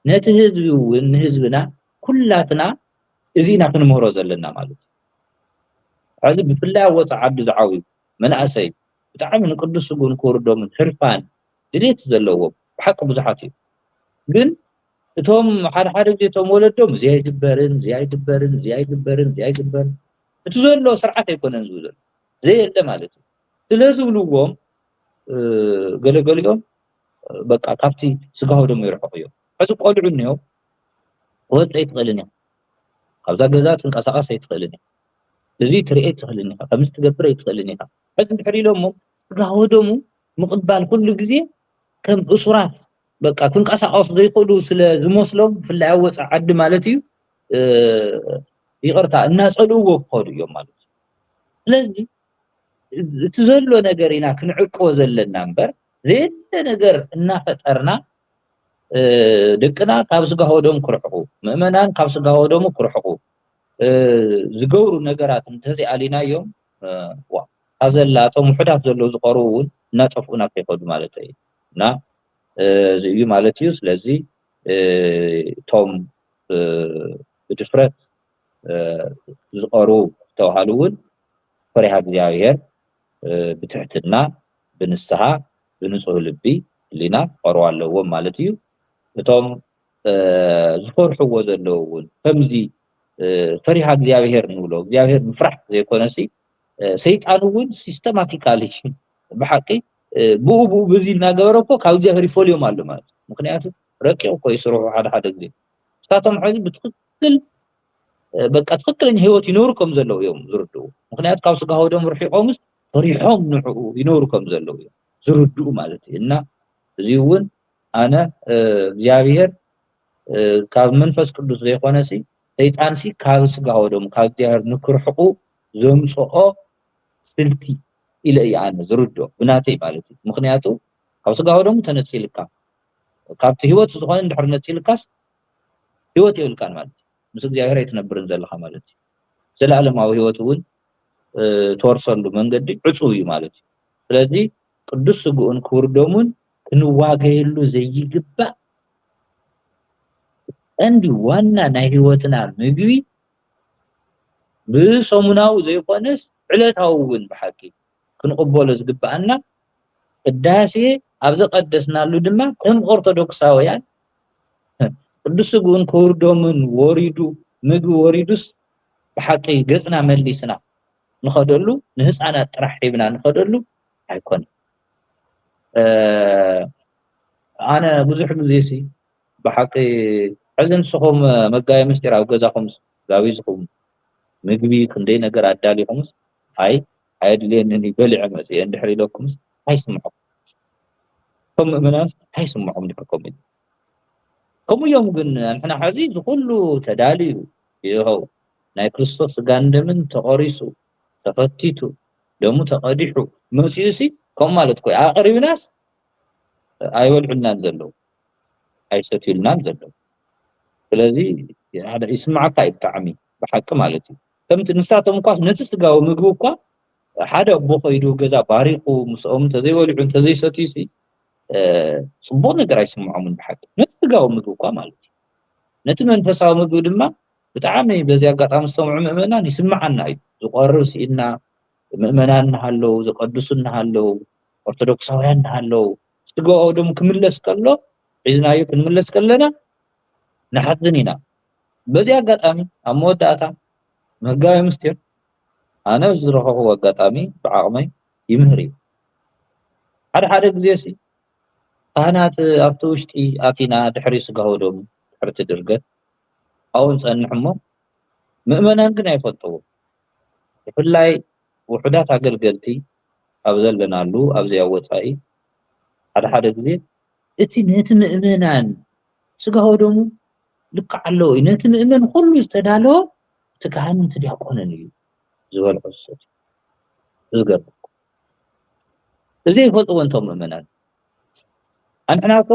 ነቲ ህዝቢ እውን ንህዝብና ኩላትና እዚ ኢና ክንምህሮ ዘለና ማለት እዩ። ሕዚ ብፍላይ ኣብ ወፃኢ ዓዲ ዝዓብዩ መናእሰይ ብጣዕሚ ንቅዱስ ስግኡን ክቡር ደሙን ህርፋን ድሌት ዘለዎም ብሓቂ ብዙሓት እዮም። ግን እቶም ሓደ ሓደ ግዜ እቶም ወለዶም እዚ ኣይግበርን፣ እዚ ኣይግበርን፣ እዚ ኣይግበርን፣ እዚ ኣይግበርን፣ እቲ ዘሎ ስርዓት ኣይኮነን ዝብሉ ዘየለ ማለት እዩ። ስለ ዝብልዎም፣ እ፣ ገለገሊኦም፣ እ፣ በቃ ካብቲ ስጋ ወደሙ ይርሕቑ እዮም። ሕዚ ቆልዑ እኒኦ ክወፅእ ኣይትኽእልን እያ። ካብዛ ገዛ ትንቀሳቐስ ኣይትኽእልን እያ። እዚ ትርኢ ኣይትኽእልን ኢኻ፣ ከምዚ ትገብር ኣይትኽእልን ኢኻ። ሕዚ እንድሕር ኢሎሞ ስጋ ወደሙ ምቕባል ኩሉ ግዜ ከም እሱራት በቃ ክንቀሳቐሱ ዘይኽእሉ ስለ ዝመስሎም፣ ብፍላይ ኣብ ወፃኢ ዓዲ ማለት እዩ፣ እ፣ ይቕርታ፣ እናጸልእዎ ክኸዱ እዮም ማለት እዩ። ስለዚ እቲ ዘሎ ነገር ኢና ክንዕቅቦ ዘለና እምበር፣ ዘየለ ነገር እናፈጠርና፣ እ፣ ደቅና ካብ ስጋ ወደሙ ክርሕቁ፣ ምእመናን ካብ ስጋ ወደሙ ክርሕቁ፣ እ፣ ዝገብሩ ነገራት እንተዘይኣሊናዮም፣ እ፣ ዋ፣ እታ ዘላ፣ እቶም ውሑዳት ዘለዉ ዝቐርቡ እውን እናጠፍኡና ከይኸዱ ማለት እዩ። እና፣ እ፣ እዚ እዩ ማለት እዩ። ስለዚ፣ እ፣ እቶም፣ እ፣ ብድፍረት፣ እ፣ ዝቐርቡ ዝተባሃሉ እውን ፈሪሃ እግዚኣብሔር፣ እ፣ ብትሕትና፣ ብንስሓ፣ ብንጹህ ልቢ፣ ህሊና ክቐርቡ ኣለዎም ማለት እዩ። እቶም፣ እ፣ ዝፈርሕዎ ዘለዉ እውን ከምዚ፣ እ፣ ፈሪሃ እግዚኣብሔር ንብሎ፣ እግዚኣብሔር ምፍራሕ ዘይኮነሲ፣ እ፣ ሰይጣን እውን ሲስተማቲካሊ ብሓቂ፣ እ፣ ብኡ ብኡ በዚ እናገበረ እኮ ካብ እግዚኣብሔር ይፈልዮም ኣሎ ማለት እዩ። ምኽንያቱ ረቂቕ እኮ እዩ ስርሑ ሓደ ሓደ ግዜ። ንሳቶም ሕዚ ብትኽክል፣ እ፣ በቃ ትኽክለኛ ህይወት ይነብሩ ከም ዘለዉ እዮም ዝርድኡ። ምኽንያቱ ካብ ስጋ ወደሙ ርሒቖምስ ፈሪሖም ንዕኡ ይነብሩ ከም ዘለዉ እዮም ዝርድኡ ማለት እዩ። እና እዚ እውን ኣነ፣ እ፣ እግዚኣብሔር፣ እ፣ ካብ መንፈስ ቅዱስ ዘይኮነሲ ሰይጣንሲ ካብ ስጋ ወደሙ ካብ እግዚኣብሔር ንክርሕቑ ዘምጽኦ ስልቲ ኢለ እየ ኣነ ዝርድኦ ብናተይ ማለት እዩ። ምኽንያቱ ካብ ስጋ ወደሙ ተነጺልካ፣ ካብቲ ህይወት ዝኾነ እንድሕር ነጺልካስ ህይወት የብልካን ማለት እዩ። ምስ እግዚኣብሔር ኣይትነብርን ዘለኻ ማለት እዩ። ዘለኣለማዊ ህይወት እውን፣ እ፣ ትወርሰሉ መንገዲ ዕጹው እዩ ማለት እዩ። ስለዚ ቅዱስ ስግኡን ክቡር ደሙን ክንዋገየሉ ዘይግባእ ቀንዲ ዋና ናይ ህይወትና ምግቢ ብሰሙናዊ ዘይኮነስ ዕለታዊ እውን ብሓቂ ክንቕበሎ ዝግብኣና ቅዳሴ ኣብ ዘቐደስናሉ ድማ ከም ኦርቶዶክሳውያን ቅዱስ ስግኡን ክቡር ደሙን ወሪዱ፣ ምግቢ ወሪዱስ ብሓቂ ገጽና መሊስና ንኸደሉ፣ ንህፃናት ጥራሕ ሒብና ንኸደሉ ኣይኮነን። እ፣ ኣነ ብዙሕ ግዜ ሲ ብሓቂ ሕዚ ንስኹም መጋቢ ምስጢር ኣብ ገዛኹም ጋቢዝኹም ምግቢ ክንደይ ነገር ኣዳሊኹምስ፣ ኣይ ኣየድልየንን እዩ በሊዐ መፅየ እንድሕር ኢለኩምስ ኣይስምዖም። ከም ምእመናን ኣይስምዖም ድሕር ከምኡ ኢሉ። ከምኡ እዮም ግን ንሕና ሕዚ እዚ ኩሉ ተዳልዩ ይኸው ናይ ክርስቶስ ስጋን ደምን ተቐሪሱ፣ ተፈቲቱ፣ ደሙ ተቐዲሑ መፂኡ ሲ ከምኡ ማለት እኮ እዩ። ኣቕሪብናስ ኣይበልዑልናን ዘለዉ፣ ኣይሰትዩልናን ዘለዉ። ስለዚ ሓደ ይስምዓካ እዩ ብጣዕሚ ብሓቂ ማለት እዩ። ከምቲ ንሳቶም እኳ ነቲ ስጋዊ ምግቢ እኳ ሓደ ኣቦ ከይዱ ገዛ ባሪኹ ምስኦም እንተዘይበሊዑ እንተዘይሰትዩ ሲ፣ እ፣ ጽቡቕ ነገር ኣይስምዖምን ብሓቂ። ነቲ ስጋዊ ምግቢ እኳ ማለት እዩ። ነቲ መንፈሳዊ ምግቢ ድማ ብጣዕሚ በዚ ኣጋጣሚ ዝሰምዑ ምእመናን ይስምዓና እዩ። ዝቆርብ ስኢንና፣ ምእመናን እናሃለዉ፣ ዝቀድሱ እናሃለዉ፣ ኦርቶዶክሳውያን እናሃለዉ፣ ስጋኡ ደሙ ክምለስ ከሎ፣ ሒዝናዮ ክንምለስ ከለና ንሓዝን ኢና። በዚ ኣጋጣሚ ኣብ መወዳእታ መጋቢ ምስጢር ኣነ ዝረኸብኩዎ ኣጋጣሚ ብዓቕመይ ይምህር እዩ። ሓደ ሓደ ግዜ ሲ ካህናት ኣብቲ ውሽጢ ኣቲና ድሕሪ ስጋሆ ደሙ ድሕሪ እቲ ድርገት ኣብኡ ንጸንሕ እሞ ምእመናን ግን ኣይፈልጥዎ። ብፍላይ ውሑዳት ኣገልገልቲ ኣብ ዘለናሉ ኣብዚ ኣብ ወጻኢ ሓደ ሓደ ግዜ እቲ ነቲ ምእመናን ስጋሆ ደሙ ልክዕ ኣለዎ እዩ። ነቲ ምእመን ኩሉ ዝተዳለወ እቲ ካህንን እቲ ዲያቆንን እዩ ዝበልዖ ዝሰትዩ። ዝገርም። እዚ ይፈልጥዎ እንቶም ምእመናን። ኣንሕና እኮ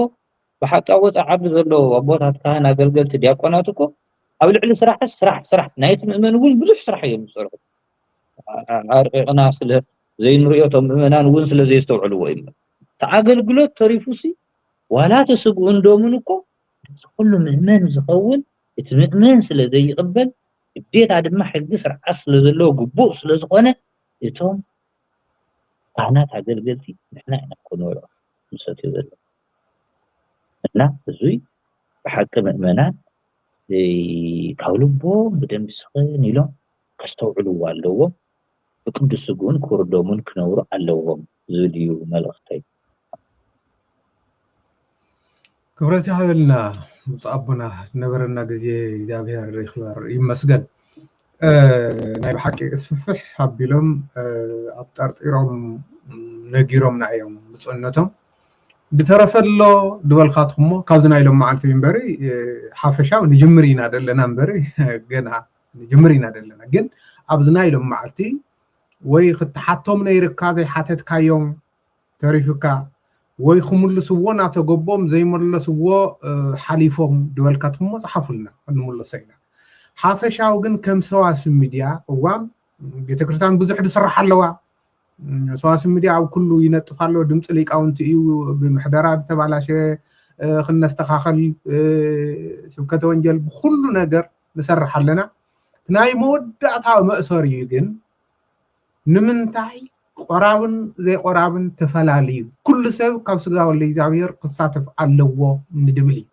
ብሓቂ ኣብ ወፃኢ ዓዲ ዘለዉ ኣቦታት፣ ካህን፣ ኣገልገልቲ፣ ዲያቆናት እኮ ኣብ ልዕሊ ስራሕ፣ ስራሕ፣ ስራሕ፣ ናይቲ ምእመን እውን ብዙሕ ስራሕ እዮም ዝሰርሑ። ኣ-፣ ኣ-፣ ኣርቂቕና ስለ ዘይንሪኦ እቶም ምእመናን እውን ስለ ዘየስተውዕልዎ እዩ። እቲ ኣገልግሎት ተሪፉሲ ዋላ እቲ ስግኡን ደሙን እኮ ነዚ ኩሉ ምእመን ዝኸውን እቲ ምእመን ስለ ዘይቕበል ግዴታ ድማ ሕጊ ስርዓት ስለ ዘለዎ ግቡእ ስለ ዝኾነ እቶም ካህናት ኣገልገልቲ ንሕና ኢና ክንበልዖ ንሰትዮ ዘለና። እና እዙይ ብሓቂ ምእመናን፣ እ፣ ካብ ልቦም ብደንቢ ስኽን ኢሎም ከስተውዕልዎ ኣለዎም። ብቅዱስ ስግኡን ክቡር ደሙን ክነብሩ ኣለዎም ዝብል እዩ መልእኽተይ። ክብረት ይሃበልና ብፁዕ ኣቦና፣ ዝነበረና ግዜ እግዚኣብሔር ይኽበር ይመስገን። እ፣ ናይ ብሓቂ እስፍሕፍሕ ኣቢሎም፣ እ፣ ኣብጠርጢሮም ነጊሮምና እዮም ብፁዕነቶም። ብተረፈ ኣሎ ዝበልካትኹሞ ካብዚ ናይ ሎም መዓልቲ እዩ እምበሪ፣ እ፣ ሓፈሻዊ ንጅምር ኢና ደለና እምበሪ፣ ገና ንጅምር ኢና ደለና። ግን ኣብዚ ናይ ሎም መዓልቲ ወይ ክትሓቶም ነይርካ ዘይሓተትካዮም ተሪፉካ፣ ወይ ክምልስዎ እናተገቦም ዘይመለስዎ፣ እ፣ ሓሊፎም ዝበልካትኹሞ ጸሓፉልና፣ ክንምለሶ ኢና። ሓፈሻዊ ግን ከም ሰዋስው ሚድያ ቅዋም ቤተክርስትያን ብዙሕ ዝስራሕ ኣለዋ። እም፣ ሰዋስው ሚድያ ኣብ ኩሉ ይነጥፍ ኣሎ። ድምፂ ሊቃውንቲ እዩ፣ ብምሕደራ ዝተባላሸ፣ እ፣ ክነስተኻኸል፣ እ፣ ስብከተ ወንጌል ብኩሉ ነገር ንሰርሕ ኣለና። ናይ መወዳእታ መእሰሪኡ ግን ንምንታይ ቆራብን ዘይቆራብን ተፈላለዩ? ኩሉ ሰብ ካብ ስጋ ወልደ እግዚኣብሔር ክሳተፍ ኣለዎ ንድብል እዩ።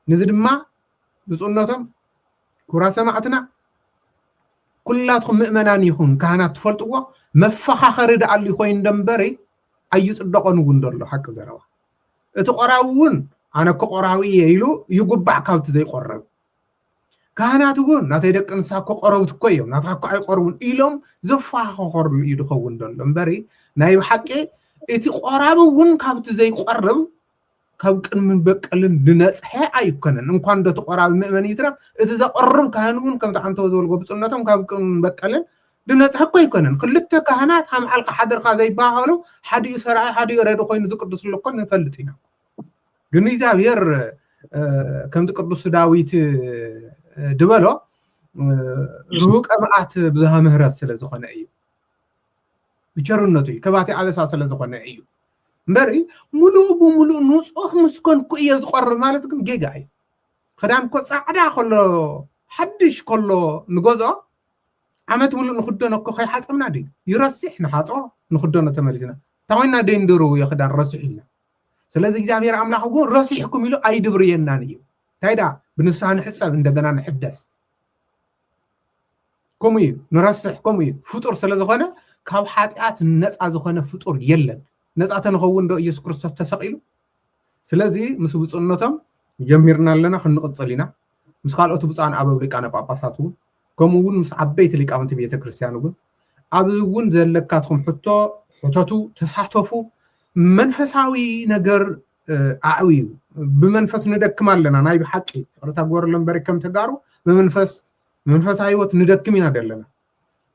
ነዚ ድማ ብፁዕነቶም ክቡራት ሰማዕትና ኩላትኩም ምእመናን ይኹን ካህናት ትፈልጥዎ መፈኻኸሪ ደኣሉ ኮይኑ ደንበሪ ኣይፅደቆን እውን ደሎ ሓቂ ዘረባ። እቲ ቆራቢ እውን ኣነ እኮ ቆራቢ እየ ኢሉ ይጉባዕ ካብቲ ዘይቆረብ። ካህናት እውን ናተይ ደቂ ኣንስሳ እኮ ቆረብት እኮ እዮም ናትካ እኮ ኣይቆርቡን ኢሎም ዘፈኻኸርሉ እዩ ዝኸውን ዘሎ እምበሪ ናይ ብሓቂ እቲ ቆራቢ እውን ካብቲ ዘይቆርብ ካብ ቅድምን በቀልን ድነጽሐ ኣይኮነን። እንኳን ዶ ተቆራቢ ምእመን ይትረፍ እቲ ዘቆርብ ካህን እውን ከምቲ ዓንተወ ዝበልዎ ብፁዕነቶም ካብ ቅድምን በቀልን ድነጽሐ እኮ ኣይኮነን። ክልተ ካህናት ሃምዓልካ ሓደርካ ዘይበሃሃሉ ሓዲኡ ሰራኢ ሓዲኡ ረዲ ኮይኑ ዝቅድስሉ እኮ ንፈልጥ ኢና። ግን እግዚኣብሔር ከምቲ ቅዱስ ዳዊት ድበሎ ርሁቀ መዓት ብዝሃ ምህረት ስለ ዝኾነ እዩ። ብቸርነቱ እዩ፣ ከባቲ ኣበሳ ስለ ዝኾነ እዩ። እምበሪ ሙሉእ ብሙሉእ ንጹሕ ምስ ኮንኩ እየ ዝቆርብ ማለት ግን ጌጋ እዩ። ክዳን እኮ ጻዕዳ ከሎ ሓድሽ ከሎ ንገዝኦ ዓመት ሙሉእ ንኽደኖ እኮ ከይሓጸብና ድዩ ይረስሕ ንሓጾ ንኽደኖ ተመሊስና ታወይና ደንደሩ እየ ክዳን ረስሕ ኢልና። ስለዚ እግዚኣብሔር ኣምላኽ እኮ ረሲሕኩም ኢሉ ኣይድብርየናን እዩ። እንታይ ደኣ ብንስሓ ንሕጸብ እንደገና ንሕደስ። ከምኡ እዩ ንረስሕ ከምኡ እዩ ፍጡር ስለ ዝኾነ ካብ ሓጢኣት ነፃ ዝኾነ ፍጡር የለን። ነፃ ተንኸውን ዶ ኢየሱስ ክርስቶስ ተሰቒሉ? ስለዚ ምስ ብፁዕነቶም ጀሚርና ኣለና ክንቕፅል ኢና። ምስ ካልኦት ብፁዓን ኣበው ሊቃነ ጳጳሳት እውን ከምኡ እውን ምስ ዓበይቲ ሊቃውንቲ ቤተ ክርስቲያን እውን ኣብዚ እውን ዘለካትኩም ሕቶ ሕተቱ፣ ተሳተፉ። መንፈሳዊ ነገር ኣዕብዩ። ብመንፈስ ንደክም ኣለና ናይ ብሓቂ ይቕርታ ግበሩሎ እምበሪ ከም ተጋሩ ብመንፈስ መንፈሳዊ ህይወት ንደክም ኢና ዘለና።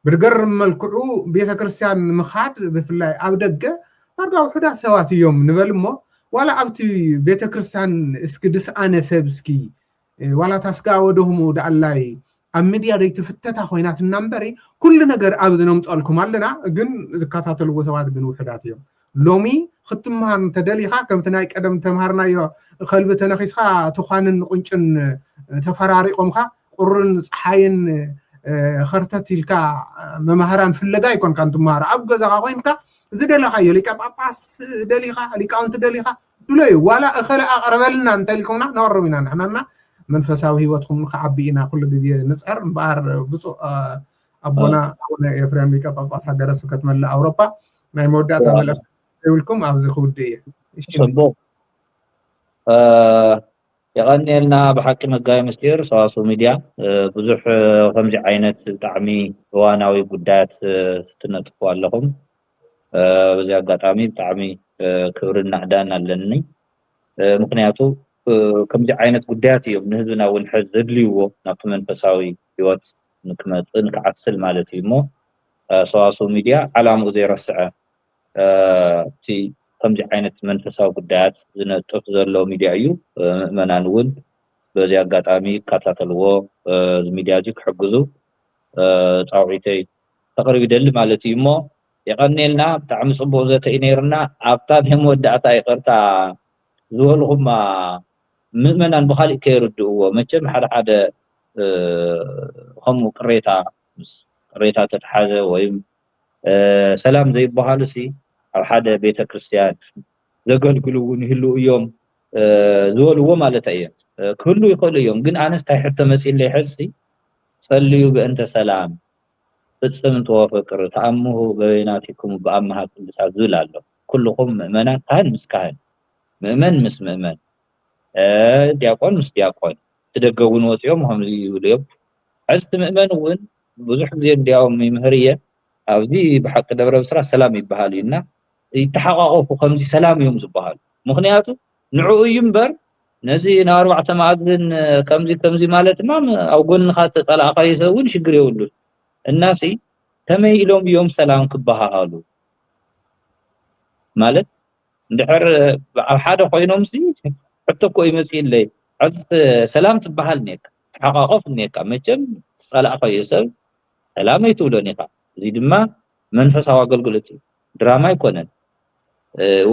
ብድገርም መልክዑ ቤተ ክርስቲያን ምኻድ ብፍላይ ኣብ ደገ ዳርጋ ውሑዳት ሰባት እዮም ንበል እሞ ዋላ ኣብቲ ቤተ ክርስቲያን እስኪ ድስኣነ ሰብ እስኪ ዋላ ታስጋ ወደህሙ ደኣላይ ኣብ ሚድያ ደይትፍተታ ኮይናትና እምበሪ ኩሉ ነገር ኣብዚ ነምፀልኩም ኣለና። ግን ዝከታተልዎ ሰባት ግን ውሑዳት እዮም። ሎሚ ክትምሃር እንተደሊኻ ከምቲ ናይ ቀደም ተምሃርናዮ ከልቢ ተነኺስካ ትዃንን ቁንጭን ተፈራሪቆምካ ቁርን ፀሓይን ኸርተት ኢልካ መማህራን ፍለጋ ኣይኮንካን ትምሃሮ ኣብ ገዛኻ ኮይንካ ዝደለኻዮ ሊቀ ጳጳስ ደሊኻ ሊቃውንቲ ደሊኻ ድለዩ ዋላ እኸለ ኣቕርበልና እንተልኩምና ነቕርብ ኢና ንሕናና መንፈሳዊ ህይወትኩም ንክዓቢ ኢና ኩሉ ግዜ ንፅዕር እምበኣር ብፁዕ ኣቦና ኣቡነ ኤፍሬም ሊቀ ጳጳስ ሃገረ ስብከት መላእ ኣውሮፓ ናይ መወዳእታ መልእኽቲ ይብልኩም ኣብዚ ክውድእ እየ። እሺ። ጽቡቕ። የቐንየልና ብሓቂ መጋቢ ምስጢር ሰዋስው ሚድያ ብዙሕ ከምዚ ዓይነት ብጣዕሚ እዋናዊ ጉዳያት ትነጥፉ ኣለኹም። በዚ ኣጋጣሚ ብጣዕሚ ክብርን ናእዳን ኣለኒ። ምክንያቱ ከምዚ ዓይነት ጉዳያት እዮም ንህዝብና እውን ሕዚ ዘድልይዎ ናብቲ መንፈሳዊ ህይወት ንክመፅእ ንክዓስል ማለት እዩ እሞ ሰዋስው ሚድያ ዓላምኡ ዘይረስዐ እቲ ከምዚ ዓይነት መንፈሳዊ ጉዳያት ዝነጥፍ ዘሎ ሚድያ እዩ። ምእመናን እውን በዚ ኣጋጣሚ ይከታተልዎ፣ እዚ ሚድያ እዚ ክሕግዙ ፃውዒተይ ከቕርብ ይደሊ ማለት እዩ እሞ የቐንየልና። ብጣዕሚ ፅቡቕ ዘተ እዩ ነይርና። ኣብታ ናይ መወዳእታ ይቕርታ ዝበልኹማ ምእመናን ብኻሊእ ከይርድእዎ መቸም ሓደ ሓደ ከምኡ ቅሬታ ምስ ቅሬታ ተተሓዘ ወይም ሰላም ዘይበሃሉ ሲ ኣብ ሓደ ቤተ ክርስቲያን ዘገልግሉ እውን ይህልው እዮም ዝበልዎ ማለት እየ። ክህሉ ይኽእሉ እዮም ግን ኣነስ እንታይ ሕቶ መፂለይ ሕዝሲ ጸልዩ በእንተ ሰላም ፍጽምት ወፍቅር ተኣምሁ በበይናቲክሙ በአምሃ ቅዱሳት ዝብል ኣሎ። ኩልኹም ምእመናን ካህን ምስ ካህን ምእመን ምስ ምእመን ዲያቆን ምስ ዲያቆን እቲ ደገ እውን ወፂኦም ከምዚ ይብሉ እዮም። ሕዝቲ ምእመን እውን ብዙሕ ግዜ እንዲያውም ይምህር እየ ኣብዚ ብሓቂ ደብረ ብስራት ሰላም ይበሃል እዩ እና ይተሓቋቆፉ ከምዚ ሰላም እዮም ዝበሃሉ። ምክንያቱ ንዕኡ እዩ እምበር ነዚ ናብ ኣርባዕተ መኣዝን ከምዚ ከምዚ ማለት ድማ ኣብ ጎንኻ ዝተፀላእኻዮ ሰብ እውን ሽግር የብሉን። እናሲ ከመይ ኢሎም እዮም ሰላም ክበሃሃሉ ማለት እንድሕር ኣብ ሓደ ኮይኖም ሲ ሕቶ እኮ ይመፅእለይ ሕዚ ሰላም ትበሃል እኒካ ተሓቋቆፍ እኒካ መቸም ዝፀላእካዮ ሰብ ሰላም ኣይትብሎን ኢካ። እዚ ድማ መንፈሳዊ ኣገልግሎት እዩ፣ ድራማ ኣይኮነን።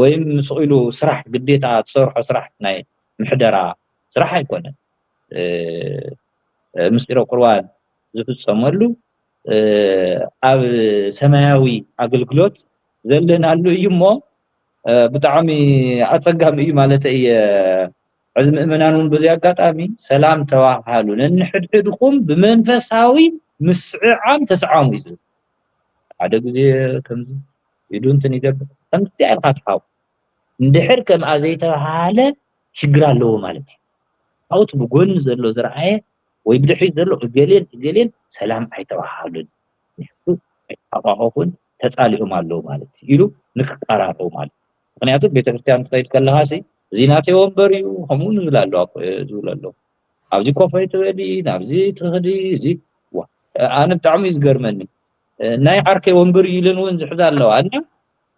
ወይም ምስ ኢሉ ስራሕ ግዴታ ትሰርሖ ስራሕ ናይ ምሕደራ ስራሕ ኣይኮነን። ምስጢረ ቁርባን ዝፍጸመሉ ኣብ ሰማያዊ ኣገልግሎት ዘለናሉ እዩ እሞ ብጣዕሚ ኣጸጋሚ እዩ ማለት እየ። ሕዚ ምእመናን እውን በዚ ኣጋጣሚ ሰላም ተባሃሉ፣ ነንሕድሕድኩም ብመንፈሳዊ ምስዕዓም ተስዓሙ እዩ ዝብል። ሓደ ግዜ ከምዚ ኢዱ እንትን ይገብር ከምዚ ኢልካ ትሓው እንድሕር ከምኣ ዘይተባሃለ ችግር ኣለዎ ማለት እዩ። ኣብቲ ብጎኒ ዘሎ ዝረኣየ ወይ ብድሕሪት ዘሎ እገሌን እገሌን ሰላም ኣይተባሃሉን፣ ኣይተሓቋቆፉን፣ ተጻሊኦም ኣለዉ ማለት እዩ ኢሉ ንክቀራረቡ ማለት እዩ። ምክንያቱ ቤተክርስትያን ትኸይድ ከለኻ ሲ እዚ ናተይ ወንበር እዩ ከምኡ ንብል ኣለዋ ዝብል ኣለዉ ኣብዚ ኮፍ ኣይትበሊ ናብዚ ትኽዲ እዚ ኣነ ብጣዕሚ እዩ ዝገርመኒ። ናይ ዓርከይ ወንበር እዩ ኢለን እውን ዝሕዛ ኣለዋ እና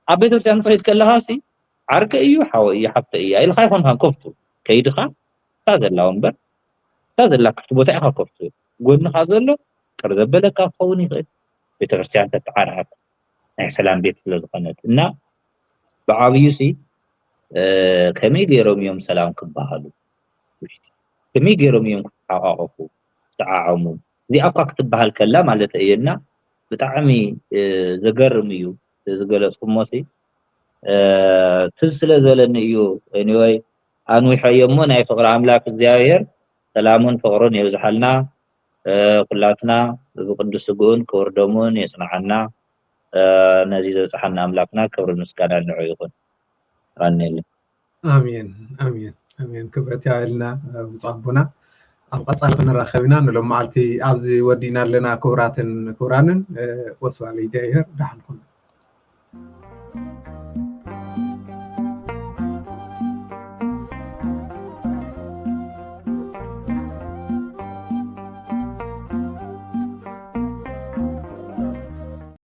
ኣብ ቤተክርስትያን ትኸይድ ከለኻ ሲ ዓርከይ እዩ ሓወይ እዩ ሓፍተይ እያ ኢልካ ይኮንካ ኮፍቱ ከይድኻ እታ ዘላ ወንበር እታ ዘላ ክፍቲ ቦታ ኢኻ ኮፍቱ ጎንኻ ዘሎ ቅር ዘበለካ ክኸውን ይኽእል። ቤተክርስትያን ተተዓርዓት ናይ ሰላም ቤት ስለ ዝኾነት እና ብዓብዩ ሲ ከመይ ገይሮም እዮም ሰላም ክበሃሉ ከመይ ገይሮም እዮም ክተሓቋቆፉ ክተዓዓሙ እዚኣ እኳ ክትበሃል ከላ ማለት እየ እና ብጣዕሚ ዘገርም እዩ ዝገለፅኩሞ ሲ ትዝ ስለ ዝበለኒ እዩ። Anyway ኣንዊሐዮ እሞ ናይ ፍቅሪ ኣምላክ እግዚኣብሔር ሰላሙን ፍቅሩን የብዝሓልና ኩላትና ብቅዱስ ስግኡን ክቡር ደሙን የጽንዓና። ነዚ ዘብጽሓና ኣምላክና ክብርን ምስጋናን ንዑ ይኹን። ቀንየለይ። ኣሜን ኣሜን ኣሜን። ክብረት ያበልና ብፁዕ ኣቦና። ኣብ ቀጻሊ ክንራኸብ ኢና። ንሎም መዓልቲ ኣብዚ ወዲእና ኣለና። ክቡራትን ክቡራንን ወስብሐት ለእግዚኣብሔር። ደሓን ኩኑ።